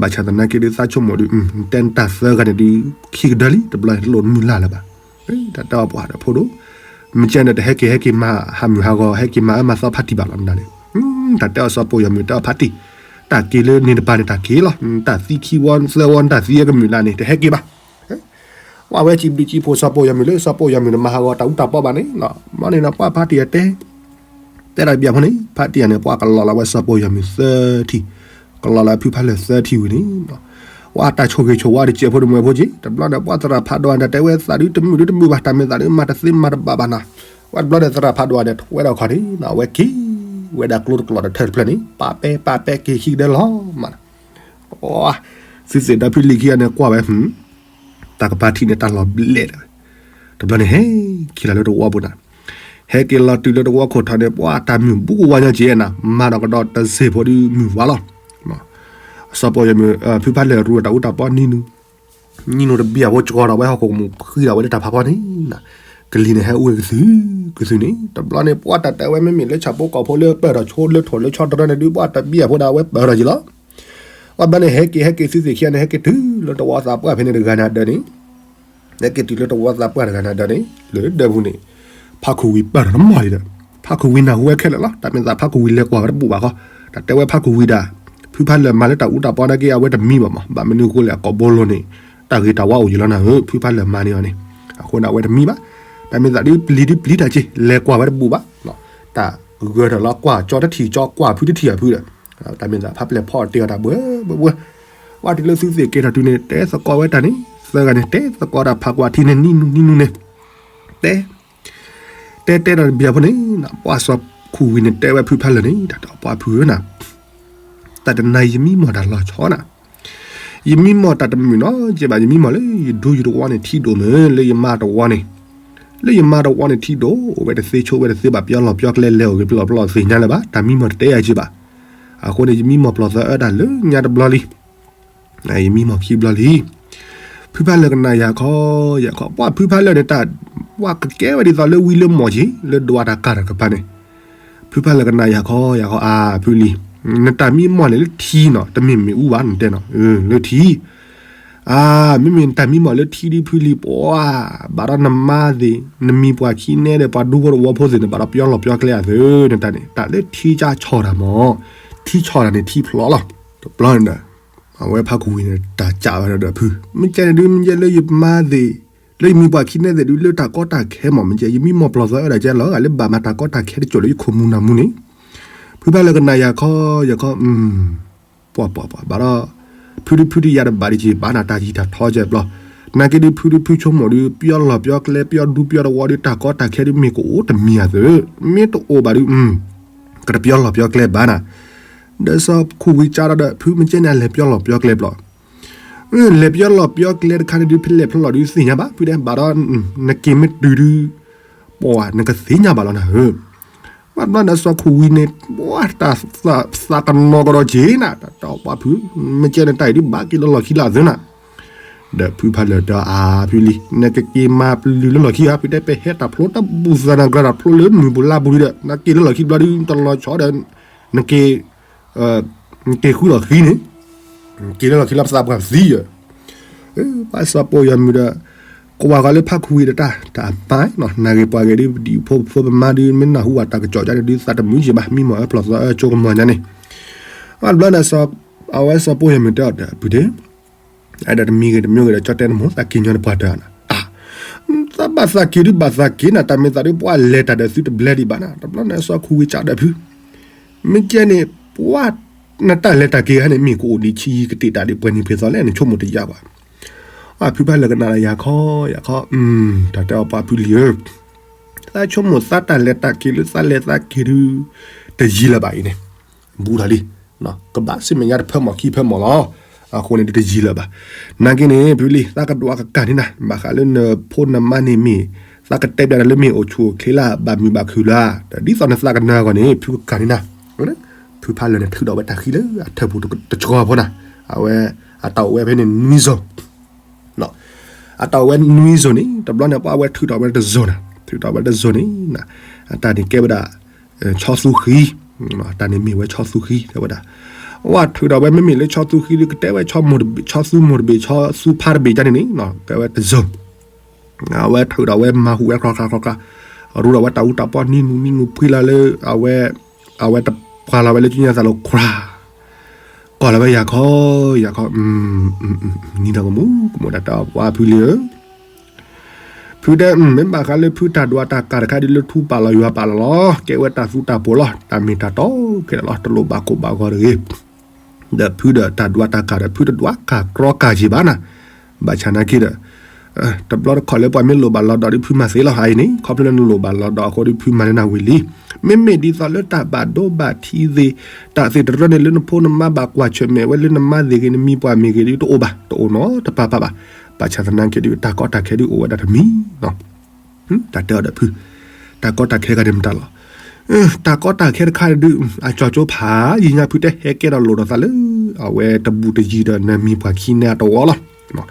ဘၣ်ဆၣ်သနာ်က့ဒုးသးဆိကမိၣ်ဒုး နတဲနတၢ်သၢဂၤန့ၣ်ဒုး ခံကဒၢလံ တဘျီတလိၣ်မုၢ်လၢ်လၢၤဘၣ်, တၢ်တဲအီၤပှၤဒီးဖိဒိၣ်, မ့ၢ်ကဲန့ၣ်တဟဲက့ၤဟဲက့ၤမၤဟးမုၢ်ဟးဂီၤ ဟဲက့ၤမၤအၢမၤသီဖါတံၢ်ဘၣ်လီၤမနုၤန့ၣ်, တၢ်တဲအီၤစီၤပီယီၤမုၢ်တဲအီၤဖါတံၢ်, တၢ်က့ၤလၢန့ၣ်တပၤန့ၣ်တၢ်က့ၤလီၤ, တၢ်သံခံဝီသၢဝီ တၢ်သံအကမုာ်လၢ်န့ၣ် တဟဲက့ၤဘၣ် ပှၤဝဲစံးဘျုးစံးဖှိၣ်စီၤပီယီၤမုၢ်လၢစီၤပီယီၤမုၢ်န့ၣ် မၤဟးဂီၤတၢ်အူတၢ်ပီဘၣ်န့ၣ်, မ့ၢ်န့ၣ်ဒီးပှၤဖါတံၢ်အတဲ, တဲဒၣ်ဘၣ်ဖိန့ၣ် ဖါတံၢ်အန့ၣ် ပှၤကလီၤလီၤဝဲစီၤပီယီၤမုၢ်သၢထံၣ်, ကလီၤလီၤဖုဖါလၢာ်သၢထံၣ်ဝံၤန့ၣ်, ပှၤတၢ်ဆိၣ်ဂ့ၤဆိၣ်ဝါတစဲးဖိတမှဲၤဖိက့ၤ, တဘျီန့ၣ် ပှၤသရၣ်ဖးဒိၣ်အတၢ်တဲဝဲသးဒုးတမုာ်ဒုးတမုာ်ဘၣ်, တၢ်မ့ၢ်သးဒုးမၤတသ့မၤတဘၣ်ဘၣ်နၤ, ပှၤတဘျီန့ၣ်သရၣ်ဖးဒိၣ်အန့ၣ် ထဝဲဒီးခီန့ၣ် အဝဲက့ၤဝဲဒၣ်ကျိတကျိးတထၢၣ်တဖျၢၣ်န့ၣ် ပာ်ပဲပာ်ပဲက့ၤခံကဒၢလီၤမး သုသ့ၣ်ဒီဖုလံၤခံဂၤန့ၣ် ကွၢ်ဝဲ, တၢ်ကပၤထံၣ်န့ၣ် တၢ်လီၤဘျဲၣ်ဒီး, တဘျီန့ၣ် ဟဲက့ၤလီၤလၢတဝီပူၤနၤ, ဟဲက့ၤလီၤတုၤလၢတဝီခိၣ်ထီၣ်န့ၣ် ပှၤတၢ်မုၢ်ဘူးကဝါညီက့ၤနၤ, မၤဒီးကဒီးတစ့ၢ်ဖိဒုးမုၢ်ဝါလီၤ. စီၤပီယီၤမုၢ် ဖုဖါလၢာ်ရူတၢ်အူတၢ်ပီနံၤနုၤ, နံၤနုၤတဘံၣ်အဖိ ကီၤဒီးဝဲဟီၣ်ခိၣ်ကမူၣ် ဖှံဒီးဝဲလၢတၢ်ဖးဖီန့ၣ်, ကလံၤန့ၣ်ဟဲအူဝဲကသုၣ်ကသုၣ်န့ၣ်, တဘျီန့ၣ် ပှၤတၢ်တဲဝဲမ့မ့ၢ်လၢဆၣ်ဖိကီၢ်ဖိလၢပၢၢ်ထီၣ်ဆိလၢထိၣ်လၢဆီတရၢန့ၣ်ဒုး ပှၤတဘံၣ်အဖိဒၣ်ဝဲပၢၢ်ထီၣ်က့ၤလီၤ. ပှၤဘျီန့ၣ် ဟဲက့ၤဟဲက့ၤသုသ့ၣ်ခံဂၤန့ၣ် ဟဲက့ၤတုၤလၢတဝီသးပှၢ်ဖဲန့ၣ်တဂၤန့ၣ်အဒၢးန့ၣ်, ဟဲက့ၤတုၤလၢတဝီသးပှၢ်တဂၤန့ၣ်အဒၢးန့ၣ် လၢဒၢးပူၤန့ၣ် ဖါခူဝံပၢၢ်ထီၣ်တမီၢ်လံဒီး, ဖါခူဝံနၢ်ဟူဝဲခဲလၢာ်လီၤ. တၢ်မ့ၢ်သးဖါခူဝံလဲၤကွၢ်ဝဲတဘူၣ်ဘၣ်ဃီ, တၢ်တဲဝဲဖါခူဝံဒၣ် ဖုဖါလၢာ်မၤလၢတၢ်အူတၢ်ပီနာ်က့ အဝဲတမံဘၣ်မး, ဘၣ်မနုၤအဃိလဲၣ် အကိာ်ဘိလိၤန့ၣ် တၢ်ဂ့ၤတၢ်ဝါအိၣ်ယံၤလီၤနၤဧၢ, ဖုဖါလၢာ်မၤန့ၢ်အီၤန့ၣ်, အဃိန့ၣ် အဝဲတမံဘၣ်. တၢ်မ့ၢ်သးဒုးပျံၤဒုးပျံၤတၢ်က့ၤ လဲၤကွၢ်ဝဲတဘူၣ်ဘၣ်, တၢ်ဂၢၢ်ထီၣ်လီၤ ကွၢ်ကၠီတထံၣ်ကၠီ ကွၢ်ဖုတထံၣ်အဖုဒီး, တၢ်မ့ၢ်သးဖါပျဲၢ်ဖီအီၤတ့ၢ်အီၤတၢ်ဘှဲဘှဲဘှဲ, ပှၤတုၤလၢသုသ့ၣ်က့ၤထီၣ်တုၤန့ၣ် တဲသကိးဝဲတၢ်န့ၣ် သၢဂၤန့ၣ် တဲသကိးတၢ်ဖးကွၢ်ထံန့ၣ် နံၤနူနံၤနူန့ၣ် တဲ တဲတဲတၢ်တဘျီဖိန့ၣ် ပှၤစီၤခိၣ်ဝံၤန့ၣ် တဲဝဲဖုဖးလၢာ်န့ၣ် တၢ်တဲပှၤဖုဧၢနၤ တၢ်တနၤယမံမီၢ်တၢ်လီၤဆီနၤ ယမံမီၢ်တၢ်တမုာ်နီတစဲးဘၣ် ယမံမီၢ်လၢယဒူယတဝီန့ၣ်ထံဒိၣ်မ့ၢ် လၢယမါတဝီန့ၣ် လၢယမါတဝီန့ၣ်ထံဒိၣ် အိၣ်ဝဲတသ့ဆိဝဲတသ့ဘၣ် ပျီလီၢ်ပျီကျဲလဲၤအိၣ်ဂ့ၤ ပျီလီၢ်ပျီလီၢ်သ့ၣ်ညါလၢၤဘၣ် တၢ်မံမီၢ်တတဲယၤက့ဘၣ်. အဃိန့ၣ် ယမံမီၢ်ပျီၢ်သီအၢတၢ်လၢညါတဘျီလံ ယမံမီၢ်ခံဘျီလံ. ဖုဖးလၢာ်ကနၣ်ယၤခီ ယၤခီ ပှၤဖုဖးလၢာ်န့ၣ်တၢ် ပှၤကကဲဝဲဒ်သိးလၢဝံလၢမီၢ်က့ၤ လၢဒွးတၢ်ကၢ်တၢ်ကပၤန့ၣ် ဖုဖးလၢာ်ကနၣ်ယၤခီ ယၤခီ အါ ဖုလံၤ နတၢ်မံမီၢ်န့ၣ်လၢထံနီၤ တမ့ၢ်မ့ၣ်အူဘၣ် နတဲနီၤ လၢထံ အါ မ့မ့ၢ်နတၢ်မံမီၢ်လၢထံဒ်ဖုလံၤ ပှၤ ဘၣ်ဒီးနမါသ့ၣ် နမံၤပှၢ်ခံနဲဒီး ပှၤဒူဖိတဝီဖိသ့ၣ်န့ၣ် ဘၣ်ဒီးပျီလီၢ်ပျီကျဲအသ့ၣ် နတၢ်န့ၣ် တၢ်လၢထံကၢ်ဆီၣ်တၢ်မီၢ် ထံဆီၣ်တၢ်န့ၣ်ထံဖျိးလီၤ. တဘျီန့ၣ်ဒီး အဝဲဖးခူဝံၤန့ၣ် တၢ်ကးဝဲဒီးဖု မ့ၢ်ကဲန့ၣ်ဒုး မ့ၢ်ကဲလၢယမါသ့ၣ် လၢယမံၤပှၢ်ခံနဲသ့ၣ်ဒုး လၢတၢ်ကီတၢ်ခဲမီၢ် မ့ၢ်ကဲ ယမံမီၢ်ပျီၢ်သီအၢဒၣ်ကဲလီၤ ဂၤလၢဘၣ်မၤတၢ်ကီတၢ်ခဲတစိၤလၢယခိၣ်မူနၢ်မူန့ၣ် ဖုဖးလၢာ်ကနၣ်ယၤခီ ယၤခီ ပှၤပှၤပှၤ ဘၣ်ဒီး ဖုဒုဖုဒုယၤတဘၣ်ဒံးက့ၤ ဘၣ်နၤတၢ်ယံၤတၢ်ထီကဲဘျီ နာ်က့ဒုးဖုဒုဖုဆိကမိၣ်ဒုး ပျီလီၢ်ပျီကျဲ ပျီဒူပျီတဝီဒုး တၢ်ကီတၢ်ခဲဒုး မ့ၢ်ကအိၣ်တမံၤအသ့ၣ် မ့ၢ်တအိၣ်ဘၣ်ဒုး ကတပျီလီၢ်ပျီကျဲဘၣ်နၤ ဒီးစီၤခူဝံၤကးဒီးဒီး ဖုမ့ၢ်ကဲန့ၣ် အလဲၤပျီလီၢ်ပျီကျဲဘျီ လဲၤပျီလီၢ်ပျီကျဲတခါန့ၣ်ဒုး ဖဲလဲၣ်ဖဲလဲၣ်ဒုးသ့ၣ်ညါဘၣ် ဖုတဲ ဘၣ်ဒီး နက့ၤမ့ၢ်တုၤဒုး ပှၤနကသ့ၣ်ညါဘၣ်လီၤနၤဧၢ ဘၣ်ဘျီန့ၣ်စီၤခူဝံၤန့ၣ် ပှၤတၢ်သးကနီၤကဒီးက့ၤနၤ တၢ်တဲပှၤဖု မ့ၢ်ကဲန့ၣ်တၢ်အံၤဒုးဘၣ်က့ၤလၢလီၢ်ခံလၢအသ့ၣ်နၤ ဒီးဖုဖးလၢာ်တဲအါဖုလံၤ နကက့ၤမၤပျုၤလၢလီၢ်ခံဧါ ဖုတဲ ပဟဲတၢ်ဖျိတၢ်ဘူၣ်သးနၤကြၢးတၢ်ဖျိလၢမုၢ်ပူၤလါပူၤလံဒီး နက့ၤလၢလီၢ်ခံဘျီဒုး တလီၤဆီဒီး နက့ၤ နက့ၤဃုလီၢ်ခံန့ၣ် က့ၤလၢလီၢ်ခံလၢပသးပှၢ်သံဧၢ ဘၣ်စီၤပိာ်ယွၤမုၢ်ဒီး ကွၢ်ဃီၤလၢဖးခူဝံၤဒီးတၢ် တၢ်မါနီၤ နၢ်ဂ့ၤပှၤဂ့ၤဒုး ဒံဖိဖိပမါဒုး မ့ၢ်နၢ်ဟူဘၣ်တၢ်ကစီၣ်ကန့ၣ်ဒုး သးတမုာ်က့ၤဘၣ် မံမီၢ်အၢပျီၢ်သီအၢကၠိကမီၤညါန့ၣ် ဘၣ်ဘျီန့ၣ် အဝဲစီၤပိာ်ယွၤမုၢ်တဲအီၤဒီး ဖုတဲ အဲၣ်ဒိးတမံၤဂ့ၤတမံၤဂ့ၤဒီး ကၠီတဲနမိၢ်သးက့ၤညီနပှၤတၢ်နၤ အါ သးဘၣ်သးက့ၤဒုးဘၣ်သးက့ၤနၤ တၢ်မ့ၢ်သးဒုး ပှၤလဲၤတၢ်ဒီးသုတဘျဲဒံးဘၣ်နၤ တဘျီန့ၣ်စီၤခူဝံၤကးဒီးဖု မ့ၢ်ကဲန့ၣ် ပှၤ နတၢ်လဲၤတၢ်က့ၤခါန့ၣ် မ့ၢ်ကအိၣ်ဒံးဆံးကတ့ၢ်တၢ်ဒံးပှဲၤနံၤဖဲသီလဲၣ် နဆိကမိၣ်တယါဘၣ် အဖုဖးလၢာ်ကနၣ်လၢယၤခီ ယၤခီ တၢ်တဲအီၤပှၤဖုလံၤဧၢ သးဆိကမိၣ်သးတၢ်လဲၤတၢ်က့ၤလၢသးလဲၤသးက့ၤဒုး တယံၤလၢၤဘၣ်အံၤန့ၣ် ဘူးထီၣ်လံ ကဘၣ်စံးမဲာ်ညါတဖၢမီၢ်ခံဖၢမီၢ်လီၤ အဃိန့ၣ်ဒုးတယံၤလၢၤဘၣ် နာ်က့န့ၣ် ဖုလံၤ သးကဒွးကကၢ်န့ၣ်နၤ ဘၣ်ဃးလၢနဖိနမါန့ၣ်မ့ၢ် သးကတဲပျးတၢ်လၢမ့ၢ်အိၣ်ဆူၣ်အိၣ်ချ့လၢ ဘၣ်မုာ်ဘၣ်ခုၣ်လၢ ဒီးဒ်သိးနသးကနၢၤအဂီၢ်န့ၣ် ဖုကကၢ်န့ၣ်နၤ ဖုဖးလၢာ်န့ၣ် ထုးထီၣ်ဝဲတၢ်ဃံလၢအထၢၣ်ပူၤတကီၢ်ဖိနၤ အဝဲ အတၢ်အိၣ်ဝဲဖဲန့ၣ်နွံစိၤ အတၢ်အိၣ်ဝဲနွံစိၤန့ၣ် တဘျီန့ၣ် ပှၤအဝဲထုးထီၣ်ဝဲတစိၤနၤ ထုးထီၣ်ဝဲတစိၤန့ၣ် အတၢ်န့ၣ်ကဲဝဲဒၣ် ဆီသူဃံ အတၢ်န့ၣ်မ့ၢ်ဝဲဆီသူဃံ တဲဝဲဒၣ် ဝဲထုးထီၣ်ဝဲမ့မ့ၢ်လၢဆီသူဃံဒီး ကတဲဝဲဆီမိၢ်တဘ့ၣ် ဆီသူမိၢ်တဘ့ၣ် ဆီသူဖါတဘ့ၣ်ကန့ၣ်န့ၣ် ကဲဝဲတစိၤ အဝဲထုးထီၣ်ဝဲမၤဟူးဝဲခြီကျါခြီကျါ ရူထီၣ်ဝဲတၢ်အူတၢ်ပီနံၤနူနံၤနူဖှံလီၤလၢ အဝဲ အဝဲတဖှါလီၤဝဲလၢကညီသးလီၤ ခြါ ကီၢ်လီၤဝဲယၤခီ ယၤခီ နံၤဒီးကမူၤ ကမူၤတၢ်တဲအီၤပှၤဖုလံၤဧၢ ဖုတဲ မ့ၢ်ဘၣ်ဃးလၢဖုတၢ်ဒွးတၢ်ကၢ်တခါဒုးလၢထူပာ်လီၤယွၤပာ်လီၤလီၤ ကဲဝဲတၢ်သူတၢ်ပိာ်လီၤ တၢ်မ့ၢ်တၢ်တီခဲလၢာ်လီၤ တလိၣ်ဘၣ်ကိၢ်ဘၣ်ဂီၤတဂ့ၤ ဒီးဖုဒီးတၢ်ဒွးတၢ်ကၢ်ဒီး ဖုတဒွးကၢ်ကြီကၢ်ယံၤဘၣ်နၤ ဘၣ်ဆၣ်နာ်က့ဒီး တဘျီတခီၣ်လၢပှၤမ့ၢ်လိၣ်ဘၣ်လီၤဒီးဒုးဖုမၤသ့လီၤ အအံၤန့ၣ် ခီဖျိလၢနလိၣ်ဘၣ်လီၤဒီးအဃိဒုးဖုမၤန့ၢ်နၤဝံၤလံ မ့မ့ၢ်ဒ်သိးလၢတၢ်ဘၣ်ဒိဘၣ်ထံးသ့ၣ် တၢ်သ့ၣ်တရၢန့ၣ် လၢနဖိနမါဘၣ်ကွၢ်ဆၢၣ်မဲာ်ဝဲ လၢနမါသ့ၣ်ဂ့ၤ နမံၤပှၢ်မ့ၢ်ဂ့ၤဒုး တအိၣ်ဘၣ် တအိၣ်နီတပၤပၤဘၣ် ဘၣ်ဆၣ်သနာ်က့ဒုး တၢ်ကီတၢ်ခဲဒုးအိၣ်ဝဲဒၣ်တမံၤ တၢ်တဲအီၤဒီးဖု တၢ်ကီတၢ်ခဲဂၤန့ၣ်မတၤလီၤ တၢ်ကီတၢ်ခဲတခါဒုး အကၠီၤကၠိဖးယံၤညါ ဖုတဲဟဲကဲထီၣ်လိၣ်ဒီးသးလၢ အဝဲတဘူးတယံၤဒီးနမံၤပှၢ်ခံနဲအတဝီလီၤ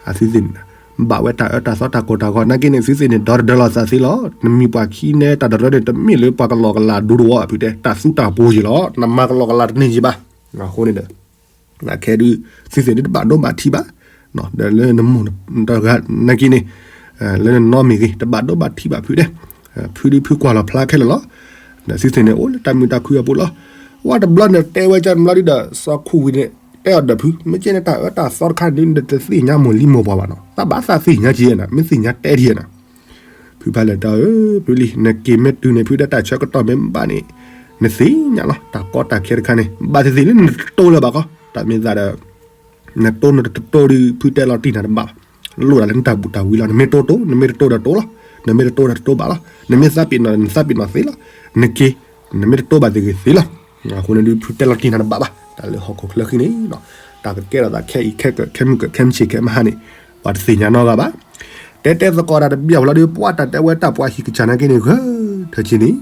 အသုသ့ၣ်န့ၣ် ဘၣ်ဝဲတၢ်အၢတၢ်သီတၢ်ကိၢ်တၢ်ဂီၤ နာ်က့န့ၣ် သုသ့ၣ်န့ၣ် ဒီတဒၢလီၤသးသ့လီၤ နမံၤပှၢ်ခံနဲတၢ်တရၢန့ၣ် တမ့ၢ်လၢပှၤကလီၤကလးဒူတဝီ ဖုတဲ တၢ်သူတၢ်ပိာ်ယံၤလီၤ နမၤကလီၤကလးတန့ၢ်ယံၤဘၣ် အဃိန့ၣ်ဒီး အခဲဒုး သုသ့ၣ်န့ၣ်တဘၣ်ဒိဘၣ်ထံးဘၣ် ဒီးလၢနမိၢ်တဂၤနာ်က့န့ၣ် လၢနနီမ့ၢ်ဂ့ၤ တဘၣ်ဒိဘၣ်ထံးဘၣ်ဖုတဲ ဖုဒုးဖုကွၢ်လီၤဖျါခဲလၢာ်လီၤ ဒီးသုသ့ၣ်န့ၣ်အိၣ်လၢတၢ်မုာ်တၢ်ခုၣ်အပူၤလီၤ ဝဲတဘျီန့ၣ်တဲဝဲကၢ်တဘျီဒုးဒီး စီၤခူဝံၤန့ၣ် တဲအီၤဒီးဖု မ့ၢ်ကဲန့ၣ်တၢ်အၢတၢ်သီတခါန့ၣ်ဒုး နတသ့ၣ်ညါမိၢ်လံမိၢ်ပှၢ်ဘၣ်နီၤ သးဘၣ်သးသ့ၣ်ညါက့ၤနၤ မ့ၢ်သ့ၣ်ညါတဲဒံးနၤ ဖုဖးလၢာ်တဲအီၤ ဖုလံၤ နက့ၤမ့ၢ်တုၤန့ၣ် ဖုဒၣ်တၢ်ဆၢကတီၢ်မ့ၢ်ဘၣ်န့ၣ် နသ့ၣ်ညါလီၤ တၢ်ကီတၢ်ခဲတခါန့ၣ် ဘၣ်သ့ၣ်သ့ၣ်လၢနတတိလၢၤဘၣ်ကီ တၢ်မ့ၢ်သးဒီး နတိၢ်နတတိၢ်ဒီး ဖုတဲလီၤတံၢ်နၤတဘၣ်ဘၣ်. လိၣ်ဒၣ်လၢနတၢ်ဘူၣ်တၢ်ဝံလီၤ. နမ့ၢ်တိၢ်တိၢ်, နမ့ၢ်တတိၢ်ဒီးတိၢ်လီၤ. နမ့ၢ်တတိၢ်ဒီးတတိၢ်ဘၣ်လီၤ. နမ့ၢ်သးပ့ၤနီၣ်, နသးပ့ၤနီၣ်သ့လီၤ. နက့ၤ, နမ့ၢ်တတိၢ်ဘၣ်သ့ဂ့ၤသ့လီၤ. အဃိန့ၣ်ဒီး ဖုတဲလီၤတံၢ်နၤတဘၣ်ဘၣ်. တၢ်လၢဟီၣ်ခိၣ်ချၢဃံန့ၣ်, တၢ်ကကဲထီၣ်သးခဲအံၤခဲကၢး ခဲမုၢ်ကၢး ခဲမုၢ်ဆ့ၣ်ခဲမုၢ်ဟါန့ၣ် ပှၤတသ့ၣ်ညါနီတဂၤဘၣ်. တဲတဲသကိးတၢ်တဘျီဝဲလီၤဒီး ပှၤတၢ်တဲဝဲတၢ်ပှၤဟံၣ်ကစၢ်နာ်က့န့ၣ် ဂၢၢ်ထၢၣ်က့ၤန့ၣ်,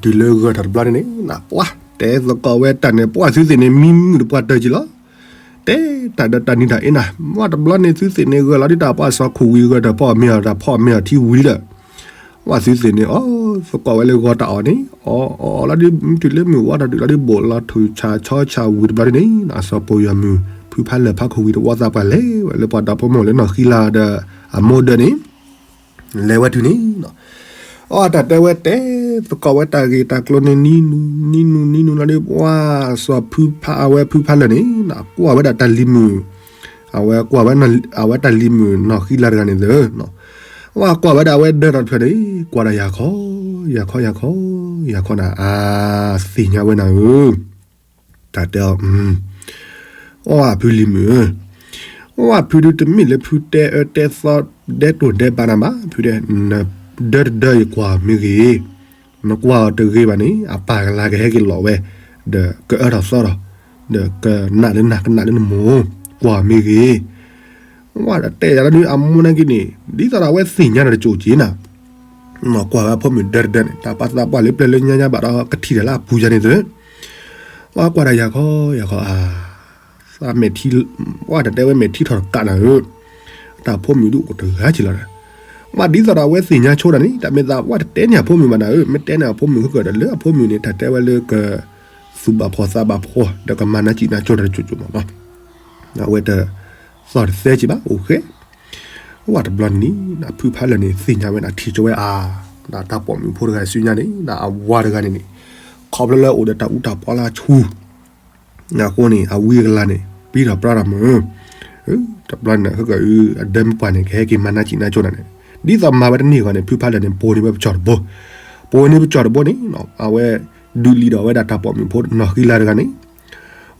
တုၤလၢဂၢၢ်ထီၣ်တဘျီန့ၣ်န့ၣ်, ပှၤတဲသကိးဝဲတၢ်န့ၣ် ပှၤသုသ့ၣ်န့ၣ် မံမုာ်တပှၤတၢၢ်က့ၤလီၤ. တဲတၢ်ဒီးတၢ်နံၤတၢ်အ့နၤ, မ့ၢ်တဘျီန့ၣ် သုသ့ၣ်န့ၣ်ဂၢၢ်လီၤဒ်တၢ်ပှၤစီၤခိၣ်ဝံၤ ဂၢၢ်တၢ်ဖီၣ်မ့ၤအီၤ တၢ်ဖီၣ်မ့ၤအီၤထံဝံၤဒီး, ပှၤသုသ့ၣ်န့ၣ် အီသကိးဝဲလၢဂီၤတၢ်အီၣ်န့ၣ်, အီၣ်အီၣ်လီၤဒီး တုၤလၢမုၢ်ဝါထီၣ်တုၤလီၤဒီး ဘိးလီၤထူၣ်ဆၣ်ဆီဆၣ်ဝံၤတဘျီန့ၣ်, အစီၤပီၢ်ယွၤမုၣ် ဖုဖးလၢာ်ဖးခိၣ်ဝံၤ တဝီသးပှၢ်လဲၤဝဲလၢပှၤဒီဖိမိၢ်လၢနီၢ်ဃံလၤဒီး အမိၢ်ဒၢးန့ၣ် လဲၤဝဲတုၤန့ၣ်, အီၣ်တၢ်တဲဝဲတဲသကိးဝဲတၢ်ဂ့ၢ်တၢ်ကျိၤန့ၣ် နံၤနံၤနံၤနံၤလီၤဒီး ပှၤစီၤဖုဖးအဝဲဖုဖးလၢာ်န့ၣ် ကွၢ်ဝဲဒၣ်တၢ်လံၤမုာ်, အဝဲကွၢ်ဝဲ အဝဲတၢ်လံၤမုာ်နီၢ်ဃံလၤတဂၤန့ၣ်သၢ, ဝဲကွၢ်ဝဲဒၣ်အဝဲဒၢးတဖျၢၣ်န့ၣ် ကွၢ်ဒၣ်ယၤခီ, ယၤခီ ယၤခီ, ယၤခီန့ၣ် အသ့ၣ်ညါဝဲနၤဧၢ, တၢ်တဲအီၤ, အီၣ်ဖုလံၤမုာ်ဧၢ, အီၣ်ဖုဒုးတမ့ၢ်လၢဖုတဲအၢတဲသီဒဲတိၢ်ဒဲဘးနၤဘၣ်, ဖုတဲ, နဒၢးတဒၢးယကွၢ်မ့ၢ်ဂ့ၤ, နကွၢ်အီၤတဂ့ၤဘၣ်န့ၣ် အပၢ်ကလၤကဟဲက့ၤလီၤဝဲ, ဒီးကအၢထီၣ်သီထီၣ်, ဒီးကနးလၢနၤ ကနးလၢနမိၢ်, ကွၢ်မ့ၢ်ဂ့ၤ, ဝဲတဲယၤလီၤဒီး အမိၢ်နာ်က့န့ၣ် ဒ်သိးဒီးအဝဲသ့ၣ်ညါဒီးတစိၢ်က့ၤနၤ, ကွၢ်ဝဲအဖိမုၣ်ဒၢးတဒၢးန့ၣ် တၢ်ပာ်သးပှၢ်လၢပျၢၤလၢညါညါဘၣ်ဒီး ကထံၣ်တၢ်လၢအပူၤယၤန့ၣ်သၢ, ဝဲကွၢ်ဒၣ်ယၤခီ ယၤခီအါ, သးမဲာ်ထံ, ဝဲတၢ်တဲဝဲမဲာ်ထံထီၣ်တကးနၤဧၢ, တၢ်ဖိမုၣ်ဒုးအိၣ်တဂၤက့ၤလီၤဒီး, ဝဲဒ်သိးဒီးအဝဲသ့ၣ်ညါဆိဒၣ်န့ၣ် တၢ်မ့ၢ်သးဝဲတတဲန့ၢ်အဖိမုၣ်ဘၣ်နၤဧၢ, မ့ၢ်တဲန့ၢ်အဖိမုၣ်ဃုကၢၢ်ဒီးလၢအဖိမုၣ်န့ၣ် တၢ်တဲဝဲလၢက သူၣ်ဘၣ်ဖှီၣ်သးဘၣ်ဖှီၣ် ဒီးကမၤနးစံးနးစိၤတၢ်တစိၢ်စိၢ်မးနီၤ, အဝဲတသီၣ်တသဲက့ၤဘၣ်အိၣ်ဃဲ, ဝဲတဘျီန့ၣ်န့ၣ် ဖုဖးလၢာ်န့ၣ် သ့ၣ်ညါဝဲဒၣ်ထံၣ်ကၠီဝဲအါ, တၢ်ပိာ်မုၣ်ဖိတဂၤစုညါန့ၣ် အဝၤတဂၤန့ၣ်န့ၣ် ခီဖျိလၢအိၣ်ဒီးတၢ်အူတၢ်ပီလၢအဆူၣ် အဃိန့ၣ် အဝံအကလၤန့ၣ် ပံထီၣ်ပြါထီၣ်မုၢ်, တဘျီန့ၣ် ဟဲကၢအဒၢမုၢ်ပှၢ်န့ၣ် ကဟဲက့ၤမၤနးစံးနးစိၤနၤန့ၣ်, ဒ်သိးမၤဝဲတန့ၢ်အဂီၢ်န့ၣ် ဖုဖးလၢာ်န့ၣ် ပိာ်န့ၢ်ဝဲပစီၣ်တဘိ, ပိာ်န့ၢ်ပစီၣ်တဘိန့ၣ် အဝဲဒုးလံဒီးဝဲဒၣ်တၢ်ပိာ်မုၣ်ဖိနီၢ်ဃံလၤတဂၤန့ၣ်,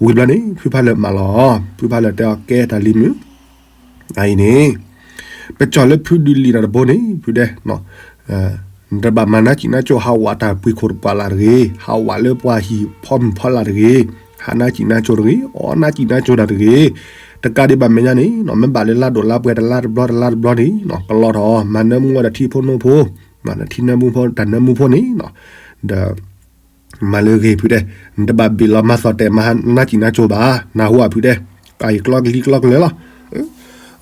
ဝံၤဘျီန့ၣ် ဖုဖးလၢာ်မၢလီၤ, ဖုဖးလၢာ်တဲအီၤကဲတၢ်လံၤမုၣ် အအံၤန့ၣ် ပစီၣ်လၢဖုဒုးလံာ်ဒီးတဘိန့ၣ် ဖုတဲ, နတဘၣ်မၤနးစံးနးစိၤ ဟးဝးတၢ်ပှ့ၤခိၣ်တပှၢ်လၢ်တဂ့ၤ, ဟးဝးလၢပှၤဟံၣ်ဖီမုၢ်ဖီလာ်တဂ့ၤ, ဟးနးစံးနးစိၤတဂ့ၤ, အီၣ်နးစံးနးစိၤတၢ်တဂ့ၤ, တကးဒံးဘၣ်မဲာ်ညါန့ၣ် မ့ၢ်ဘၣ်လၢလါဒိၣ်လါပှဲၤတလါတဘျီတလါတဘျီန့ၣ် ကလီထီၣ် မၤနၢမူဝဲဒီးထံဖိနိဖိ, မၤနၢထံနၢမူဖိ တၢ်နၢမူဖိန့ၣ်, ဒီး မၤလၢဂ့ၤဖုတဲ, နတဘၣ်ဘ့ၣ်လီၤမၤသီၣ်တဲာ်မၤနးစံးနးစိၤဘၣ်, နၢ်ဟူဧါဖုတဲ, ကယံာ်ကျီကလံၤကျီကလၢာ်လီၤ.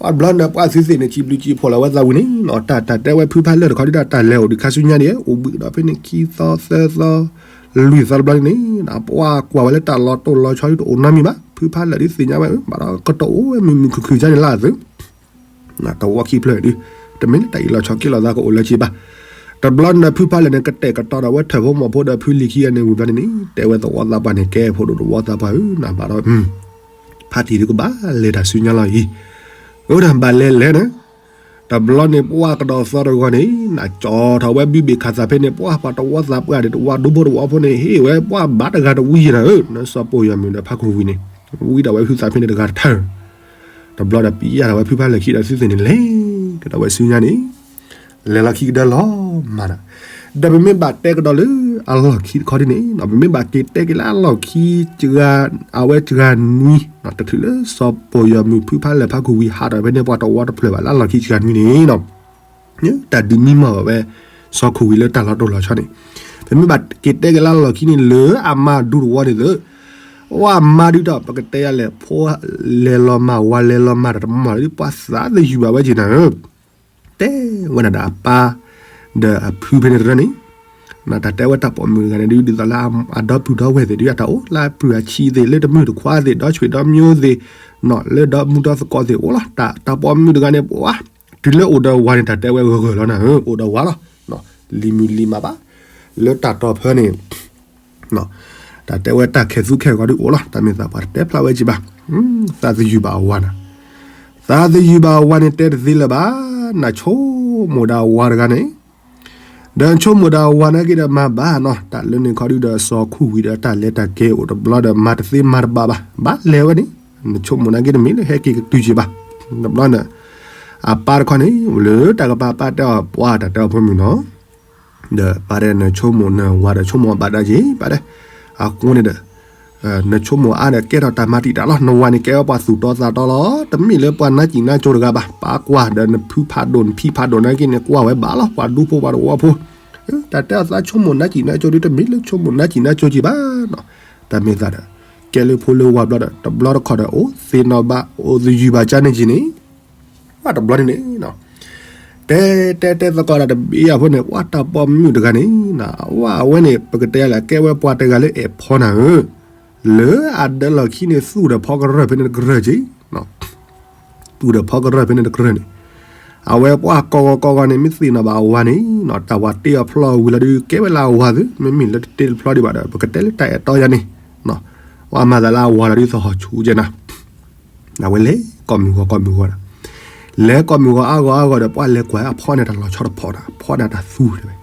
အဘျီန့ၣ် ပှၤသုသ့ၣ်န့ၣ် စံးဘျုးစံးဖှိၣ်လီၤဝဲသးဝံၤန့ၣ်, တၢ်တၢ်တဲဝဲဖုဖးလၢာ်တခီဒ်တၢ်လဲၤအိၣ်ဒံးခါဆူညါန့ၣ် အိၣ်ဘှံးကဒီးဖဲန့ၣ် ခံသီသၢသီ လွံၢ်သီတဘျီန့ၣ်, ပှၤကွၢ်ဝဲလၢတၢ်လီၤတိၢ်လီၤဆီဒ်တအိၣ်နီတမံၤဘၣ်, ဖုဖးလၢာ်ဒ်သ့ၣ်ညါဝဲ ဘၣ်ဒီးကတအိၣ်ဝဲမုာ်မုာ်ခုၣ်ခုၣ်ဒ်န့ၣ်လၢအသု တဝီခံဖျၢၣ်ဒုး, တမ့ၢ်လၢတၢ်အ့ၣ်လိာ်ဆိးက့လိာ်သးကအိၣ်လၢၤဘၣ်. တဘျီန့ၣ် ဖုဖးလၢာ်န့ၣ် ကတဲာ်ကတီၤဒီးဝဲထၢၣ်ဖိမီၤဖိဒီးဖုလံၤခံဂၤန့ၣ် ဝံၤဘျီန့ၣ်န့ၣ် တဲဝဲသဝီသးပှၢ်န့ၣ် ကဲဖိဒိၣ်တဝီသးပှၢ်ဧၢ နဘၣ်ဒီး ဖါတံၢ်ဒုးကဘၣ်လဲၤတၢ်ဆူညါလီၤအံၤ, အဝဲဒၣ်ဘၣ်လဲၤလဲၤန့ၣ်, တဘျီန့ၣ် ပှၤကဒီးသီတဂီၤန့ၣ် နကၠီထီၣ်ဝဲဘုဘ့ၣ်ခးသးဖဲန့ၣ် ပှၤပှၤတဝီသးပှၢ်ဒီးတဝီဒူဖိတဝီဖိန့ၣ် ဟ့ၣ်ဝဲပှၤဘၣ်တဂၤတဝံၤယဲၢ်နၤဧၢ, နစီၤပိာ်ယွၤမုၣ်ဒီးဖးခိၣ်ဝံၤန့ၣ် ဝံဒီးဝဲဖုသးဖဲန့ၣ်တဂၤတထၢၣ် တဘျီဒီးပျဲယၤဒီးဝဲဖုဖးလၢာ်ခံဒီးသုသ့ၣ်န့ၣ်လဲၤကဒီးဝဲဆူညါန့ၣ်, လဲၤလီၤခံကဒါလီၤမးဒီး, ဒီးပမ့ၢ်ဘၣ်တဲကဒီးလၢအလီၢ်ခံတခီဒ်န့ၣ် ပမ့ၢ်ဘၣ်က့ၤတဲက့ၤလၢအလီၢ်ခံစှၤ, အဝဲစှၤနွံ, တချုးလၢစီၤပီၢ်ယွၤမုၣ်ဖုဖးလၢာ်ဖးခိၣ်ဝံၤဟးထီၣ်ဖဲန့ၣ်ပှၤတဝီတဖျၢၣ်ဘၣ်လၢအလီၢ်ခံစှၤနွံန့ၣ် တၢ်ဒုးမံမီၢ်ဝဲ စီၤခိၣ်ဝံၤလၢတၢ်လီၤတိၢ်လီၤဆီန့ၣ်, ပမ့ၢ်ဘၣ်က့ၤတဲက့ၤလၢအလီၢ်ခံန့ၣ်လၢအမါဒူတဝီန့ၣ်သ့, ဝဲမါဒုးဒီး ပကတဲယၤလဲၣ် ဖိလဲၤလီၤမၢ် ဝၤလဲၤလီၤမၢ်ဒီးတမီၢ်လၢပှၤသးသယုၢ်ဘၣ်ဝဲက့ၤနၤဧၢ, တဲဝဲဒၣ်ဒီးအပၢ် ဒီးအဖုဖဲန့ၣ်တရၢန့ၣ်, တၢ်တဲဝဲတၢ်ပိာ်မုၣ်တဂၤန့ၣ်ဒုး ဒ်သိးလၢအဒီပုၢ်ဒီဝဲၢ်သ့ၣ်ဒုး အတၢ်အိၣ်လၢအပုၢ်အဆံးသ့ၣ် လၢတမုၢ်တခွါသ့ၣ် ဒီဆွေဒီမျိုးသ့ၣ်, လၢဒီမူဒီသကိးသ့ၣ်အိၣ်လီၤ. တၢ်ပိာ်မုၣ်တဂၤန့ၣ် ပှၤ တုၤလၢအိၣ်ဒီးဝၤန့ၣ် တၢ်တဲဝဲဂၢၢ်ဂၢၢ်လီၤနၤဧၢ, အိၣ်ဒီးဝၤလီၤ, လံၤမုၢ်လံၤမးဘၣ်, လၢတၢ်တီၢ်ဖဲန့ၣ် တၢ်တဲဝဲတၢ်ခဲၣ်သူခဲၣ်ဂီၤဒုးအိၣ်လီၤ, တၢ်မ့ၢ်သးပှၢ်တတဲဖျါဝဲက့ၤဘၣ်, သးသယုၢ်ဘၣ်အဝၤနၤ, သးသယုၢ်ဘၣ်အဝၤန့ၣ် တဲတသ့လၢၤဘၣ်, နဆိကမိၣ်ဒၣ်ဝၤတဂၤန့ၣ်, ဒီးဆိကမိၣ်ဒၣ်ဝၤနာ်က့ဒီးမၤဘၣ်နီၤ, တၢ်လၢန့ၣ်ခီဒုးဒီးစီၤခိၣ်ဝံၤဒီးတၢ်လဲၤတၢ်ကဲအိၣ်တဘျီဒီးမၤတသ့မၤတဘၣ်ဘၣ်, ဘၣ်လဲၤဝဲန့ၣ် နဆိကမိၣ်နာ်က့တမ့ၢ်လၢဟဲက့ၤကတုၤက့ၤဘၣ်. တဘျီန့ၣ် အပၢ်တခီန့ၣ် လၢတၢ်ကပၤပၢ်တဲအီၤ ပှၤတၢ်တဲအီၤဖိမုၣ်နီၤ, ဒီးပၢ်တဲ နဆိကမိၣ်နဝၤဒီးဆိကမိၣ်အဘၣ်ဒၣ်က့ၤ ပၢ်တဲ, အဃိန့ၣ်ဒီး နဆိကမိၣ်အါဒီးကဲထီၣ်တၢ်မၤတံာ်တာ်လီၤ. နဝၤန့ၣ်ကဲဝဲပှၤသူၣ်တီသးတီလီၤ. တမ့ၢ်လၢပှၤနါစံၣ်နါကၠိတဂၤဘၣ်. ပၢ်ကွၢ်ဒီးနဖုဖးဒိၣ်နဖံဖးဒိၣ်နာ်က့န့ၣ် ကွၢ်ဝဲဘၣ်လီၤ ပှၤဒူဖိပှၤသဝီဖိ. တၢ်တဲအီၤသးဆိကမိၣ်နါစံၣ်နါကၠိဒ်တမ့ၢ်လၢဆိကမိၣ်နါစံၣ်နါကၠိက့ၤဘၣ်နီၤ. တၢ်မ့ၢ်သးဒီး ကဲလၢဖိလၢဝၤဘျီဒီး တဘျီတခီၣ်ဒီး အိၣ်သ့ၣ်နီၣ်ဘၣ် အိၣ်သယုၢ်ဘၣ်ကၢန့ၢ်က့ၤန့ၣ် ပှၤတဘျီန့ၣ်န့ၣ် တဲတဲတဲသကိးတၢ်တဘ့ၣ်အဖိန့ၣ် ပှၤတၢ်ပိာ်မုၣ်တဂၤန့ၣ် ဝဲအဝဲန့ၣ် ပကတဲလၢကဲဝဲပှၤတဂၤလၢအဲၣ်ဖီနၤဧၢ, လၢအဒၢလီၢ်ခံန့ၣ် သူၣ်ဒီးဖီကရၢၢ်ဖဲန့ၣ်တကရၢၢ်က့ၤ, သူၣ်ဒီးဖီကရၢၢ်ဖဲန့ၣ်တကရၢၢ်န့ၣ်, အဝဲပှၤကိးဂီၤကိးဂီၤန့ၣ် မ့ၢ်သ့ၣ်နီၣ်ဘၣ်အဝၤန့ၣ် တၢ်ဝၤတ့အီၤဖျီဝံၤလီၤဒုး ကဲဝဲလၢအဝၤသု မ့မ့ၢ်လၢတတ့တဖျီဒံးဘၣ်ဒီး ပကတဲလၢတၢ်အဲၣ်တီယၤန့ၣ်, ပှၤမၤသးလၢအဝၤလီၤဒုးသဟီၣ်ဆူကဲနၤ အဝဲလဲၤကိးမုၢ်ဂီၤကိးမုၢ်ဂီၤဒီး, လဲၤကိးမုၢ်ဂီၤအါဂီၤအါဂီၤဒီး ပှၤလဲၤကွၢ်အဖီန့ၣ်တၢ်လီၤဆီတဖီန့ၣ် ဖီန့ၣ်တၢ်သူတဝဲ,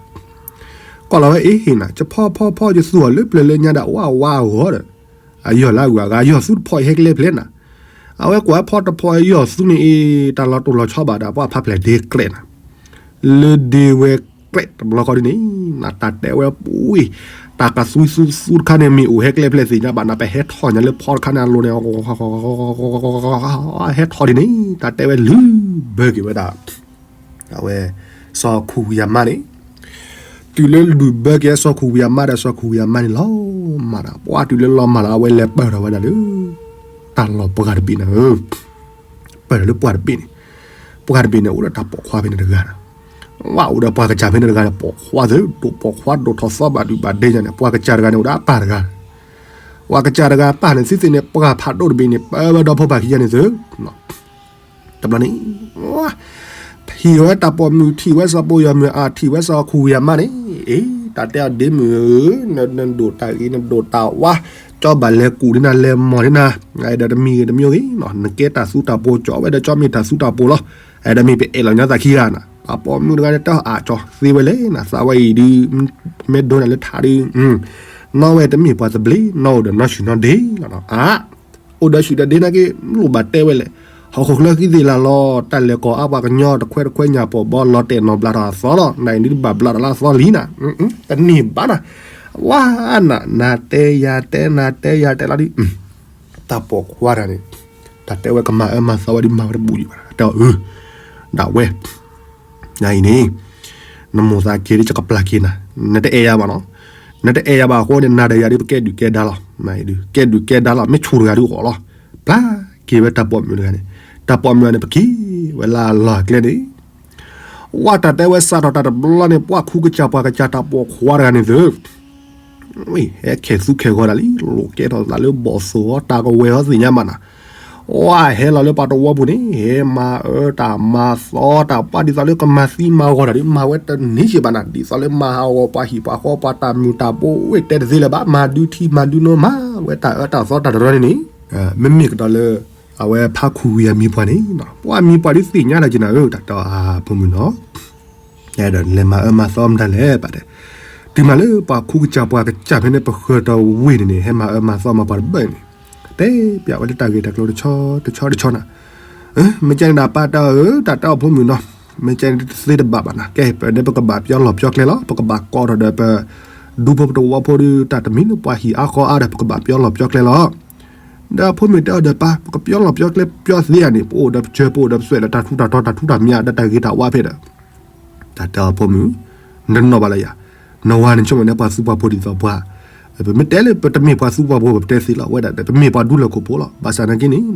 ကိးလီၤဝဲအ့ဟ့ၣ်နၤ ယဖီဖီဖီယသူအီၤလၢပျၢၤလၢညါဒီး အဝၤဝါအဂီၢ်ဒီး, အယီၢ်လၢအဂုၤအဂၤ ယီၢ်သူတဖီအံၤဟဲကလဲဖျဲနၤ, အဝဲကွၢ်အဖီတဖီအံၤယီၢ်သူန့ၣ်အ့ တၢ်လီၤတိၢ်လီၤဆီဘၣ်ဒီး ပှၤဖးဖျဲၣ်ဒ့ကျဲနၤ လၢဒ့ဝဲကျဲတဘျီဃီဒ်န့ၣ်, နတၢ်တဲဝဲပူၤ, တၢ်ကသူသူသူတခါန့ၣ် မ့ၢ်အိၣ်ဟဲကျဲဖျဲၣ်သ့ၣ်ညါဘၣ်နၤ ပဟဲထီၣ်ညါလၢဖီတခါန့ၣ်အလိၤန့ၣ်, ဟဲထီၣ်ဒ်န့ၣ် တၢ်တဲဝဲလုၢ်ဘၢက့ၤဝဲဒၣ်, အဝဲ, စီၤခူၣ်ဝံၤအမါန့ၣ်, တုၤလၢလုၢ်ဘၢက့ၤစီၤခူၣ်ဝံၤအမါဒီးစီၤခူၣ်ဝံၤအမါန့ၣ်လီၤမၢ်ဒီး ပှၤတုၤလၢလီၤမၢ်လီၤ အဝဲလဲၤပၢၢ်ထီၣ်ဝဲဒၣ်လၢ တၢ်လီၢ်ပှၢ်တဘ့ၣ်န့ၣ် ပၢၢ်ထီၣ်လၢပှၢ်တဘ့ၣ်န့ၣ်, ပှၢ်တဘ့ၣ်န့ၣ် အိၣ်ဒီးတၢ်ပိာ်ခွါဖဲန့ၣ်တဂၤဒီး, ဝဲအိၣ်ဒီးပှၤကစၢ်ဖဲန့ၣ်တဂၤန့ၣ် ပိာ်ခွါသ့ၣ် ဒိၣ်ပိာ်ခွါဒိၣ်ထီၣ်သီဘၣ်ဒုးဘၣ်ဒဲညါန့ၣ် ပှၤကစၢ်တဂၤန့ၣ် အိၣ်ဒီးအပၢ်တဂၤ, ပှၤကစၢ်တဂၤအပၢ်န့ၣ် သ့သ့ၣ်န့ၣ် ပှၤဖးဒိၣ်တဘ့ၣ်န့ၣ် ပၢဝဲဒီဖိပၢ်ခံဂၤန့ၣ်သ့ၣ် တဘျီန့ၣ်, ထံၣ်ဝဲတၢ်ပိာ်မုၣ် ထံၣ်ဝဲစီၤပိာ်ယီၤမုၣ် အထံၣ်ဝဲစီၤခူၣ်ဝံၤအမါန့ၣ်, အ့ တၢ်တဲအီၤဒ့မုၣ်ဧၢ, နဒိၣ်တၢ်ဂ့ၤ နဒိၣ်တၢ်ဝါ, ကၠီဘၣ်လဲၤကူၣ်ဒ်နၤ လဲၤမီၢ်ဒ်နၤ, ဒီးတမံၤဂ့ၤတမံၤဂ့ၤ, နကဲတၢ်သူတၢ်ပိၤ ကၠီဝဲဒီးကၠီမ့ၢ်တၢ်သူတၢ်ပိၤလီၤ, ဒီးမ့ၢ်ပအဲၣ်လီၤညီသးခံဂၤနၤ, တၢ်ပိာ်မုၣ်တဂၤန့ၣ် တၢ်အါကၠီသ့ဝဲလဲၣ်နၤ, သးဝဲအံၤဒုး, မ့ၢ်ဒိနၤလၢထးဒုး, နီၢ်ဝဲတမ့ၢ်ပှၤသဘျ့ နီၢ်အိၣ်ဒီးနီၢ်ဆံၣ်နီၢ်ဒ့လီၤနီၤ, အါ အိၣ်ဒီးဆံၣ်ဒီးဒ့နာ်က့ လိၣ်ဘၣ်တဲဝဲလဲၣ်, ဟီၣ်ခိၣ်ချၢဃံသ့ၣ်လၢ်လီၤ, တၢ်လဲၤကီၢ်အါပှၤကညီတခွဲတခွဲညၣ်ပီၣ်ဘီ လီၤတဲာ်နီၣ်ဘျးထီၣ်အသီလီၤ, နအံၤဒုးဘၣ်ဘျးထီၣ်လၢအသီလံနၤ, တန့ၢ်ဘၣ်နၤ, ဝါနၤ နၤတဲယၤတဲ နၤတဲယၤတဲလီၤဒုး, တၢ်ပိာ်ခွါတဂၤန့ၣ်, တၢ်တဲဝဲကမၤအၢမၤသီဝဲဒုး မၤဝဲတဘူၣ်ယံၤဘၣ်, တဲအီၤအၢ, ဒၣ်ဝဲ နအံၤန့ၣ်, နမိၢ်သးက့ၤဒ်ယကပျၢ်က့ၤနၤ, နတအဲၣ်ယၤဘၣ်နီၤ, နတအဲၣ်ယၤဘၣ်အဃိန့ၣ် နၤဒီးယၤဒုး ပကဲဒုၣ်ကဲဒါလီၤ, မ့ၢ်ဒုး ကဲဒုၣ်ကဲဒါလီၤ, မ့ၢ်ဆူၣ်တဂၤဒုးအီၤလီၤ, ပျၢ်က့ၤဝဲတၢ်ပိာ်မုၣ်တဂၤန့ၣ်, တၢ်ပိာ်မုၣ်န့ၣ် ပက့ၤဝဲလၢအလီၢ်အကျဲန့ၣ် ဝဲတၢ်တဲဝဲစးထီၣ်တၢ်တဘျီန့ၣ် ပှၤခူကစၢ်ပှၤကစၢ်တၢ်ပိာ်ခွါတဂၤန့ၣ်သ့ၣ်, ဟဲခဲၣ်သူခဲၣ်ဂီၤဒၣ်လံ, လိၣ်ကဲထီၣ်သးလၢဘီၣ်သိၣ်အီၤ တၢ်ကဝဲၤအီၤသ့ၣ်ညါမးနၤ, ဝဲဟဲလီၤလၢပှၤတဝီပူၤန့ၣ် ဟဲမၤအၢတၢ်မၤသီတၢ် ပှၤဒ်သိးလၢကမၤသံမၤဂီၤတၢ်ဒုး မၤဝဲတန့ၢ်က့ဘၣ်နၤ, ဒ်သိးလၢမၤဟးဂီၤပှၤဟံၣ်ပှၤဃီ ပှၤတၢ်မုာ်တၢ်ဘိ ဝဲတဲတသ့လၢၤဘၣ်, မၤဒုထံမၤဒုနိ မၤဝဲတၢ်အၢတၢ်သီတၢ်တရၢန့ၣ်န့ၣ်, မ့မ့ၢ်ကဒီးလၢ အဝဲဖးခူၣ်ဝံၤအမံၤပှၢ်န့ၣ်, ပှၤမံၤပှၢ်ဒုးသ့ၣ်ညါလၢက့နၤဧၢ တၢ်တဲအီၤအဖိမုၣ်နီၤ ဒီးလဲၤမၤအၢမၤသီမတၤလဲၣ် ပာ်တဲ, တုၤမးလၢပှၤခူကစၢ်ပှၤကစၢ်ဖဲန့ၣ် ပဃၢၤတဝ့ၢ်န့ၣ်န့ၣ် ဟဲမၤအၢမၤသီမၤပှၤတဘၣ်န့ၣ်, တဲပျးဝဲလၢတၢ်ဂ့ၢ်တၢ်ကျိၤတဆီတဆီတဆီနၤ, မ့ၢ်ကဲန့ၣ်ဒီးပာ်တဲအီၤဧၢ တၢ်တဲအီၤဖိမုၣ်နီၤ, မ့ၢ်ကဲန့ၣ်တသ့တဘၣ်ဘၣ်နၤ, ကဲပဒဲပကဘၣ်ပျီလီၢ်ပျီကျဲလီၤ, ပကဘၣ်ကိးထီၣ်ဒီးပ ဒူဖိပတဝီဖိဒုး တၢ်တမံၤလၢပှၤဟံၣ်အါဃီအါဒီး ပကဘၣ်ပျီလီၢ်ပျီကျဲလီၤ. ဒီးအဖိမုၣ်တဲအီၤဒီး ပၢ် ပကပျီလီၢ်ပျီကျဲပျီသ့ဧါန့ၣ် ပအိၣ်ဒီးပစၢၤ ပအိၣ်ဒီးပသွဲၣ်လၢတၢ်ထူးတၢ်တီၤ တၢ်ထူးတၢ်မံၤဒီးတၢ်ဂ့ၤတၢ်ဝါဖဲဒီး တၢ်တဲအီၤဖိမုၣ်, နနီၢ်ဘၣ်လၢယၤ, နဝၤန့ၣ်ဆိကမိၣ်န့ၣ်ပှၤသူပှၤဖိဒ်သိးပှၤ, ပမ့ၢ်တဲလၢပတမ့ၢ်ပှၤသူပှၤဖိ ပတဲသ့လီၤ ဝဲဒၣ်ဒီး ပမ့ၢ်ပှၤဒူလၢၢ်ခိၣ်ဖိလီၤ. ဘၣ်ဆၣ်နာ်က့န့ၣ်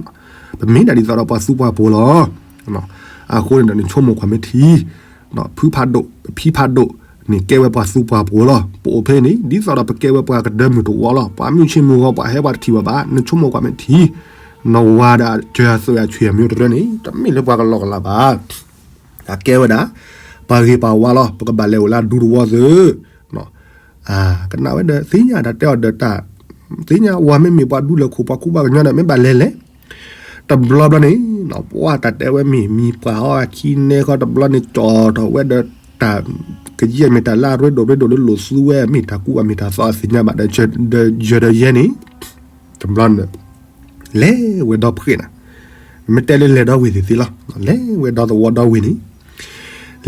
ပမ့ၢ်ဒၣ်ဒ်သိးဒီးပှၤသူပှၤဖိလီၤ. အဃိန့ၣ်ဒီး နဆိကမိၣ်ကွၢ်မ့ၢ်ထံ ဖုဖးဒိၣ် ဖံဖးဒိၣ်န့ၣ် ကဲဝဲပှၤသူပှၤဖိလီၤ. ပအိၣ်ဖဲန့ၣ် ဒ်သိးဒီးပကဲဝဲပှၤကဒၢမုၢ်တဝီလီၤ. ပှၤမုၢ်ဆ့ၣ်မုၢ်ဂီၤ ပှၤဟဲပှၤတထံၣ်ဘၣ်ဘၣ်. နဆိကမိၣ်ကွၢ်မ့ၢ်ထံ နဝၤဒီးအစၢၤအသွဲၣ်အဆွေအမျိုးတရၢန့ၣ် တမ့ၢ်လၢပှၤကလီကလီဘၣ်. အကဲဝဲဒၣ် ပှၤဂ့ၤပှၤဝါလီၤ. ပကဘၣ်လဲၤအိၣ်လၢအဒူတဝီသု ကနၣ်ဝဲဒီး သ့ၣ်ညါတၢ်တဲအီၤဒီးတၢ် သ့ၣ်ညါဝၤမ့မ့ၢ်ပှၤဒူလၢၢ်ခိၣ် ပှၤကူပှၤကညီဒီး မ့ၢ်ဘၣ်လဲၤလဲၤ တဘျီဘျီန့ၣ် ပှၤတၢ်တဲဝဲမ့ၢ်မံၤပှၢ်အီၤ အခံနဲဃီတဘျီန့ၣ် ကၠီထီၣ်ဝဲဒီးတၢ် ကယဲၢ်မ့ၢ်တၢ်လၢအရ့ဒိၣ်ရ့ဒိၣ်လၢလိာ်သူဝဲ မ့ၢ်တၢ်ကူအမ့ၢ်တၢ်သီအသ့ၣ်ညါဘၣ်ဒီး ဒီးယဲၢ်ဒီးယဲၢ်န့ၣ် တဘျီန့ၣ် လဲၤဝဲဒီဖှဲးနၤ, မ့ၢ်တဲလၢလဲၤဒီဝ့ၢ်သ့ၣ်သ့လီၤ, လဲၤဝဲဒီသဝီဒီဝ့ၢ်န့ၣ်,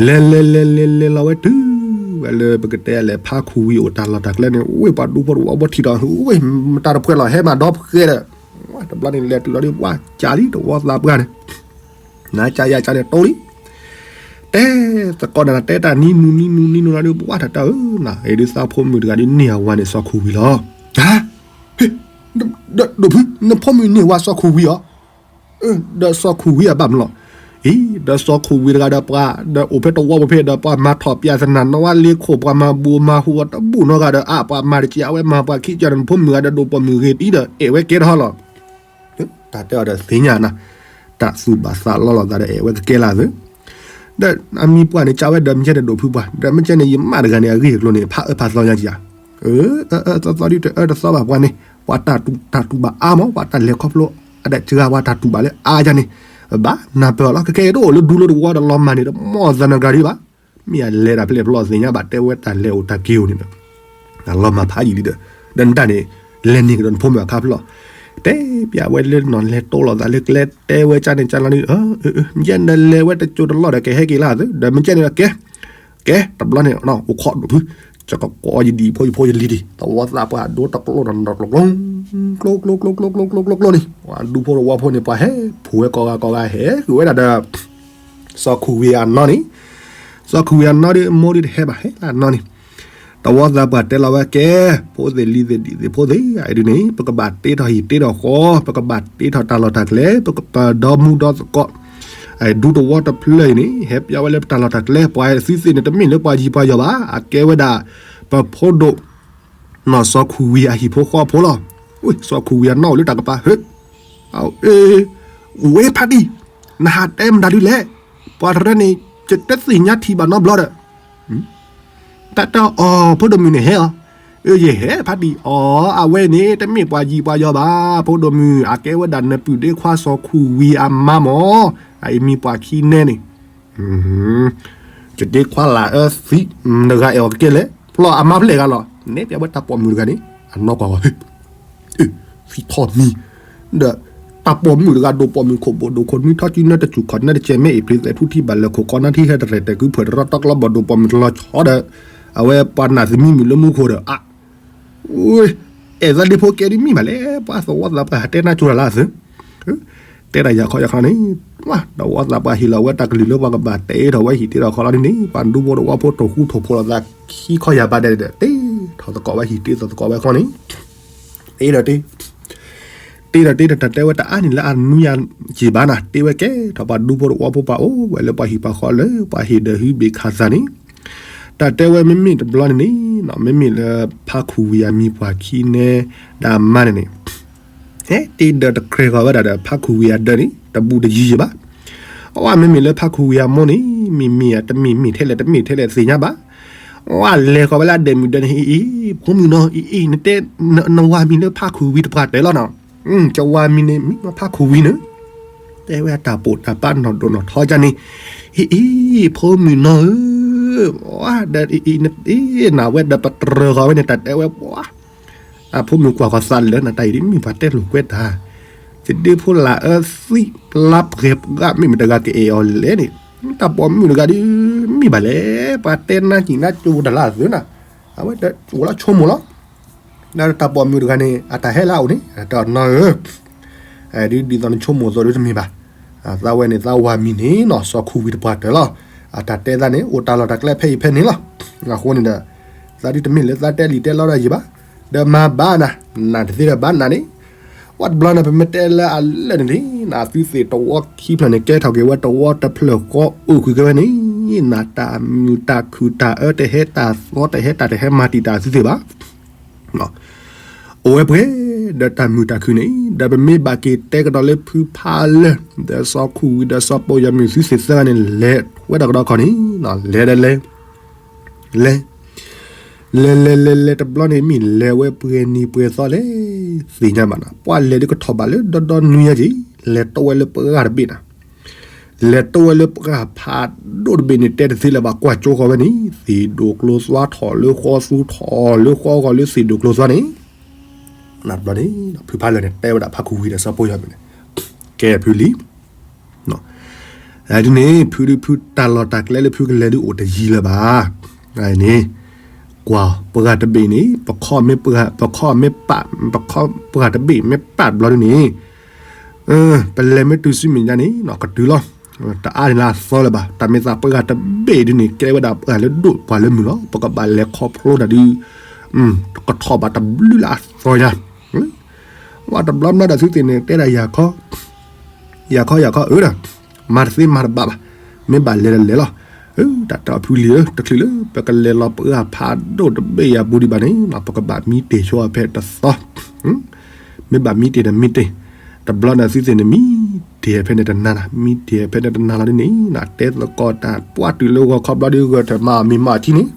လဲၤလဲၤလဲၤလဲၤလဲၤလီၤဝဲတုၤ ဝဲလၢပကတဲလဲၤဖးခူဝံၤအိၣ်တၢ်လီၢ်တၢ်ကျဲန့ၣ်, ဝ့ၢ်ပှၤဒူဖိတဝီဖိထံၣ်ဒီး ဝ့ၢ်မတၤတဖှဲးလီၤ ဟဲမၤဒီဖှဲးဒီး, တဘျီန့ၣ်လဲၤတုၤလီၤဒီး ပှၤကးလံတဝီသးပှၢ်န့ၣ်, နကးယၤကးန့ၣ်တိလံ, တဲသကိးနၤ တဲတၢ်နံၤနူၤနံၤနူၤနံၤနူၤလီၤဒီး ပှၤတၢ်တၢ်ဧၢ, နအံၤဒုးသးဖိမုၣ်တဂၤဒုးန့ၢ်အဝၤန့ၣ် စီၤခူဝံၤလီၤ, ဟါ, ဒိၣ်ဖု နဖိမုၣ်န့ၢ်ဝၤစီၤခူဝံၤအီၤ, ဒီးစီၤခူဝံၤအဘၣ်မနုၤလီၤ, အံၤ ဒီးစီၤခူဝံၤတဂၤဒီးပှၤ ဒီးအိၣ်ဖဲတဝီဖိဖဲဒီးပှၤမၤထီၣ်ပၠးသနၢ်နီၣ်ဝဲလ့ခိၣ် ပှၤမၤဘူၣ်မၤဟူးအီၤတဘူၣ်နီတဂၤဒီး အါ ပှၤမၤတကဲးဝဲမၤပှၤခံကၠီန့ၣ် နဖိမုၣ်ဂၤဒီးဒိၣ်ပိာ်မုၣ်ဂ့ၤတံဒီး အဲၣ်ဝဲကဲထီၣ်လီၤ တၢ်တဲအီၤဒီးသ့ၣ်ညါနၤ, တၢ်သူၣ်ဘၣ်သးလီလီၤသးဒီးအဲၣ်ဝဲကကဲလၢ်သု, ဒီးအမံၤပှၢ်န့ၣ် ကးဝဲဒီးမ့ၢ်ကဲန့ၣ်ဒိၣ်ဖုပှၢ် ဒီးမ့ၢ်ကဲန့ၣ် ယမါတဂၤန့ၣ် အဂ့ၢ်အကျိၤန့ၣ် ဖးအၢဖးသီညါကယၤ, အၢ အၢ အၢ သီသီဒ်တအၢတသီဘၣ်ပှၤန့ၣ် ပှၤတၢ်တူၢ်ဘၣ်အါမး ပှၤတၢ်လဲၤခီဖျိ အဒၣ်စှၤပှၤတၢ်တူၢ်ဘၣ်လၢအါယါန့ၣ်, ဘၣ်နၢ်ပၢၢ်အီၤလီၤ ကကဲတအိၣ်လၢဒူလၢတဝီဒီးလီၤမၢ်န့ၣ် တမီၢ်သးနဂၤဒံးဘၣ် မ့ၢ်အလဲၤတၢ်ဖဲလဲၣ်ဖဲလဲၣ်သ့ၣ်ညါဘၣ် တဲဝဲတၢ်လဲၤအိၣ်တၢ်က့ၤအိၣ်န့ၣ်ဒီး လီၤမၢ်ဖးယံာ်လံဒီး, ဒီးနတၢ်န့ၣ် လဲၤန့ၢ်ကဒီးနဖိမုၣ်အခါဖျိလီၤ, တဲပၠးဝဲလၢနီၢ်လဲၤတိလီၤသးလၢကျဲတဲဝဲကၢ်န့ၣ်ကၢ်လီၤန့ၣ်, ယဲနလဲၤဝဲတစိၤတလီၢ်ဒီးကဟဲက့ၤလၢသု, ဒီးမ့ၢ်ကဲန့ၣ်ဒီးကဲ, ကဲ တဘျီန့ၣ် အိၣ်ခိးဒိၣ်ဖု, ကကကိးယဒံးဖိယဖိယလံၤဒံး သဝီသးပှၢ်ဒိတကျိနီၢ်နီၢ်ကျိကျိ ကျိကျိကျိကျိကျိန့ၣ် ပှၤဒူဖိတဝီဖိန့ၣ် ပှၤဟဲဖှိၣ်ဝဲကိးဂၤကိးဂၤဟဲဃုာ်ဝဲဒၣ်ဒီး စီၤခူဝံၤအနီၢ်န့ၣ်, စီၤခူဝံၤအနီၢ်ဒီး မိၢ်ဒီးတဟဲဘၣ်ဟဲလၢအနီၢ်န့ၣ်, တဝီသးပှၢ်တဲလီၤဝဲကဲ, ဖိသ့ၣ်လံၤသ့ၣ်ဒံၣ်သ့ၣ်ဖိသ့ၣ် အဒုးန့ၣ် ပကဘၣ်တ့ထီၣ်ဟံၣ်တ့ထီၣ်ဃီ, ပကဘၣ်တ့ထီၣ်တၢ်လီၢ်တၢ်ကျဲ, ပကပဒီမူဒီသကိး, ဒူသဝီတဖျၢၣ်အံၤန့ၣ် ဟဲပၠးဝဲလၢပတၢ်လီၢ်တၢ်ကျဲ, ပှၤသုသ့ၣ်န့ၣ် တမ့ၢ်လၢပှၤယံၤပှၤယီၤဘၣ်, အကဲဝဲဒၣ် ပဖိဒိၣ် နီၢ်စီၤခူဝံၤအဟံၣ်ဖိဃီဖိလီၤ. ဝ့ၢ် စီၤခူဝံၤအနီၢ်အိၣ်လၢတၢ်ကပၤ, ဝ့ၢ်ဖးတံၢ်, နဟးတဲမတၤဒုလဲၣ်, ပှၤတရၢန့ၣ် ယတသ့ၣ်ညါထံၣ်ဘၣ်နီတဘျီဒီး, တၢ်တဲအီၤ ဖိဒိၣ်မုၣ်န့ၣ်ဟဲအီၤ, ယဟဲဖးတံၢ်အီၤ, အဝဲန့ၣ် တမ့ၢ်ပှၤယံၤပှၤယီၤဘၣ်, ဖိဒိၣ်မုၣ် အကဲဝဲဒၣ်နပုၢ်ဒ့ခွါစီၤခူဝံၤအမါမၢ်, အအံၤမံၤပှၢ်ခံနဲန့ၣ် ယဒ့ခွါလၢအသံ, နဂၤအဲၣ်အီၤကကဲလဲၣ်, ဖျီၣ်အမါဖျဲၣ်ဂၤလီၤ, နဲပၠးဝဲတၢ်ပိာ်မုၣ်တဂၤန့ၣ် အနီၢ်ကီၢ်ဂီၤ, သံထီၣ်မံၤ, ဒီးတၢ်ပိာ်မုၣ်တဂၤ ဒိၣ်ပိာ်မုၣ်ခိၣ်ဘိၣ်ဒိၣ်ခိၣ်နွံထီၣ်စုနၢတစူၢ်ခီၣ်နၢတကဲး မ့ၢ်အ့ၣ်ဖျ့သဲးထူထံဘၣ်လၢခိၣ်ကီနၢထံဟဲတရဲၣ်တဲာ်ကုဖှဲးတရီတီကလီဘီၣ်ဒိၣ်ပိာ်မုၣ်တလီၤဆီဒီး, အဝဲပှၤနာ်သမံမုၣ်လၢမူခိၣ်ဒီး အ အဲၣ်သးဒ့ဖိကဲဒ်မ့ၢ်ဘၣ်လဲၣ်, ပှၤသဝီသးပှၢ်ဟးတဲနၢ်ကၠိတၢ်လၢအသု, တဲဒၣ်ယၤခီယၤခီန့ၣ်, တဝီသးပှၢ်ဟ့ၣ်လီၤဝဲတၢ်ကလုၢ်လၢပှၤကဘၣ်တ့ထီၣ်ဝဲဟံၣ်တ့ထီၣ်ဃီလီၤဒ်န့ၣ်, ပှၤဒူဖိတဝီဖိထိၣ်ဃူထိၣ်ဖိးလိာ်သးခံခီယၢ်ဘးဒဲးဒီး တ့ထီၣ်သကိးဝဲဟံၣ်တ့ထီၣ်သကိးဝဲဃီန့ၣ်, တ့ဒီးတ့ တ့ဒီးတ့ဒီးတၢ်တဲဝဲတအါန့ၣ်လၢအနွံယၤက့ၤဘၣ်နၤ, တ့ဝဲကဲထီၣ်ပှၤဒူဖိတဝီဖိပှၤအိၣ်ဝဲလၢပှၤဟံၣ်ပှၤဃီလၢပှၤဟ့ၣ်ဒီးဟုဘ့ၣ်ခးသးန့ၣ်, တၢ်တဲဝဲမ့မ့ၢ်တဘျီန့ၣ်န့ၣ်, မ့မ့ၢ်လၢဖးခူဝံၤအမံၤပှၢ်ခံနဲ ဒီးအမါန့ၣ်န့ၣ် ဟဲတ့ဒီးတကြဲးဃီၤဝဲဒၣ်ဒီးဖးခူဝံၤအဒၢးန့ၣ် တဘူးတယံၤယံၤဘၣ်. အဝဲမ့မ့ၢ်လၢဖးခူဝံၤအမိၢ်န့ၣ် မ့ၢ်မ့ၢ်တမ့ၢ်မ့ၢ်ထဲလဲၣ်တမ့ၢ်ထဲလဲၣ်သ့ၣ်ညါဘၣ်. အဝဲလဲၤဃီၤဝဲလၢအဒဲးမုၢ်ဒၢးန့ၣ် အံၤ ဖိမုၣ်နီၤ အံၤ နတဲ နဝၤမံၤလၢဖးခူဝံၤတပှၢ်တၢၢ်လီၤနီၤ. ကဝၤမံၤန့ၣ် မ့ၢ်ဖးခူဝံၤန့ၣ် တဲဝဲတၢ်ပိာ်တၢ်ပာ်နီၢ်ဒိၣ်နီၢ်ထီကန့ၣ်, အံၤ အံၤ ဖိမုၣ်နီၤဧၢ, အဝဲဒီးအံၤ နဝဲဒီးပတြၢၤဃီၤဝဲန့ၣ် တၢ်တဲဝဲပှၤ အဖိမုၣ်ကွၢ်ဃီၤသးလၢနတၢ်အံၤဒ်မ့ၢ်ပှၤတဲလိာ်ကွဲတၢ်, ယဒ့ဖိလၢအသံ လါပှဲၤပှၢ်မ့ၢ်မတၤဂၤကအဲၣ်အီၤလဲၣ်န့ၣ်, တၢ်ပိာ်မုၣ်တဂၤဒ်မ့ၢ်ဘၣ်လဲၣ်, ပှၤတဲနၢ်ကံၣ်နၢ်ကၠိတၢ်လၢအသုနၤ, အဝဲအိၣ်လၢဆိကမိၣ်လီၤ. ဒီးတၢ်ပိာ်မုၣ်တဂၤန့ၣ် အတၢ်ဟဲလၢအအိၣ်န့ၣ် တၢ်နီၤဧၢ, ဒ်ဒ်သိးနဆိကမိၣ်သိးဒ်တမ့ၢ်ဘၣ်. သးဝဲန့ၣ် သးဝၤမံၤန့ၣ်နီၤ စီၤခူဝံၤတပှၢ်တၢၢ်လီၤ. အတၢ်တဲသးန့ၣ် အိၣ်တၢ်လီၢ်တၢ်ကျဲဖဲအံၤဖဲန့ၣ်လီၤ. အဃိန့ၣ်ဒီး သးဒ်တမ့ၢ်လၢသးတဲလံာ်တဲလီတၢ်ယံၤဘၣ်, ဒီးမၤဘၣ်နၤ, နတသ့ဒီးဘၣ်နၤန့ၣ်, ဝဲတဘျီန့ၣ် ပမ့ၢ်တဲလၢအလၢာ်န့ၣ်လံ, နသုသ့ၣ်တဝီခံဖျၢၣ်န့ၣ် ကဲထီၣ်က့ၤဝဲတဝီတဖျၢၣ်ဃီအိၣ်ဃုာ်က့ၤဝဲန့ၣ်, နတၢ်မုာ်တၢ်ခုၣ်တၢ်အၢတဟဲတၢ်သီတဟဲတၢ်တဟဲမၤတံာ်တာ်သုသ့ၣ်ဘၣ်. အိၣ်ဝဲပှဲၤဒီးတၢ်မုာ်တၢ်ခုၣ်န့ၣ်, ဒီးပမ့ၢ်ဘၣ်က့ၤတဲကဒီးလၢဖုဖးလၢာ် ဒီးစီၤခူဝံၤဒီးစီၤပိာ်ယၤမုၣ်သုသ့ၣ်သၢဂၤန့ၣ် လဲၤဝဲတၢ်ကဒီးခီန့ၣ်, လဲၤဒီးလဲၤ, လဲၤ, လဲၤလဲၤလဲၤလဲၤတဘျီန့ၣ် မ့ၢ်လဲၤဝဲပှဲၤနံၤပှဲၤသီလဲၣ်, သ့ၣ်ညါဘၣ်နၤ, ပှၤလဲၤဒ်ကထီၣ်ဘၣ်လၢဒီဒီနွံညါက့ၤ, လဲၤတဝဲလၢပှၢ်တဘ့ၣ်နၤ လဲၤတဝဲလၢပှၢ်ဖးဒိၣ်တဘ့ၣ်န့ၣ် တဲတသ့လၢၤဘၣ်ကွၢ်ကၠိဃီၤဝဲန့ၣ်, သ့ၣ်ဒိၣ်ကျိသွါထီၣ်လၢဃီသူထီၣ်လၢဃီဂီၤလၢသ့ၣ်ဒိၣ်ကျိသွါန့ၣ်, ဘျီန့ၣ် ဖုဖးလၢာ်န့ၣ် တဲဝဲဒၣ်ဖးခူဝံၤဒီးစီၤပိာ်ယီၤမုၣ်န့ၣ်, ကဲဖုလံ, ဒ်န့ၣ် ဖုဒုးဖုတၢ်လီၢ်တၢ်ကျဲလၢဖုကလဲၤဒုးအိၣ်တယံၤလၢၤဘၣ်. န့ၣ် ကွၢ်ပှၢ်တဘ့ၣ်န့ၣ် ပခီၣ်မ့ၢ်ပှၢ် ပခီၣ်မ့ၢ်ပာ် ပခီၣ်ပှၢ်တဘ့ၣ်မ့ၢ်ပာ်ဘျီဒ်န့ၣ် ပလဲၤမ့ၢ်တုၤဆူမဲာ်ညါန့ၣ် ကတုၤလီၤ. တအါန့ၣ်လၢအသီလၢၤဘၣ်. တၢ်မ့ၢ်သးပှၢ်တဘ့ၣ်ဒ်န့ၣ် ကဲဝဲဒၣ်ပှၢ်လၢဒိၣ်ပှၢ်လၢမုာ်လီၤ. ပကဘၣ်လဲၤခီဖျိတၢ်ဒုး ကထီၣ်ဘၣ်တဘျုးလၢအသီညါ. ဝဲတဘျီဘျီဒီးသုသ့ၣ်န့ၣ် တဲဒၣ်ယၤခီ ယၤခီယၤခီအၢဒီး မၤတသ့မၤတဘၣ်ဘၣ်. မ့ၢ်ဘၣ်လဲၤဒီးလဲၤလီၤ. တၢ်တဖုလံၤဧၢ တချုးလၢ ပကလဲၤလီၤပှၢ်ဖးဒိၣ်တဘ့ၣ်ယၤပူၤဒံးဘၣ်န့ၣ် ပကဘၣ်မံတ့ၢ်ဆိအီၤဖဲတသီ မ့ၢ်ဘၣ်မံတ့ၢ်ဒီးမံတ့ၢ်, တဘျီန့ၣ်သုသ့ၣ်န့ၣ် မံတ့ၢ်ဖဲန့ၣ်တနၤနၤ မံတ့ၢ်ဖဲန့ၣ်တနၤလီၤဒ်န့ၣ် တဲသကိးတၢ်ပှၢ်တုၤလၢဂီၤခီဘျီဒုး ဂဲၤထၢၣ်မၤအီၣ်မ့ၤမၤအီၣ်ထံန့ၣ်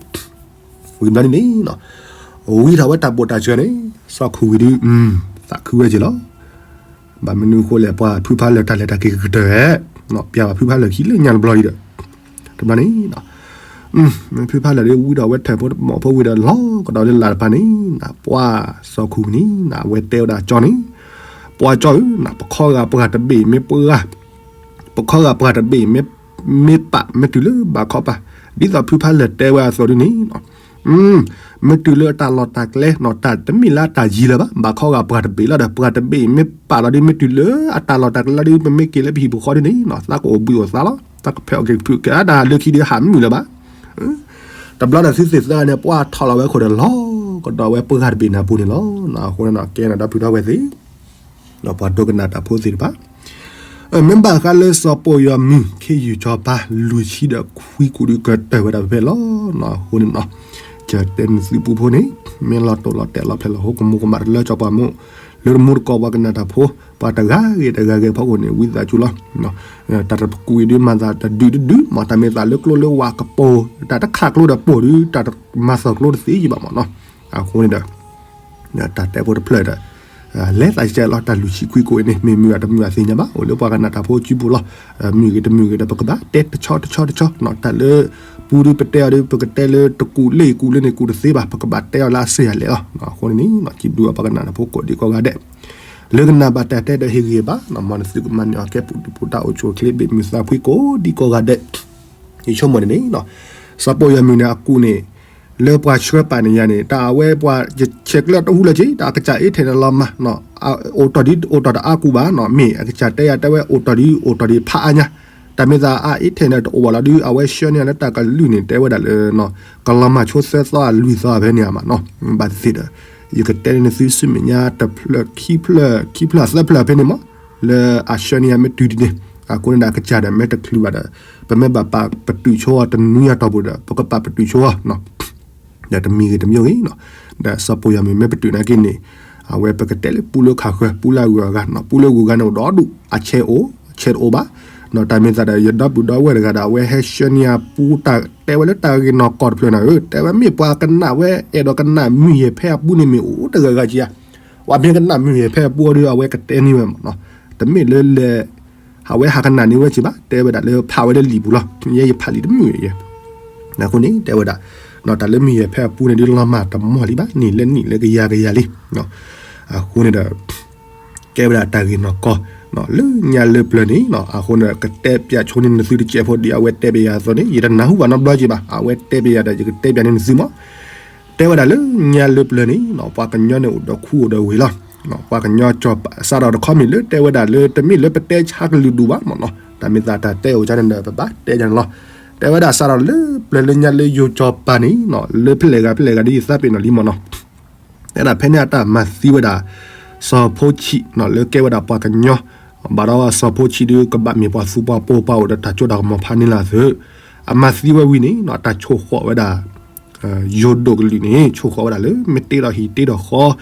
ဝံၤဘျီဒ်န့ၣ် ဝံထီၣ်ဝဲတၢ်ဘိၣ်တၢ်စၢၤန့ၣ် စီၤခူဝံၤဒုး သးခုဝဲက့ၤလီၤ. ဘၣ်မနုၤအဃိလဲၣ် ပှၤဖုဖးလၢာ်တၢ်လဲၤတၢ်က့ၤကတၢၢ်ဝဲ ပျၢ်ဘၣ်ဖုဖးလၢာ်ခံလၢညါတဘျီအံၤဒီး တဘျီန့ၣ် ဖုဖးလၢာ်ဒုး ဝံထီၣ်ဝဲထၢၣ်ဖိတမီၢ်ဖိဝံၤဒီး လီၤကဒီးလၢလာ်တဖၣ်န့ၣ် ပှၤစီၤခူဝံၤန့ၣ် အဝဲတဲဝဲဒၣ်ကၠီန့ၣ် ပှၤကၠီဧၢ ပခီဂာ်ပှၢ်တဘ့ၣ်မ့ၢ်ပှၢ် ပခီဂာ်ပှၢ်တဘ့ၣ် မ့ၢ်ပာ်မ့ၢ်တုၤလၢဘၣ်ခီပာ် ဒ်သိးဖုဖးလၢာ်တဲဝဲအသိးဒ်န့ၣ် မ့ၢ်တုၤလၢတၢ်လီၢ်တၢ်ကျဲ တၢ်တမ့ၢ်လၢအတၢ်ယံၤလၢၤဘၣ် ဘၣ်ခီဂာ်ပှၢ်တဘ့ၣ်လီၤဒီး ပှၢ်တဘ့ၣ်မ့ၢ်ပာ်လီၤဒ် မ့ၢ်တုၤလၢအတၢ်လီၢ်တၢ်ကျဲလီၤဒ် ပမ့ၢ်က့ၤလၢပဟံၣ်ပဃီဒ်န့ၣ် သးကအိၣ်ဘှံးအိၣ်သါလီၤ သးကဖဲးအီၣ်က့ၤကဖုးကဲဒၣ်လၢခံဒုးဟးမုာ်လၢၤဘၣ် တဘျီဒီးသုသ့ၣ်သၢဂၤန့ၣ် ပှၢ်ထီၣ်လီၤဝဲခိၣ်ဒီးလီၤကဒီးဝဲပှၢ်တဘ့ၣ်န့ၣ်အပူၤန့ၣ်လီၤ. အဃိန့ၣ် ကဲန့ၣ်ဒီပုၢ်ဒီဝဲၢ်သ့ၣ် ပှၤဒိကနၣ်တၢ်ဖိသ့ၣ်တဖၣ် မ့ၢ်ဘၣ်ဃးလၢစီၤပိာ်ယီၤမုၢ် ခ့ယုၢ်စီၤပၤ လွံၢ်ဆံဒီးခွံကူာ်ဒုးကတၢၢ်ဝဲဒၣ်ဖဲဖဲလီၤ. အဃိန့ၣ် ကတဲနသုပူဖိန့ၣ် မ့ၢ်လီၤတိၢ်လီၤတဲာ်လီၤဖျဲးလီၤဟိကမူၤကမၣ်တလၢကၠီပှၤမိၢ် လၢတမူတကိးပှၤကနၣ်တၢ်ဖိ ပှၤတဂၤဂ့ၤတဂၤဂ့ၤဖီခိၣ်န့ၣ် ဝံသးစူၤလီၤ. တၢ်တပူၤကွံာ်ဒုးမၤသးတဒုးတဒုး မ့ၢ်တၢ်မ့ၢ်သးလၢကျိလၢဝါကပိာ် တၢ်တခးကျိဒီးပိာ်ဒုး တၢ်မၤသီၣ်ကျိတသ့ယံၤဘၣ်မ့ၢ်နီၤ. အဃိန့ၣ်ဒီး တၢ်တဲဖိတဖျၢၣ်ဒီး လဲၤသးကဲလီၤ တၢ်လွံၢ်ဆံခွံကိးအံၤန့ၣ် မ့ၢ်မုာ်အတမုာ်အသ့ၣ်ညါဘၣ် အိၣ်လၢပှၤကနၣ်တၢ်ဖိစုပူၤလီၤ. မုာ်ဂ့ၤတမုာ်ဂ့ၤဒီး ပကဘၣ်တဲတဆီတဆီတဆီ တၢ်လၢပူၤဒုးပတဲအီၤဒုး ပကတဲလၢတကူးလၢအံၤကူးလၢန့ၣ်ကူးတသ့ဘၣ် ပကဘၣ်တဲအီၤလၢအစ့ၢ်အလဲၣ်လီၤ. အဃိန့ၣ် စံးဘျုးအပှၤကနၣ်တၢ်ဖိကိးဒံကိးဂၤဒဲး လၢကနၣ်ဘၣ်တၢ်တဲဒီးဟ့ၣ်ဂံၢ်ဘါ မ်နသုကမၤန့ၢ်အီၤကဲပူၤဒုးပူၤတၢ်အိၣ်ဆူၣ်အိၣ်ချ့ဘၣ်မုာ်သးဖှံကိးဒံကိးဂၤဒဲး ယဆိကမိၣ်န့ၣ်န့ၣ် စီၤပိာ်ယီၤမုၢ်န့ၣ်အကူးန့ၣ် လၢပှၤဆှၢပာ်န့ၢ်ယၤန့ၣ် တၢ်အဝဲပှၤဆဲးကျၢတဟူလၢၤက့ တၢ်အကစၢ်အ့ထဲန့ၣ်လီၤမၢ် အိၣ်တ့ၢ်ဒ်အိၣ်တ့ၢ်တအါကူးဘၣ် မ့ၢ်အကစၢ်တဲယၤတဲဝဲ အိၣ်တ့ၢ်ဒ်အိၣ်တ့ၢ်ဒ်ဖးအါညါ တၢ်မ့ၢ်သးအအ့ထဲန့ၣ်တအိၣ်ဘၣ်လီၤဒုး အဝဲဆှၢန့ၢ်လၢတၢ်ကလုၢ်န့ၣ် တဲဝဲဒၣ်လၢ ကလီၤမၢ်ဆိသၢသီအလွံၢ်သီဖဲန့ၣ်မ့ၢ်နီၤ ဘၣ်သ့ၣ်ဒီး ယကတဲန့ၢ်သုဆူမဲာ်ညါတဖျၢၣ်ခံဖျၢၣ် ခံဖျၢၣ်သၢဖျၢၣ်ဖဲန့ၣ်မ့ၢ် လၢအဆှၢန့ၢ်ယၤမ့ၢ်တုၤဒ်န့ၣ် အဃိန့ၣ်ဒီးအကစၢ်ဒီးမ့ၢ်တချုးဘၣ်ဒီး ပမ့ၢ်ဘၣ်ပာ်ပတုာ်ဆိအီၤတနွံအတီၢ်ပူၤဒီး ပကပာ်ပတုာ်ဆိအီၤ ဒီးတမံၤဂ့ၤတမံၤဂ့ၤနီၤ ဒီးစီၤပိာ်ယီၤမုၢ်မ့ၢ်ပတုာ်နာ်က့န့ၣ် အဝဲပကတဲလၢပူလၢခးဃၢၤ ပူလၢအဂုၤအဂၤနီၤ ပူလၢအဂုၤအဂၤန့ၣ်အိၣ်ဒီဒူၣ် အဆဲးအိၣ် အဆဲးတအိၣ်ဘၣ် နီၤ တၢ်မ့ၢ်သးဒီး ယဒီပုၢ်ဒီဝဲၢ်တဂၤဒီး အဝဲဟဲဆှၢန့ၢ်အပူတၢ်တဲဝဲလၢတၢ်ဂ့ၢ်နီၢ်ကီၢ်တဖျၢၣ်န့ၣ်ဧၢ တဲဝဲမ့ၢ်ပှၤကနၣ်ဝဲအဲၣ်ဒိးကနၣ်မုၢ်ယဲၢ်ဖဲအပူန့ၣ်မ့ၢ်အိၣ်တဂၤဂၤက့ဧါ ပှၤမ့ၢ်ကနၣ်မုၢ်ယဲၢ်ဖဲအပူအီၤဒီး အဝဲကတဲန့ၢ်ဝဲမ့ၢ်နီၤ တမ့ၢ်လၢလဲၤ အဝဲဟးကနၣ်န့ၢ်ဝဲက့ဘၣ် တဲဝဲဒၣ်လၢဖးဝဲလၢလံာ်ပူၤလီၤ ယဲယဖးလံာ်တမုာ်ယဲ အဃိန့ၣ် တဲဝဲဒၣ် တၢ်လၢမုၢ်ယဲၢ်ဖဲအပူန့ၣ်ဒုးလီၤမၢ်တမီၢ်လံဘၣ် နံၣ်လၢနံၣ်လၢကယၤကယၤလံ အဃိန့ၣ်ဒီး ကဲဝဲဒၣ်တၢ်ဂ့ၢ်နီၢ်ကီၢ် လၢညါလၢပျၢၤန့ၣ် အဃိန့ၣ် ကတဲပၠးဆိန့ၢ်နသုတစဲးဖိဒ်အဝဲတဲပၠးယၤအသိးန့ၣ် ယတနၢ်ဟူဘၣ်နီတဘျီက့ဘၣ် အဝဲတဲပၠးယၤဒီး ယကတဲပၠးန့ၢ်နသုမး တဲဝဲဒၣ်လၢညါလၢပျၢၤန့ၣ် ပှၤကညီန့ၣ်အိၣ်ဒီးခူအိၣ်ဒီးဝ့ၤလီၤ ပှၤကညီကၠီၤပၤ စးထီၣ်တခီမ့ၢ်လၢတဲဝဲဒၣ်လၢ တမ့ၢ်လၢပတဲဆါကလုာ်ဒူၣ်ဘၣ်မ့ၢ်နီၤ တၢ်မ့ၢ်သးတၢ်တဲအိၣ်ကန့ၣ်ဒီး ပဘၣ်တဲကန့ၣ်လီၤ တဲဝဲဒၣ်စးထီၣ်လၢပျၢၤလၢညါလၢယိၤကၠီၤပၤန့ၣ် လၢဖဲလဲၣ်ဂၤဖဲလဲၣ်ဂၤဒ်ယသးပ့ၤနီၣ်လံမ့ၢ်နီၤ တဲဒၣ်ဖဲန့ၣ်အတၢ်မၤသံဝဲဒၣ် စီၤဖိဆံး လၢကဲဝဲဒၣ်ပှၤကညီ ဘၣ်ဒီးစီၤဖိဆံးဒုးကဘၣ်မ့ၢ်ပှၤသူပှၤပိာ်ပှၤအိၣ်ဒီးတၢ်စိတၢ်ကမီၤဖးန့ၣ်လၢအသုး အမၤသံဝဲဝံၤန့ၣ် အတၢ်ဆိၣ်ဃီၣ်ဝဲဒၣ် ယိၤဒိၣ်ကလုာ်န့ၣ် ဆိၣ်ဃီၣ်ဝဲဒၣ်လၢ မ့ၢ်တ့ထီၣ်ဟံၣ်တ့ထီၣ်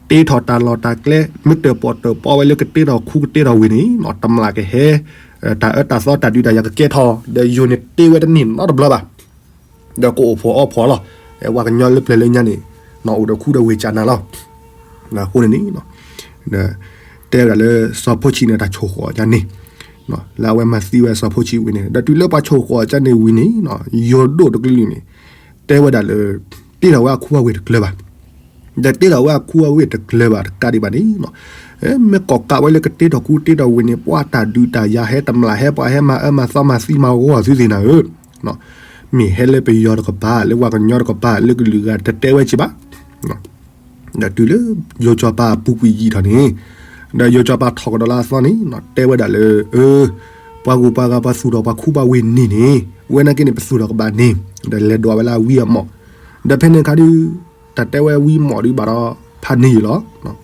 ဃီ တ့ထီၣ်တၢ်လီၢ်တၢ်ကျဲ မ့ၢ်တၢၣ်ပီၣ်တၢၣ်ပီဝဲလၢကတ့ထီၣ်ခူကတ့ထီၣ်ဝ့ၤန့ၣ် တမျၢ်ကဟဲ တၢ်အၢတၢ်သီတၢ်ဒုးတၢ်ယၤကကဲထီၣ် ဒီးယိၤန့ၣ်တ့ဝဲတန့ၢ်နီတဘျီဘၣ် ဒီးကအိၣ်ဖှီၣ်အီဖှီၣ်လီၤ ပှၤကညီလၢပျၢၤလၢညါန့ၣ် အိၣ်ဒီးခူဒီးဝ့ၤကနၤလီၤ အဃိန့ၣ်န့ၣ် တဲဝဲဒၣ်လၢစီၤဖိဆံးန့ၣ်တၢ်ဆိၣ်ဃီၣ်ကန့ၣ် လၢအဝဲမၤသံဝဲစီၤဖိဆံးဝံၤန့ၣ် ဒီးတုၤလၢပှၤဆိၣ်ဃီၣ်ကန့ၣ်ဝံၤန့ၣ် ယိၤဒိၣ်တကလုာ်န့ၣ် တဲဝဲဒၣ်လၢ တ့ထီၣ်ဝဲအခူအဝ့ၤတကျၢၤဘၣ် ဒီးတ့ထီၣ်ဝဲအခူအဝ့ၢ်တကျၢၤဘၣ်တကးဒံးဘၣ်န့ၣ်, မ့ၢ်ကိးကးဝဲလၢကတ့ထီၣ်ခူတ့ထီၣ်ဝ့ၢ်န့ၣ် ပှၤတၢ်ဒုးတၢ်ယၤဟဲတမျၢ်ဟဲ ပှၤဟဲမၤအၢမၤသီမၤသံမၤဂီၤသုသ့ၣ်နၤဧၢ, မ့ၢ်ဟဲလၢပယီၤတကပၤ လၢပှၤကညီတကပၤ လၢကလုာ်ဂၤတတဲဝဲက့ၤဘၣ်. ဒီးတုၤလၢယိၤကီၤပၤပူၤကွံာ်ယံာ်ထီၣ်န့ၣ်, ဒီးယိၤကီၤပၤထီၣ်ကဒီးလၢအသီန့ၣ် တဲဝဲဒၣ်လၢ ပှၤဂုၤပှၤဂၤပှၤသူၣ်ထီၣ်ပှၤခူပှၤဝ့ၢ်န့ၣ်န့ၣ် ဝဲနာ်က့န့ၣ် ပသူၣ်ထီၣ်ကဘၣ်န့ၣ်, ဒီးလဲၤဒွးဝဲလၢအဝံအမီၣ်, ဒီးဖဲန့ၣ်အခါဒုး တၢ်တဲဝဲဝံမီၣ်ဒုးဘၣ်ဒီး ဖးန့ၢ်ယံာ်လီၤ.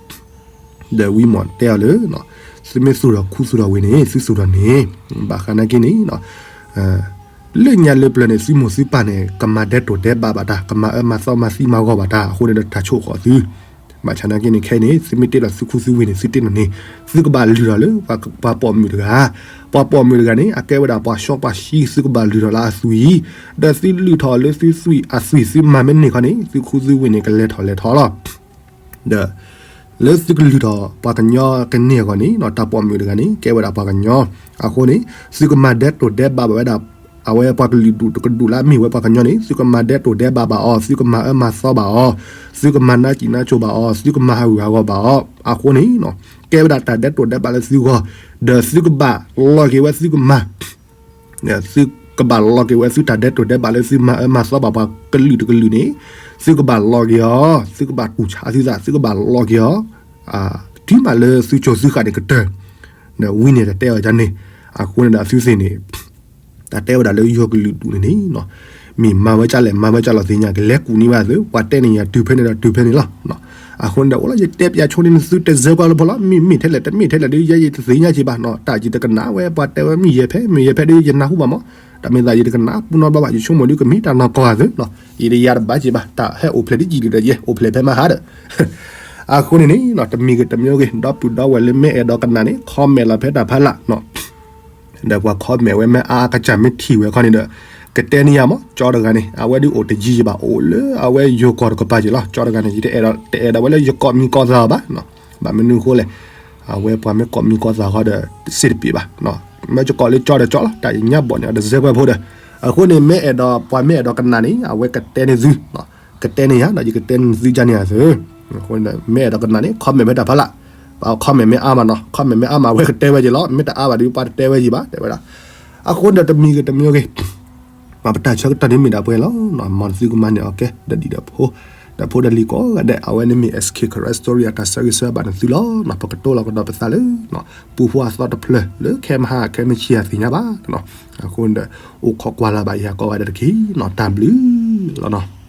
ဒီးဝံမီၣ်တဲအီၤလၢ သုမ့ၢ်သူၣ်ထီၣ်ခူသူၣ်ထီၣ်ဝ့ၢ်န့ၣ် သုသူၣ်ထီၣ်န့ၣ် ဘၣ်ဃးနာ်က့န့ၣ် လၢညါလၢပျၢၤန့ၣ် သုမိၢ်သုပၢ်န့ၣ် ကမၤဒဲတိၢ်ဒဲးဘးဘၣ်တၢ် ကမၤအၢမၤသီမၤသံမၤဂီၤဘၣ်တၢ် အဃိန့ၣ်ဒီးတၢ်ဆိၣ်ဃီၣ်သု, ဘၣ်ဆၣ်နာ်က့န့ၣ် ခဲအံၤန့ၣ် သုမ့ၢ်တ့ထီၣ်သုခူသုဝ့ၢ်န့ၣ် သုတ့ထီၣ်န့ၣ် သုကဘၣ်လုၢ်ထီၣ်လၢ ပှၤပိာ်မုၣ်တဂၤ, ပှၤပိာ်မုၣ်တဂၤန့ၣ် အကဲဝဲဒၣ်ပှၤစီပှၤဆှံ သုကဘၣ်လုၢ်ထီၣ်လၢအသွံၣ်, ဒီးသုလုၢ်ထီၣ်လၢသုသွံၣ်အသွံၣ် သုမၤမ့ၢ်န့ၢ်ခီန့ၣ် သုခူသုဝ့ၢ်န့ၣ် ကလဲၤထီၣ်လဲၤထီလီၤ. ဒီး လၢသုကလုၢ်ထီၣ်ပှၤကညီကန့ၢ်အဂီၢ်န့ၣ် တၢ်ပိာ်မုၣ်တဂၤန့ၣ် ကဲဝဲဒၣ်ပှၤကညီ, အဃိန့ၣ် သုကမၤဒဲတိၢ်ဒဲးဘးဘၣ်ဝဲဒၣ် အဝဲပှၤကလုာ်ဒူၣ်တကဒူၣ်လၢအမ့ၢ်ဝဲပှၤကညီန့ၣ် သုကမၤဒဲတိၢ်ဒဲးဘးဘၣ်အီၤ, သုကမၤအၢမၤသီဘၣ်အီၤ, သုကမၤနးစံးနးစိၤဘၣ်အီၤ, သုကမၤဟးဂူာ်ဟးဂီၤဘၣ်အီၤ, အဃိန့ၣ် ကဲဝဲဒၣ်တၢ်ဒဲတိၢ်ဒဲးဘးလၢသုဂီၢ်, ဒီးသုကဘၣ်လီၤက့ၤဝဲသုကမၤ သုကဘၣ်လီၤက့ၤဝဲသုတၢ်ဒဲတိၢ်ဒဲးဘးလၢသုမၤအၢမၤသီဘၣ်ပှၤကလုာ်တကလုာ်န့ၣ်, သုကဘၣ်လီၤက့ၤအီၤ, သုကဘၣ်တူၢ်ဆါသုသး, သုကဘၣ်လီၤက့ၤအီၤ, တုၤမးလၢသုစိၤသုဃာ်န့ၣ်ကတၢၢ်, ဒီးဝံန့ၣ်တတဲအီၤဒ်န့ၣ်, အဃိန့ၣ်ဒီးသုသ့ၣ်န့ၣ် တၢ်တဲဝဲဒၣ်လၢယိၤကလုာ်ဒူၣ်န့ၣ်န့ၣ် မ့ၢ်မၤဝဲကၢ်လဲၣ် မၤဝဲကၢ်လီၤသ့ၣ်ညါ ကလဲၤကူၣ်န့ၢ်ဘၣ်သု, ပှၤတဲန့ၣ်ယၤတုၤဖဲန့ၣ်ဒီးတုၤဖဲန့ၣ်လီၤ. အဃိန့ၣ်ဒီး အိၣ်လၢယတဲပၠးဆိန့ၣ် သုတစဲးကွၢ်လၢဖိလီၤ, မ့ၢ်မ့ၢ်ထဲလဲၣ် တမ့ၢ်ထဲလဲၣ်ဒီး ယဲယတသ့ၣ်ညါက့ၤဘၣ်, တၢ်ယတကနၣ်ဝဲ ပှၤတဲဝဲမ့ၢ်ယဲၢ်ဖဲ မ့ၢ်ယဲၢ်ဖဲဒီး ယနၢ်ဟူဘၣ်မး, တၢ်မ့ၢ်သးယတကနၣ်ပူနီတဘျီဘၣ် ယဆိကမိၣ်ဒုးကမ့ၢ်တၢ်နီၢ်ကီၢ်ဂၤသု, ယတယၤတဘၣ်က့ၤဘၣ် တၢ်ဟဲအိၣ်ဖျဲၣ်ဒ်ယံာ်ဒုးဒီးယဲ အိၣ်ဖျဲၣ်ဖဲမဟါဒီး အဃိန့ၣ်န့ၣ် တမံၤဂ့ၤတမံၤဂ့ၤ ဒီပုၢ်ဒီဝဲၢ်လၢမ့ၢ်အဲၣ်ဒိးကနၣ်န့ၣ် comment လီၤဖဲတၢ်ဖးလၢ် ဒီးပှၤ comment ဝဲမ့ၢ်အါအါကစၢ်မ့ၢ်ထံၣ်ဝဲခီန့ၣ်ဒီး ကတဲန့ၢ်ယၤမး ကၠီတဂၤန့ၣ် အဝဲဒုးအိၣ်တယံၤယံၤဘၣ် အိၣ်လၢအဝဲယိၤကီၢ်တကပၤက့ၤလီၤ. ကၠီတဂၤန့ၣ် ယတအဲၣ်ဒိး တအဲၣ်ဒိးဝဲလၢယကိးမံၤကိးသးအီၤဘၣ်, ဘၣ်မနုၤအဃိလဲၣ်, အဝဲပှၤမ့ၢ်ကိးမံၤကိးသးဃီဒီး တစ့ၢ်တပ့ၢ်ဘၣ်, မ့ၢ်ယကိးလၢကၠီဒီးကၠီလီၤ တၢ်ယညါဘီၣ်န့ၣ် အတစဲးကွၢ်ဖိဒီး, အဃိန့ၣ် မ့ၢ်အဲၣ်ဒိး ပှၤမ့ၢ်အဲၣ်ဒိးကနၣ်န့ၣ် အဝဲကတဲန့ၢ်သု ကတဲန့ၢ်ယၤ ဒီးယကတဲန့ၢ်သုကန့ၣ်ယၤသု, အဃိန့ၣ် မ့ၢ်အဲၣ်ဒိးကနၣ်န့ၣ် comment ဖဲတၢ်ဖးလၢ်, ပှၤ comment မ့ၢ်အါမးနီၤ comment မ့ၢ်အါမး အဝဲကတဲဝဲက့ၤလီၤ မ့ၢ်တအါဘၣ်ဒီး ပှၤတတဲဝဲက့ၤဘၣ် တဲဝဲဒၣ်, အဃိန့ၣ်ဒီးတမံၤဂ့ၤတမံၤဂ့ၤ ပှၤပတၢ်ဆၢကတီၢ်န့ၣ်မ့ၢ်ဒၣ်ပှဲၤလီၤ, မ်နသုကမၤန့ၢ်အီၤကဲ ဒီးဒံးဒီးဖိ, ဒီးဖိဒီးလံၤကိးဂၤဒဲး အဝဲန့ၣ်မ့ၢ် SK Karen Story အတၢ်ဆၢဂ့ၤဆၢဝါဘၣ်နသုလီၤ, ပကတိၤလီၤကဒီးပသးလၢ ပူဖိအသီတဖျၢၣ်လၢခဲမဟါခဲမဆံးအသ့ၣ်ညါဘၣ်, အဃိန့ၣ်ဒီး အိၣ်ခိးကွၢ်လၢ်ဘၣ်ယၤကိးဂၤဒဲးတက့ၢ်နီၤ တၢ်ဘျုးလီၤနီၤ.